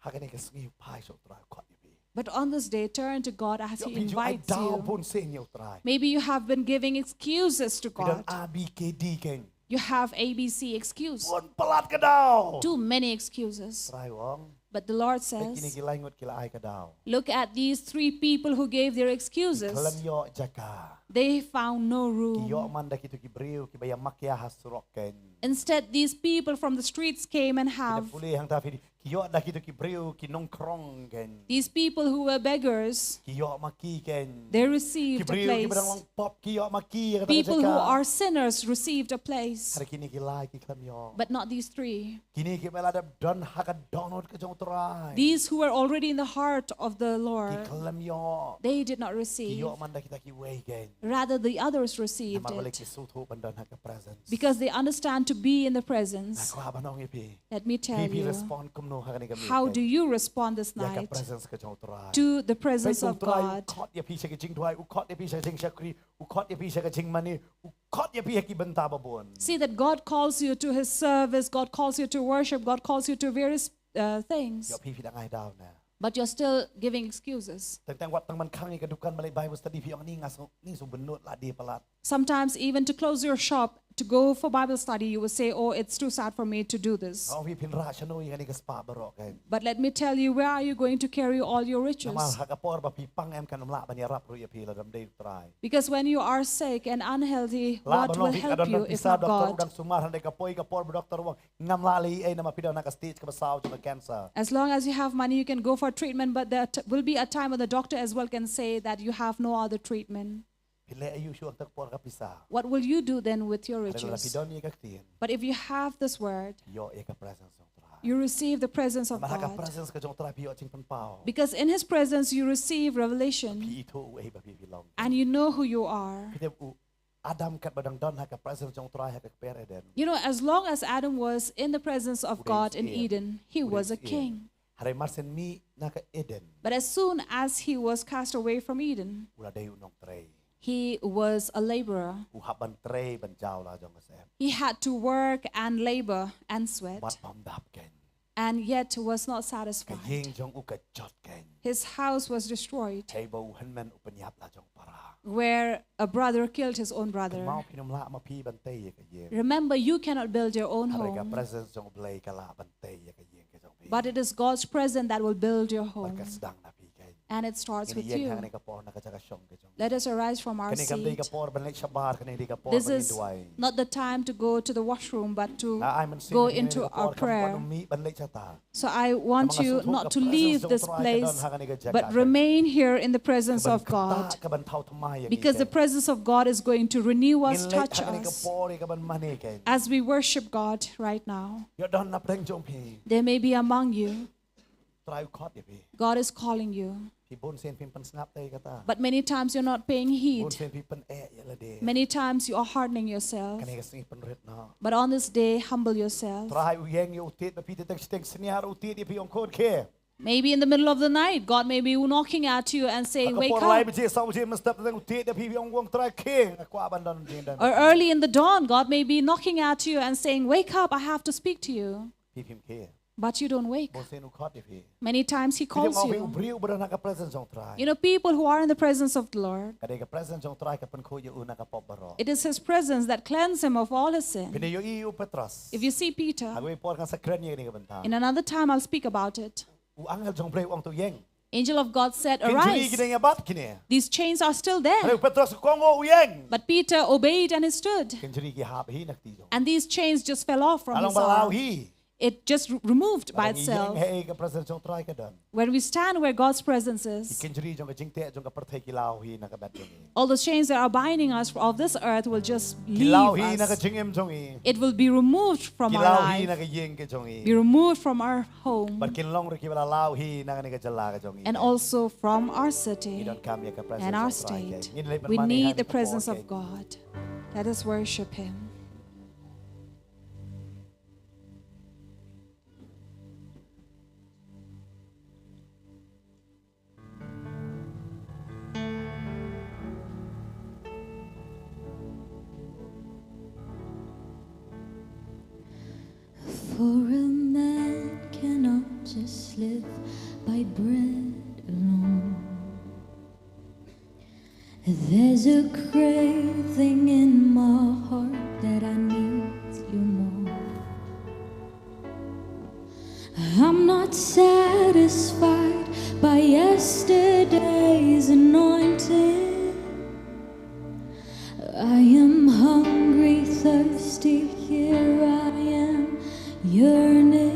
Ha kane ka sngi phai sha U Trai, u khot ïa phi. But on this day, turn to God as Ïoh He phi ju ai invites daw you. Bun sien ïa U Trai. Maybe you have been giving excuses to Phi don God. A B K D keiñ. You have A B C excuse. Bun palat ka daw. Too many excuses. U Trai u ong, But the Lord "Peit kine says, ki lai ngut ki la ai ka daw. "Look at these three people who gave their Ki excuses. khlem ïoh jaka. They found no Ki ïoh room. man da kito ki briew kiba ïa makia ha surok keiñ. Instead, these people from the streets came and Ki da have. pule hangta, phi, ki ïoh da kito ki briew ki nongkrong keiñ. These people who were beggars, Ki ïoh ma ki keiñ. they Ki received a briew kiba dang long place. pop ki ïoh ma ki ïa kata ka jaka. People who are sinners received a place. Hynrei kine ki lai ki khlem ïoh. But not these three. Kine kiba la dep don ha ka dohnud ka jong U Trai. These who were already in the heart of the Ki Lord, khlem ïoh. They did not Ki receive. ïoh man da kita kiwei keiñ. Rather, the others received Namar balei? It. Ki sngewthuh ban don ha ka presence. Because they understand to be in the Nga presence. kwah ban ong ïa phi. Let me tell Phi, phi you, respond kumno ha kane ka miet how keiñ? Do you respond this Ïa ka night presence ka jong U Trai. To the presence Peit, of U Trai u God? khot ïa phi sha ka jingduwai, u khot ïa phi sha ka jingshakri, u khot ïa phi sha ka jingmane, u khot ïa phi ha ki bynta ba bun. See that God calls you to His service, God calls you to worship, God calls you to various uh, things. Ïoh phi, phi dang ai daw ne. But you're still giving excuses. Teng teng wat tang ban khang ïa ka dukan ban leit Bible study, phi ong, ni nga sngew, ni sngew bynnud, la die palat. Sometimes, even to close your shop, to go for Bible study, you will say, "Oh, it's too sad for me to do this." Nga ong ïa phi, phin rah shano ïa kane ka spah baroh keiñ? But let me tell you, where are you going to carry all your riches? Namar ha ka por ba phi pang, em kan ym lah ban ïarap ruh ïa phi lada ym dei U Trai. Because when you are sick and unhealthy, Lah what ban will long phi ka help don you don if pisa, not doktor u God? dang sumar, hynrei ka poi ka por ba doktor u ong, ngam lah leh ei ei namar phi don ha ka stage kaba saw jong ka cancer. As long as you have money, you can go for treatment, but there t- will be a time when the doctor as well can say that you have no other treatment. Phin leh aïu shuh ha ka por ka pisa? What will you do then with your Hynrei lada phi riches? don ïa ka ktien, But if you have this word, ïoh ïa ka presence jong U Trai. You receive the presence of God. Namar ha ka presence ka jong U Trai phi ïoh jingpynpaw. Because in his presence you receive revelation. Phi ithuh uei ba phi, phi long. And you know who you are. Phi tip u Adam katba dang don ha ka presence jong U Trai ha ka kper Eden. You know, as long as Adam was in the presence of God in Eden, he was a king. Hynrei mar shen mih na ka Eden. But as soon as he was cast away from Eden, u la dei u nongtrei. He was a laborer. U hap ban trei ban jaw la jong ka sem. He had to work and labor and sweat. Mat bym dap kein. And yet was not satisfied. Ka ïing jong u ka jot kein. His house was destroyed. Hei ba u hynmen u pynïap la jong para. Where a brother killed his own brother. Kynmaw phi nym lah ma phi ban tei ïa ka ïing. Remember, you cannot build your own home. Hynrei ka presence jong U Blei ka lah ban tei ïa ka ïing ka jong phi. But it is God's presence that will build your home. Bad ka sdang na phi kein. And it starts with you. Ngin ïeng ha kane ka por na ka jaka shong ka jong. Let us arise from our seat. Kane kam dei ka por ban leit shabar, kane dei ka por ban duwai. This is not the time to go to the washroom, but to go into our prayer. Nga ai mynsiem ha kane ka por kam pat nym mih ban leit shata. So I want you not to leave this place, but remain here in the presence of God. Namar nga sngewthuh ka presence jong U Trai ka don ha kane ka jaka. Ka ban ktah, ka ban thaw thymmai ïa ngi kein. Because the presence of God is going to renew us, touch us. Ngin leit ha kane ka por ïa ka ban mane kein. As we worship God right now. Ïoh don na pdeng jong phi. There may be among you. Trai u khot ïa phi. God is calling you. Phi bun sien phim pynsngap te ïa kata. But many times you're not paying heed. Bun sien phi pyneh ïa lade. Many times you are hardening yourself. Kane ka sngi pynrit noh. But on this day, humble yourself. Trai u ïeng ïa u tied ba phi te teng shiteng sniar u tied ïa phi ong khun khie. Maybe in the middle of the night, God may be knocking at you and saying, "Wake up." Ha ka por lai baje saw baje mynstep te teng u tied ïa phi ong ong Trai khie. Nga kwah ban don jingdon. Or early in the dawn, God may be knocking at you and saying, "Wake up, I have to speak to you." Phi phim khie. But you don't wake. Bun sien u khot ïa phi. Many times he calls you. Phi tip mo phi u briew ba don ha ka presence jong Trai. You know, people who are in the presence of the Lord, ka dei ka presence jong Trai ka pynkhuid ïa u na ka pop baroh. It is his presence that cleanse him of all his sin. Phin ïohi ïa u Petros. If you see Peter, ha kawei por ngan sa kren ïa kane ka bynta. In another time I'll speak about it. U angel jong U Blei u ong to ïeng. Angel of God said, "Arise." Ki jri ki dang ïa bat kine. These chains are still there. Hynrei u Petros u kohnguh u ïeng. But Peter obeyed and he stood. Ki jri ki hap hi na kti jong. And these chains just fell off from his arm. Ka long ba law hi. It just re-, removed by itself. Lada ngi ïeng hei ka presence jong Trai ka don. When we stand where God's presence is, ki jri jong ka jingteh jong ka pyrthei ki law hi na ka met jong ngi. All the chains that are binding us of this earth will just leave us. Ki law hi na ka jingim jong ngi. It will be removed from our life. Ki law hi na ka ïing ka jong ngi. Be removed from our home. Bad kin long ruh kiba la law hi na kane ka jylla ka jong ngi. And also from our city and our state. Ngi donkam ïa ka presence jong Trai kein. Ngin leit ban mane ha kane ka por kein. We need the presence of God. Let us worship him. For a man cannot just live by bread alone. There's a craving in my heart that I need you more. I'm not satisfied by yesterday's anointing. I am hungry, thirsty, here I am yearning.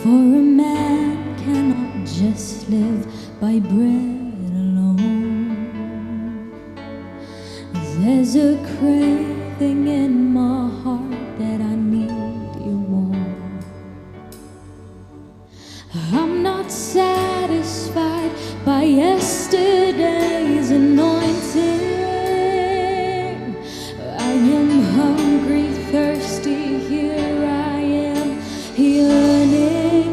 For a man cannot just live by bread alone. There's a craving in my heart that I need you more. I'm not satisfied by yesterday's anointing. I am hungry, thirsty, here I am yearning.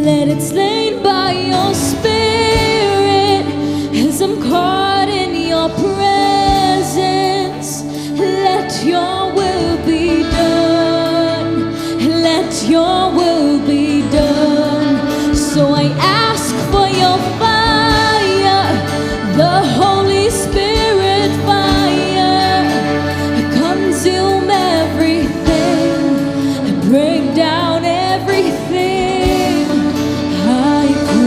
Let it slain by your spirit as I'm caught in your presence. Let your will be done. Let your will be done. So I ask for your fire, the Holy Spirit fire. Consume everything, break down everything, I pray.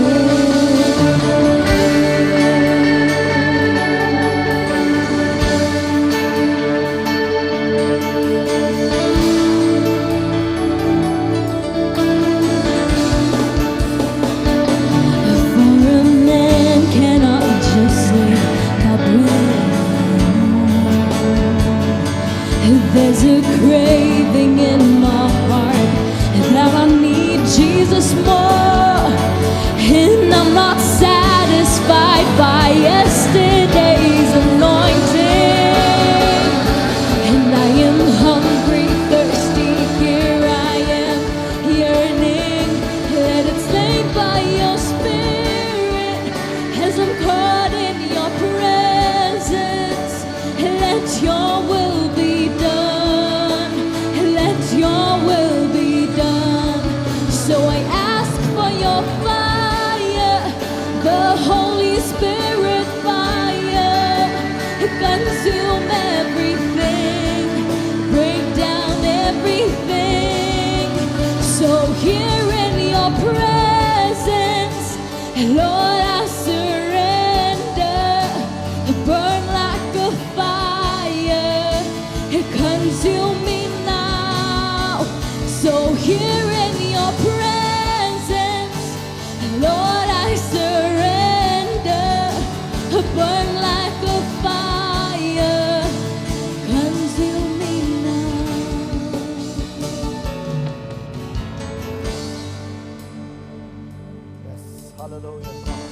For a man cannot just live by bread. There's a craving in my heart Lord, I surrender. Burn like a fire. Consume me now. So here in your presence, Lord, I surrender. Burn like a fire. Consume me now. Yes, hallelujah, Trai.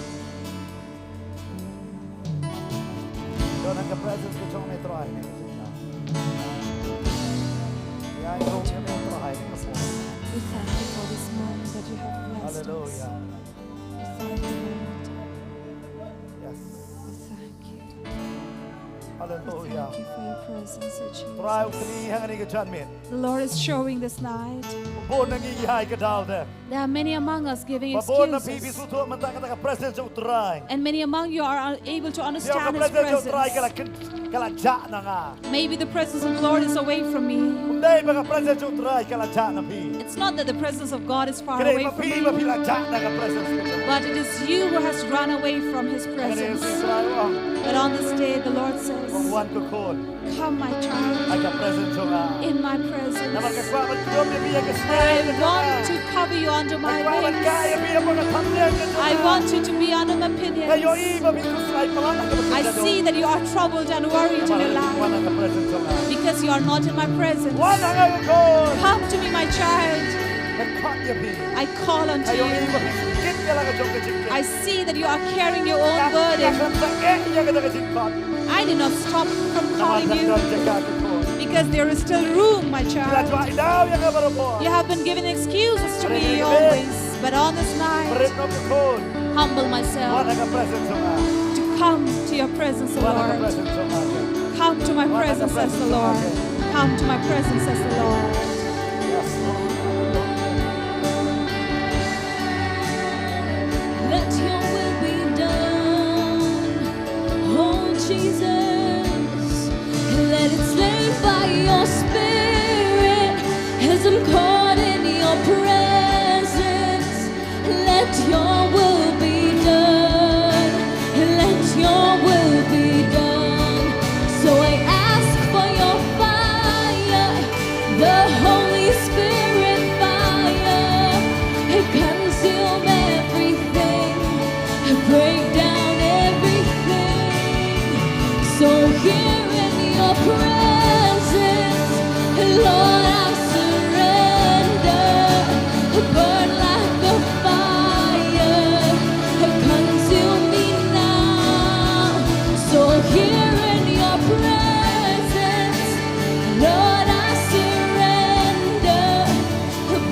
Don ha ka presence ka jong me, Trai. Ïa, ïa, ïa, Trai. We thank you for this moment that you have blessed us. Hallelujah. We thank you, Lord. Yes. We thank you. Hallelujah. We thank you for your presence, Lord Jesus. Trai u kylli hangne ka janmiet. The Lord is showing this night. Bun na ngi ïa ka daw de. There are many among us giving excuses. Ba bun na phi phi sngewthuh mynta kata ka presence jong u Trai. And many among you are unable to understand His presence. Ka presence jong u Trai ka la kyn-, ka la jah na nga. Maybe the presence of the Lord is away from me. Ym dei ba ka presence jong u Trai ka la jah na phi. It's not that the presence of God is far away from me. Ka dei ma phi ba phi la jah na ka presence ka jong u Trai. But it is you who has run away from His presence. Ka dei ma phi Trai u ong. But on this day, the Lord says, wan ko khun. Come, my child. Ha ka presence jong nga. In my presence. Namar nga kwah ban kñiom ïa phi ha ka sngi ka jong nga. I want to cover you under my wings. Nga kwah ban kah ïa phi hapoh ka thamniang ka jong nga. I want you to be under my pinions. Nga ïohi ba phi khuslai palat ha ka bynta jong nga. I see that you are troubled and worried in your life. Namar phi ym wan ha ka presence jong nga. Because you are not in my presence. Wan ha nga ko khun. Come to me, my child. Nga khot ïa phi. I call unto you. Nga ïohi ba phi kit ïa la ka jong ka jingkit. I see that you are carrying your own burden. Nga, nga khlem shah eh ïa kata ka jingkhot. I did not stop from calling you. Namar don jaka ko khun. Because there is still room, my child. Phi la ju ai daw ïa nga baroh por. You have been given excuses to me always. Hynrei kane ka miet, but on this night, rit noh ko khun. Humble myself. Wan ha ka presence jong nga. To come to your presence, O Lord. Wan ha ka presence jong nga. Come to my presence, says the Lord. Wan ha ka presence jong nga. Come to my presence, says the Lord. Yes, Lord. Let your will be done, oh Jesus. Let it slay by your spirit as I'm caught in your presence. Let your will be done. Let your will be done. So I ask for your fire, the Holy Spirit fire. Consume everything, break down everything. So here in your presence, Lord, I surrender. Burn like a fire, consume me now. So here in your presence, Lord, I surrender.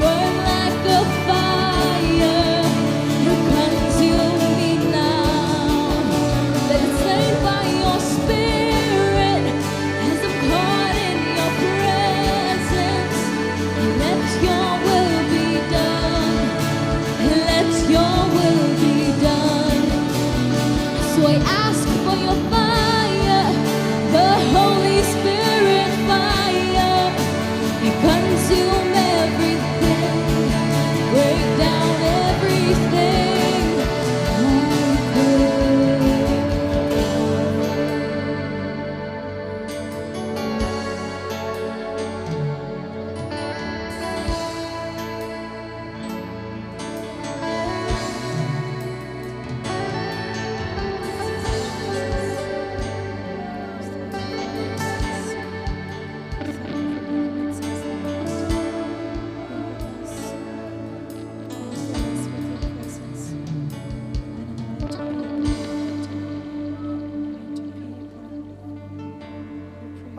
Burn like a fire, consume me now. Let it slay by your spirit as I'm caught in your presence. Let your will be done. Let your will be done. So I ask for your fire, the Holy Spirit fire. Consume everything, break down everything.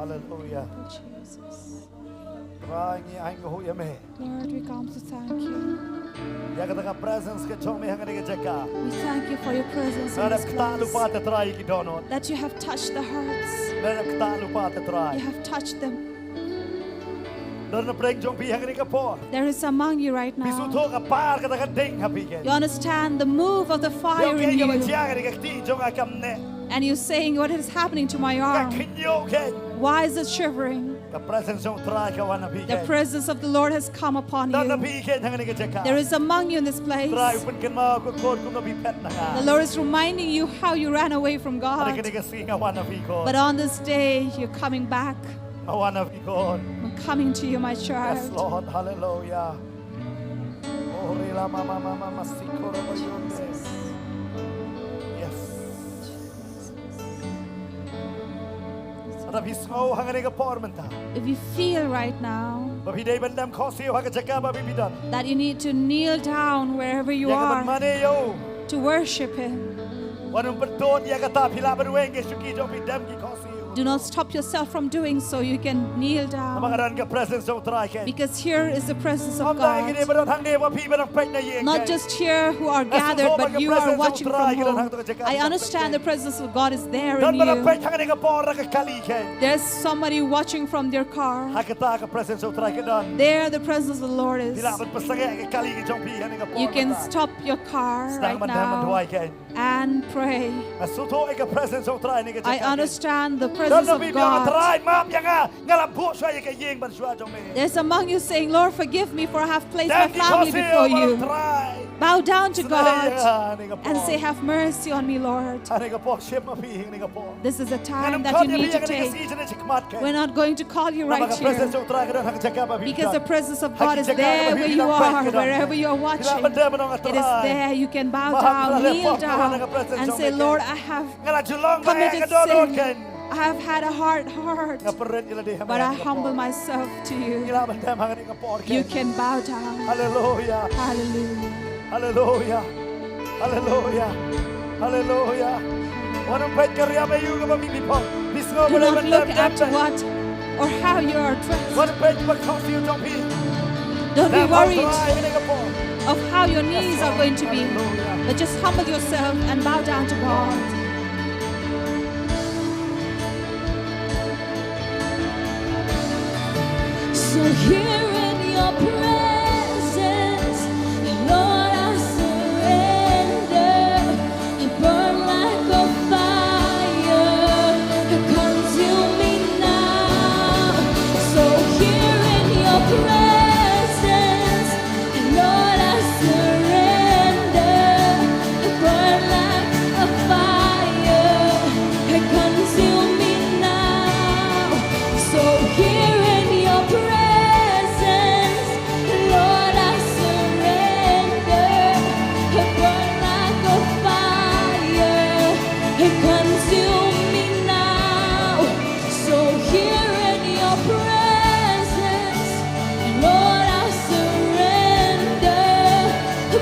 Hallelujah. Trai, ngi ai nguh ïa me. Lord, we come to thank you. Ïa kata ka presence ka jong me ha kane ka jaka. We thank you for your presence in this place. Me la ktah lypa te Trai ki dohnud. That you have touched the hearts. Me la ktah lypa te Trai. You have touched them. Don na pdeng jong phi ha kane ka por. There is among you right now. Phi sngewthuh ka par kata ka ding ha phi kein. You understand the move of the fire in you. Phi ong, kaei kaba jia ha kane ka kti jong nga kamne. And you're saying, "What is happening to my arm? Ka khñiuh kein. Why is it shivering?" Ka presence jong U Trai ka wan ha phi. The presence of the Lord has come upon you. Don ha phi kein hangne ha ka jaka. There is among you in this place. U Trai u pynkynmaw ka kot kumno phi phet na nga. The Lord is reminding you how you ran away from God. Hangne ha ka sngi nga wan ha phi ko. But on this day, you're coming back. Nga wan ha phi ko. I'm coming to you, my child. Yes, Lord. Hallelujah. Oh, rila mama mama masikora bayonde. Yes. Lada phi sngew hangne ha ka por mynta. If you feel right now. Ba phi dei ban dem khohsiew ha ka jaka ba phi don. That you need to kneel down wherever you are. Ïa ka ban mane ïa u. To worship Him. Wat nym pyntud ïa kata, phi lah ban weng ki shuki jong phi, dem ki khohsiew. Do not stop yourself from doing so. You can kneel down. Namar ka don ka presence jong U Trai kein. Because here is the presence of God. Ym dei kine ba don hangne ba phi ba dang peit na ïing kein. Not just here who are gathered, but you are watching from home. I understand the presence of God is there in you. Don ba dang peit hangne ha ka por na ka kali kein. There's somebody watching from their car. Ha kata ka presence jong U Trai ka don. There the presence of the Lord is. Phi lah ban pynsangeh ka kali ka jong phi hangne ha ka por. You can stop your car right now. Sdang ban dem ban duwai kein. And pray. Nga sngewthuh ïa ka presence jong U Trai hangne ha ka jaka kein. I understand the presence of God. Don ba phi ong, Trai, map ïa nga, nga la buh shuwa ïa ka ïing ban shuwa jong me. There's among you saying, Lord, forgive me, for I have placed my family before you. Bow down to God and say, have mercy on me, Lord. Hangne ha ka por shim ma phi hangne ha ka por. This is a time that you need to take. We're not going to call you right here. Because the presence of God is there where you are, wherever you are watching. It is there. You can bow down, kneel down, and say, Lord, I have committed sin. I have had a hard heart, but I humble myself to you. You can bow down. Hallelujah. Hallelujah. Hallelujah. Hallelujah. Wat nym peit ka riam aïu kaba phi phi pong. Phi sngew ba dei ban dem, dem. Do not look at what or how you are dressed. Wat nym peit ba khohsiew jong phi. Don't be worried of how your knees are going to be, but just humble yourself and bow down to God. So here in your presence, Lord, I surrender. Burn like a fire, consume me now. So here in your presence, Lord, I surrender. Burn like a fire, consume me now. So here in your presence, Lord, I surrender. Burn like a fire, consume me now. So here in your presence, Lord, I surrender.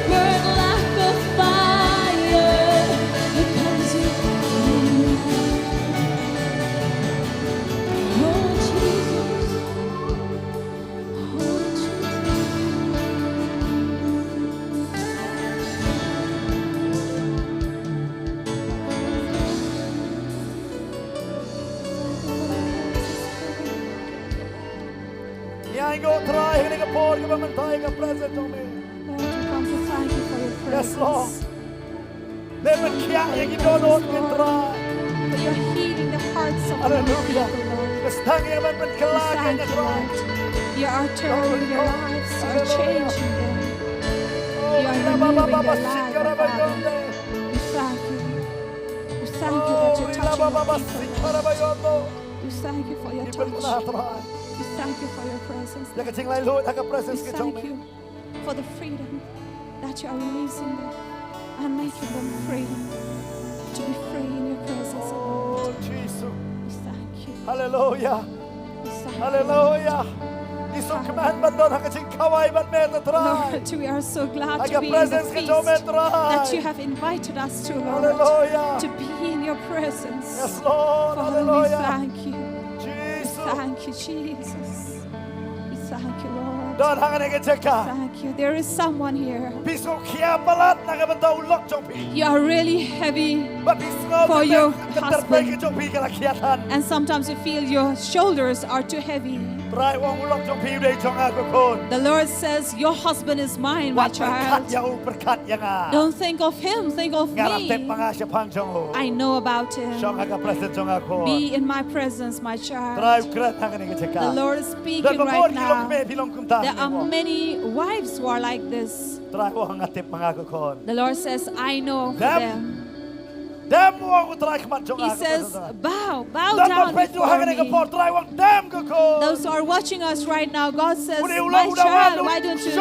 Burn like a fire, consume me now. Oh, Jesus. Ïa, ko Trai, ha kane ka por kaba mynta ïa ka presence jong me. Lord, we come to thank you for your presence. Yes, Lord. Leh pynkhiah ïa ki dohnud, ko Trai. For you're healing the hearts of your people, Lord. Hallelujah. Sdang ïa ban pynkylla, ko Trai. We thank you, Lord. You are turning their lives, you are changing them. You are renewing their life, oh Father. We thank you. We thank you that you're touching your people, Lord. We thank you for your touch. We thank you for your presence. Ïa ka jinglait lut ha ka presence ka jong me. We thank you for the freedom that you are releasing them and making them free to be free in your presence, oh Lord. Oh, Jesus. We thank you. Hallelujah. We thank you. Hallelujah. Ngi sngewkmen ban don ha ka jingkhawai bad me, ko Trai. Lord, we are so glad to be in the feast that you have invited us to, Lord, to be in your presence. Yes, Lord. Father, we thank you. Jesus. We thank you, Jesus. We thank you, Lord. Don hangne ha ka jaka. Thank you. There is someone here. Phi sngewkhia palat na ka bynta u lok jong phi. You are really heavy for your husband. And sometimes you feel your shoulders are too heavy. Trai u ong u lok jong phi u dei jong nga ko khun. The Lord says, "Your husband is mine, my child." Wat pyrkhat ïa u, pyrkhat ïa nga. Don't think of him, think of me. Nga la tip ma nga shaphang jong u. I know about him. Shong ha ka presence jong nga khun. Be in my presence, my child. Trai u kren ha kane ka jaka. The Lord is speaking right now. Don ba bun ki longkmie phi long kumta. There are many wives who are like this. Trai u ong nga tip ma nga ko khun. The Lord says, "I know for them." Dem, u ong u Trai khmat jong nga ko khun. He says, "Bow, bow down before me." Don ba peit ruh ha kane ka por, Trai u ong dem ko khun. Those who are watching us right now, God says, "My child, why don't you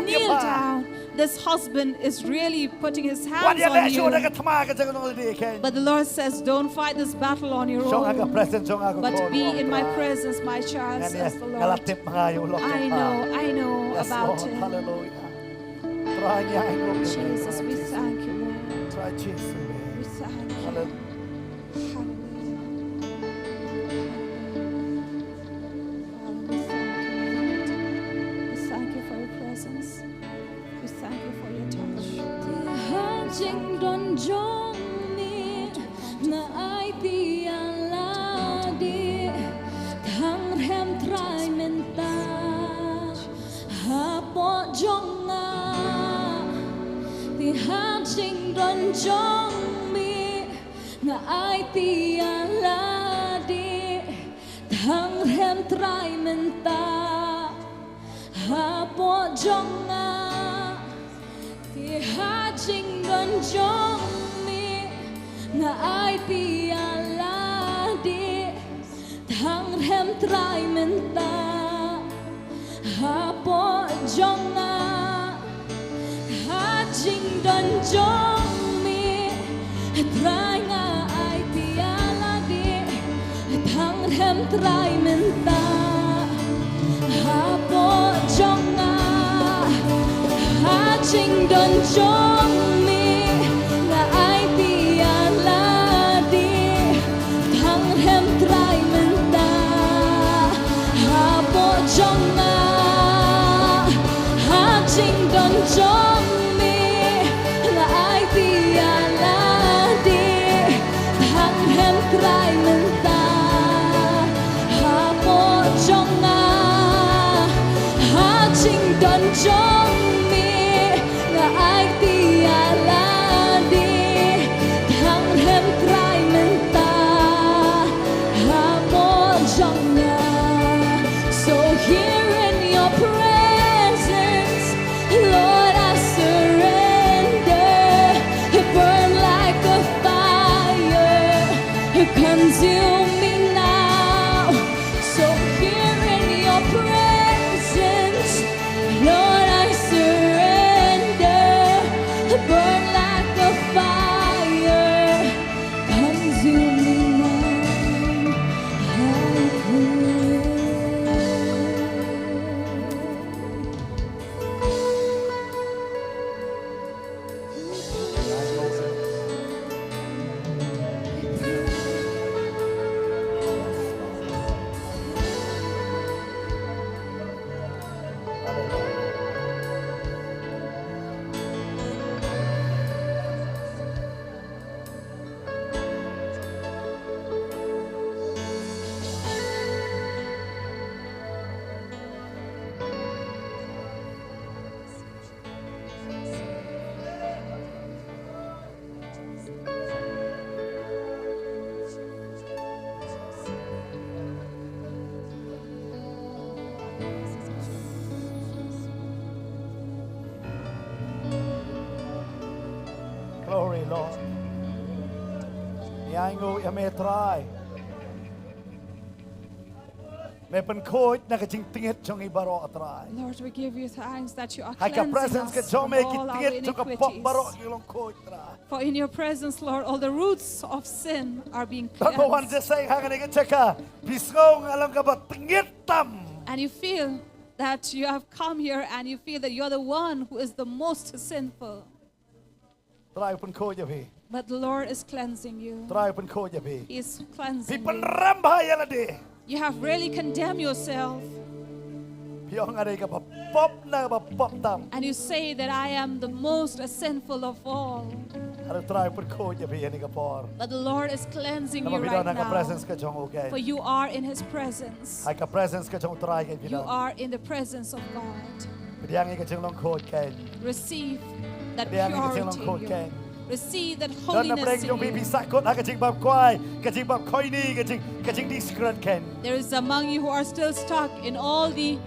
kneel down?" This husband is really putting his hands on you. Wat ïaleh shuh da ka thma ka jong u nongïalam. But the Lord says, "Don't fight this battle on your own, but be in my presence, my child," says the Lord. Nga la tip ma nga ïa u lok jong phi. I know, I know about him. Yes, Lord. Hallelujah. Trai ngi ainguh. Jesus, we thank you, Lord. Trai Jisu. We thank you. Hallelujah. Hallelujah. Father, we thank you, Lord. We thank you for your presence. We thank you for your touch. Ha jingdon jong me, nga aiti ïa lade, tang rhem Trai mynta hapoh jong nga. Te ha jingdon jong me, nga aiti ïa lade, tang rhem Trai mynta hapoh jong nga. Te ha jingdon jong me, nga aiti ïa lade, tang rhem Trai mynta hapoh jong nga. Ha jingdon jong me, Trai nga aiti ïa lade, tang rhem Trai mynta hapoh jong nga. Ha jingdon jong me, nga aiti ïa lade, tang rhem Trai mynta hapoh jong nga. Ha jingdon jong me, nga aiti ïa lade, tang rhem Trai mynta hapoh jong nga. Ha jingdon jong me, nga aiti ïa lade, tang rhem Trai mynta hapoh jong nga. So here in your presence, Lord, I surrender. Burn like a fire, consume me now. So here in your presence, Lord, I surrender. Burn like a fire, consume me now. I pray. Glory, Lord. Ngi ainguh ïa me, Trai. Me pynkhuid na ka jingtngit jong ngi baroh, Trai. Lord, we give you thanks that you are cleansing us from all our iniquities. Ha ka presence ka jong me ki tngit jong ka pop baroh ki long khuid, Trai. For in your presence, Lord, all the roots of sin are being cleansed. Don ba wan jingïaseng ha kane ka jaka, phi sngew nga long kaba tngit tam. And you feel that you have come here and you feel that you're the one who is the most sinful. Trai u pynkhuid ïa phi. But the Lord is cleansing you. Trai u pynkhuid ïa phi. He is cleansing you. Phi pynrem bha ïa lade. You have really condemned yourself. Phi ong nga dei kaba pop na kaba pop tam. And you say that I am the most sinful of all. Hynrei Trai u pynkhuid ïa phi ha kane ka por. But the Lord is cleansing you right now. Namar phi don ha ka presence ka jong u keiñ. For you are in his presence. Ha ka presence ka jong u Trai keiñ phi don. You are in the presence of God. Pdiang ïa ka jinglong khuid keiñ. Receive that purity in you. Pdiang ïa ka jinglong khuid keiñ. Receive that holiness in you. Don na pdeng jong phi, phi sahkut ha ka jingbam kwai, ka jingbam koini, ka jing, ka jingdih sikret keiñ. There is among you who are still stuck in all the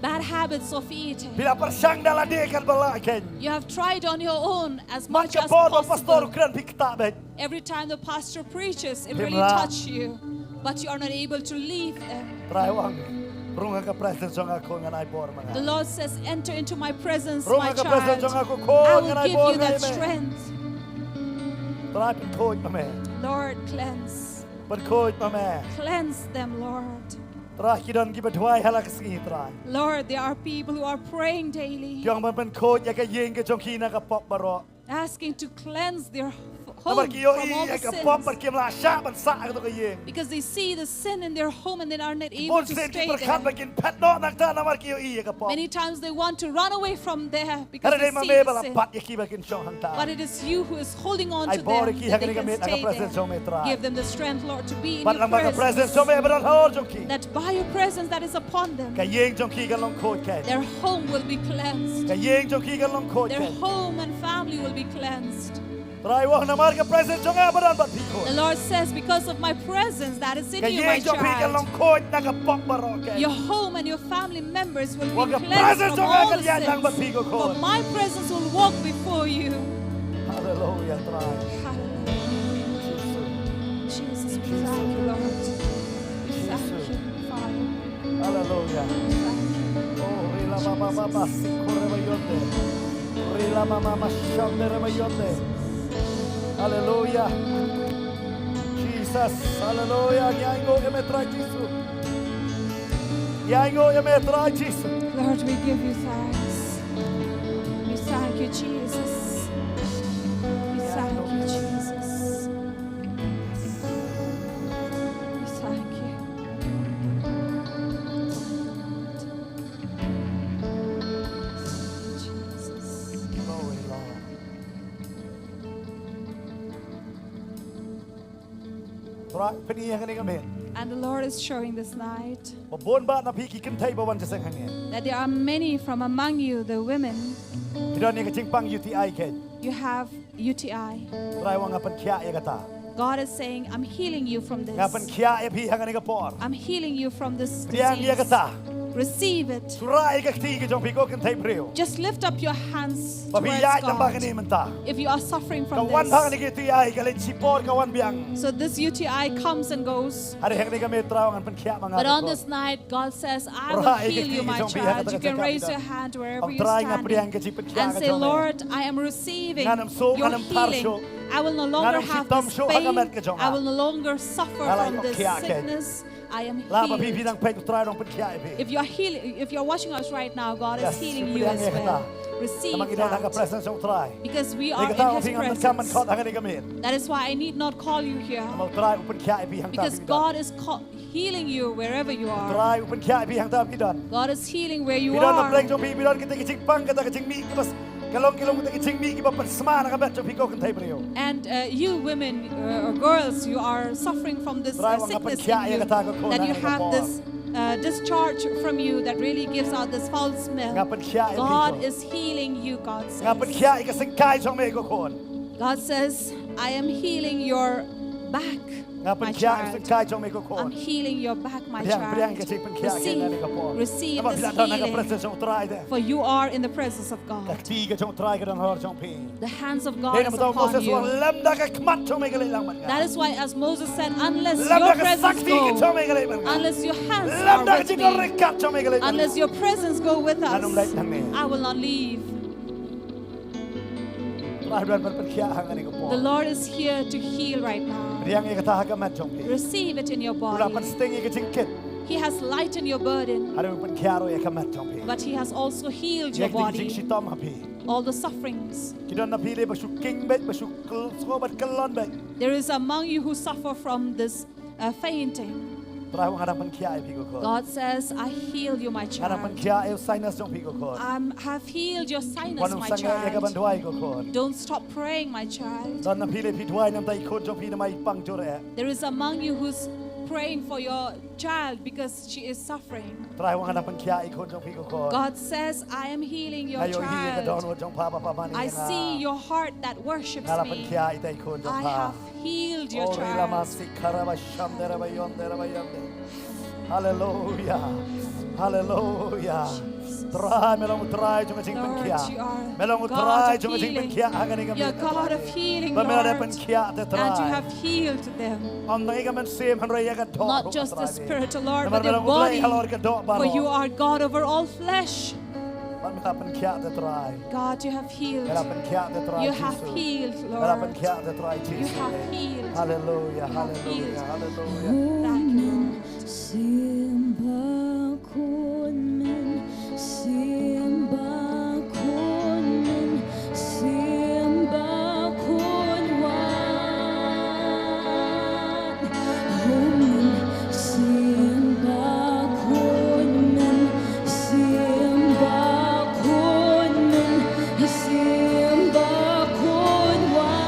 bad habits of eating. Phi la pyrshang da lade katba lah keiñ. You have tried on your own as much as possible. Mat ka por ba pastor u kren phi ktah beit. Every time the pastor preaches, it really touch you, but you are not able to leave them. Trai u ong, rung ha ka presence jong nga khun, ngan ai bor ma nga. The Lord says, "Enter into my presence, my child. Rung ha ka presence jong nga khun, ngan ai bor ma nga ïa me. I will give you that strength." Trai pynkhuid ma me. Lord, cleanse. Pynkhuid ma me. Cleanse them, Lord. Trai ki don kiba duwai ha la ka sngi Trai. Lord, there are people who are praying daily. Ki ong ban pynkhuid ïa ka ïing ka jong ki na ka pop baroh. Asking to cleanse their f-, home from all the sins. Namar ki ïohi ïa ka pop bad kim lah shah ban sah ha kato ka ïing. Because they see the sin in their home and they are not able to stay there. Bun sien ki pyrkhat ba kin phet noh nangta namar ki ïohi ïa ka pop. Many times they want to run away from there because they see the sin. Hynrei dei ma me ba la bat ïa ki ba kin shong hangta. But it is you who is holding on to them that they can stay there. Ai bor ïa ki ha kane ka miet ha ka presence jong me Trai. Give them the strength, Lord, to be in your presence. Bad lang ba ka presence jong me ba don halor jong ki. That by your presence that is upon them, ka ïing jong ki kan long khuid keiñ. Their home will be cleansed. Ka ïing jong ki kan long khuid keiñ. Their home and family will be cleansed. Trai u ong namar ka presence jong nga ba don bad phi khun. The Lord says, "Because of my presence that is in you, my child, ka ïing jong phi kan long khuid na ka pop baroh keiñ. Your home and your family members will be cleansed from all the sins. Wa ka presence jong nga kan ïaid lang bad phi ko khun. For my presence will walk before you." Hallelujah, Trai. Hallelujah. Jisu. Jesus, we thank you, Lord. Jisu. We thank you, Father. Hallelujah. We thank you. Oh, rila mama mama sikore bayonde. Rila mama mama shandere bayonde. Hallelujah. Jesus. Hallelujah. Ngi ainguh ïa me Trai Jisu. Ngi ainguh ïa me Trai Jisu. Lord, we give you thanks. We thank you, Jesus. We thank you, Jesus. We thank you. Jesus. Glory, Lord. Trai u pyni ha kane ka miet. And the Lord is showing this night. Ba bun bah na phi ki kynthei ba wan jingïaseng hangne. That there are many from among you, the women. Phi don ïa ka jingpang U T I keiñ. You have U T I. Trai u ong nga pynkhiah ïa kata. God is saying, "I'm healing you from this." Nga pynkhiah ïa phi ha kane ka por. "I'm healing you from this disease." Pdiang ïa kata. Receive it. Shu rah ïa ka kti ka jong phi ko kynthei briew. Just lift up your hands towards God. Ba phi ïaid lyngba kane mynta. If you are suffering from this. Ka wan bha kane ka U T I, ka leit shipor ka wan biang. So this U T I comes and goes. Hynrei ha kane ka miet Trai u ong ngan pynkhiah ma nga. But on this night, God says, "I will heal you, my child." You can raise your hand wherever you're standing and say, "Lord, I am receiving your healing. I will no longer have this pain. I will no longer suffer from this sickness. I am healed." If you're heal-, if you're watching us right now, God is healing you as well. Receive that. Because we are in His presence. That is why I need not call you here. Because God is ca-, healing you wherever you are. Trai u pynkhiah ïa phi hangta phi don. God is healing where you are. Phi don na pdeng jong phi, phi don kita ki jingpang, kita ki jingmih kiba s-, ka long, ka long kita ki jingmih kiba pynsma na ka met jong phi ko kynthei briew. And, uh, you women, uh, or girls, you are suffering from this, uh, sickness in you, that you have this, uh, discharge from you that really gives out this foul smell. Nga pynkhiah ïa phi ko. God is healing you, God says. Nga pynkhiah ïa ka syngkai jong me ko khun. God says, "I am healing your back, my child. Nga pynkhiah ïa ka syngkai jong me ko khun." I'm healing your back, my child. Pdiang, pdiang ka jingpynkhiah kane ka por. Receive, receive this healing. Namar phi la don ha ka presence jong u Trai te. For you are in the presence of God. Ka kti ka jong u Trai ka don halor jong phi. The hands of God is upon you. Dei namar kata u Moses u ong lymda ka khmat jong me ka leit lang bad nga. That is why as Moses said, "Unless your presence go, unless your hands are with me, unless your presence go with us, I will not leave." Trai u don ban pynkhiah ha kane ka por. The Lord is here to heal right now. Pdiang ïa kata ha ka met jong phi. Receive it in your body. U la pynsting ïa ka jingkit. He has lightened your burden. Hynrei u pynkhiah ruh ïa ka met jong phi. But He has also healed your body. Ïa kita ki jingshitom ha phi. All the sufferings. Ki don na phi lei ba shu king beit, ba shu kyl-, sngewbha bad kyllon beit. There is among you who suffer from this uh, fainting. Trai u ong, nga dang pynkhiah ïa phi ko khun. God says, "I heal you, my child. Nga dang pynkhiah ïa u sinus jong phi ko khun. I have healed your sinus, my child. Wat nym sangeh ïa ka ban duwai ko khun. Don't stop praying, my child." Don na phi lei phi duwai namar i khun jong phi namar i pang jur eh. There is among you who's praying for your child because she is suffering. Trai u ong, nga dang pynkhiah ïa i khun jong phi ko khun. God says, "I am healing your child. Nga ïohi ïa ka dohnud jong pha ba pha mane ïa nga. I see your heart that worships me. Nga la pynkhiah ïa i khun jong pha. I have healed your child." Oh, ri lama si kara ba sham de ra ba yon de ra ba yon de. Hallelujah. Hallelujah. Trai, me long Trai jong ka jingpynkhiah. Lord, you are God of healing. Me long Trai jong ka jingpynkhiah ha kane ka miet. You're God of healing, Lord. Ba me la dei pynkhiah te Trai. And you have healed them. Ym tang ïa ka mynsiem hynrei ïa ka doh ruh Trai. Not just the spirit, Lord, but the body. Namar me long U Blei halor ka doh baroh. For you are God over all flesh. Bad me la pynkhiah te Trai. God, you have healed. Me la pynkhiah te Trai Jisu. You have healed, Lord. Me la pynkhiah te Trai Jisu. You have healed. Hallelujah, hallelujah, hallelujah. You have healed. Thank you, Lord. Siem ba khun men, siem ba khun men, siem ba khun wan. Hum men, siem ba khun men, siem ba khun men, siem ba khun wan.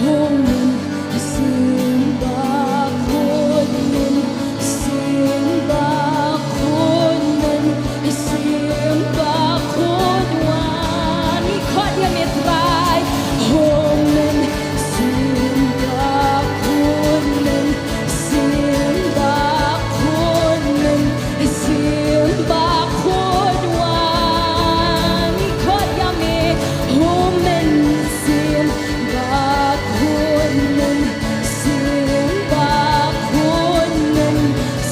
Hum men, siem ba khun men, siem ba khun men, siem ba khun wan. Ngi khot ïa me Trai. Hum men, siem ba khun men, siem ba khun men, siem ba khun wan. Ngi khot ïa me. Hum men, siem ba khun men, siem ba khun men,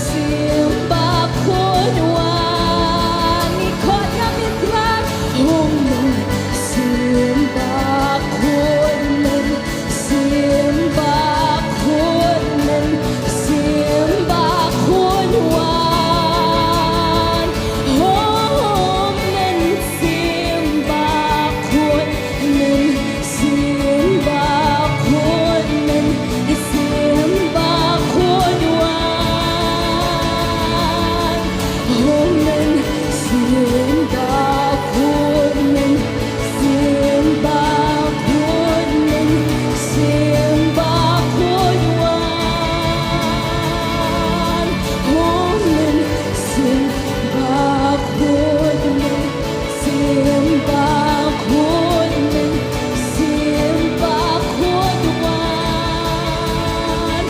siem ba khun wan. Ngi khot ïa me Trai. Hum men, siem ba khun men, siem ba khun men, siem ba khun wan. Hum men, siem ba khun men, siem ba khun men, siem ba khun wan. Hum men, siem ba khun men, siem ba khun men, siem ba khun wan. Hum men, siem ba khun men, siem ba khun men, siem ba khun wan.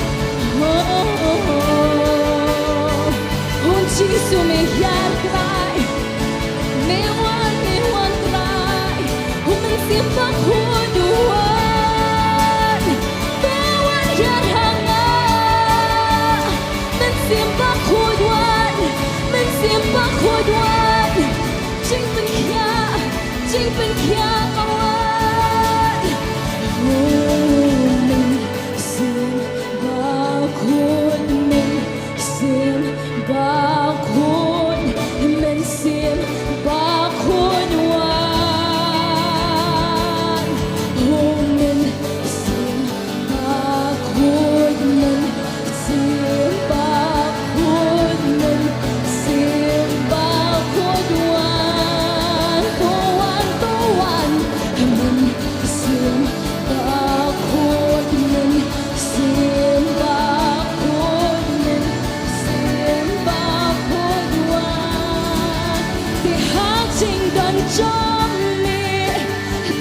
Oh, oh, oh. Hun Jisu me hiar Trai. Me wan, me wan Trai. Hun Mynsiem Bakhuid wan. Me wan hiar ha nga. Mynsiem Bakhuid wan. Mynsiem Bakhuid wan. Jingpynkhiah, jingpynkhiah ka wan. Oh, Mynsiem Bakhuid, Mynsiem Bakhuid, Mynsiem Bakhuid wan. Oh, Mynsiem Bakhuid, Mynsiem Bakhuid, Mynsiem Bakhuid wan. To wan, to wan. Mynsiem Bakhuid, Mynsiem Bakhuid, Mynsiem Bakhuid wan. Te ha jingdon jong me,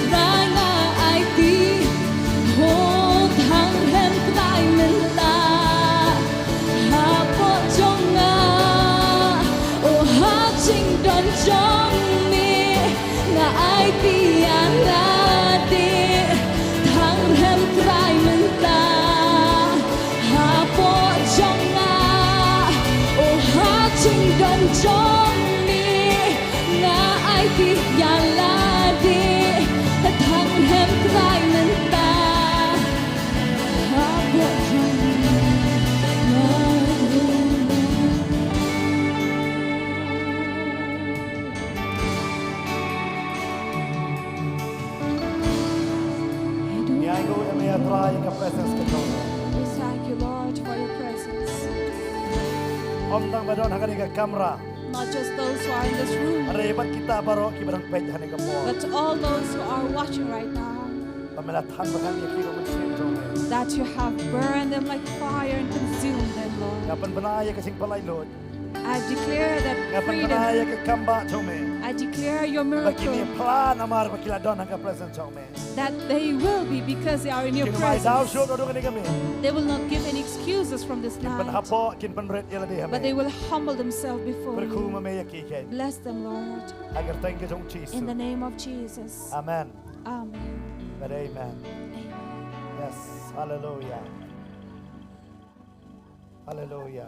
Trai nga aiti, ho thang rhem Trai mynta. Hapoh jong nga, o ha jingdon jong me, nga aiti ïa lade, thang rhem Trai mynta. Hapoh jong nga, o ha jingdon jong me, nga aiti ïa lade, thang rhem Trai mynta. Ngi ai nguh ïa me, Trai, ïa ka presence ka jong me. We thank you, Lord. Ym tang ba don ha kane ka kamra, not just those who are in this room, hynrei bad kita baroh kiba dang peit ha kane ka por. But to all those who are watching right now, Ba me la than ba ngan ïa ki ruh mynsiem jong me. That you have burned them like fire and consumed them, Lord. Nga pynbna ïa ka jingpynlait luid. I declare that Nga pynbna ïa freedom. ka kam ba jong me. I declare your Ba kin ïa miracle. phla namar ba ki la don ha ka presence jong me. That they will be because they are in your Kin ym ai daw presence. shuh naduh kane ka miet. They will not give any excuses from this Kin night. pynhapoh, kin pynrit ïa lade ha me. But they will humble themselves before Kyrkhu ma you. me ïa ki keiñ. Bless them, Lord. Ha ka kyrteng ka jong u Jisu. In the name of Jesus. Amen. Amen. Bad amen. Amen. Yes. Hallelujah. Hallelujah.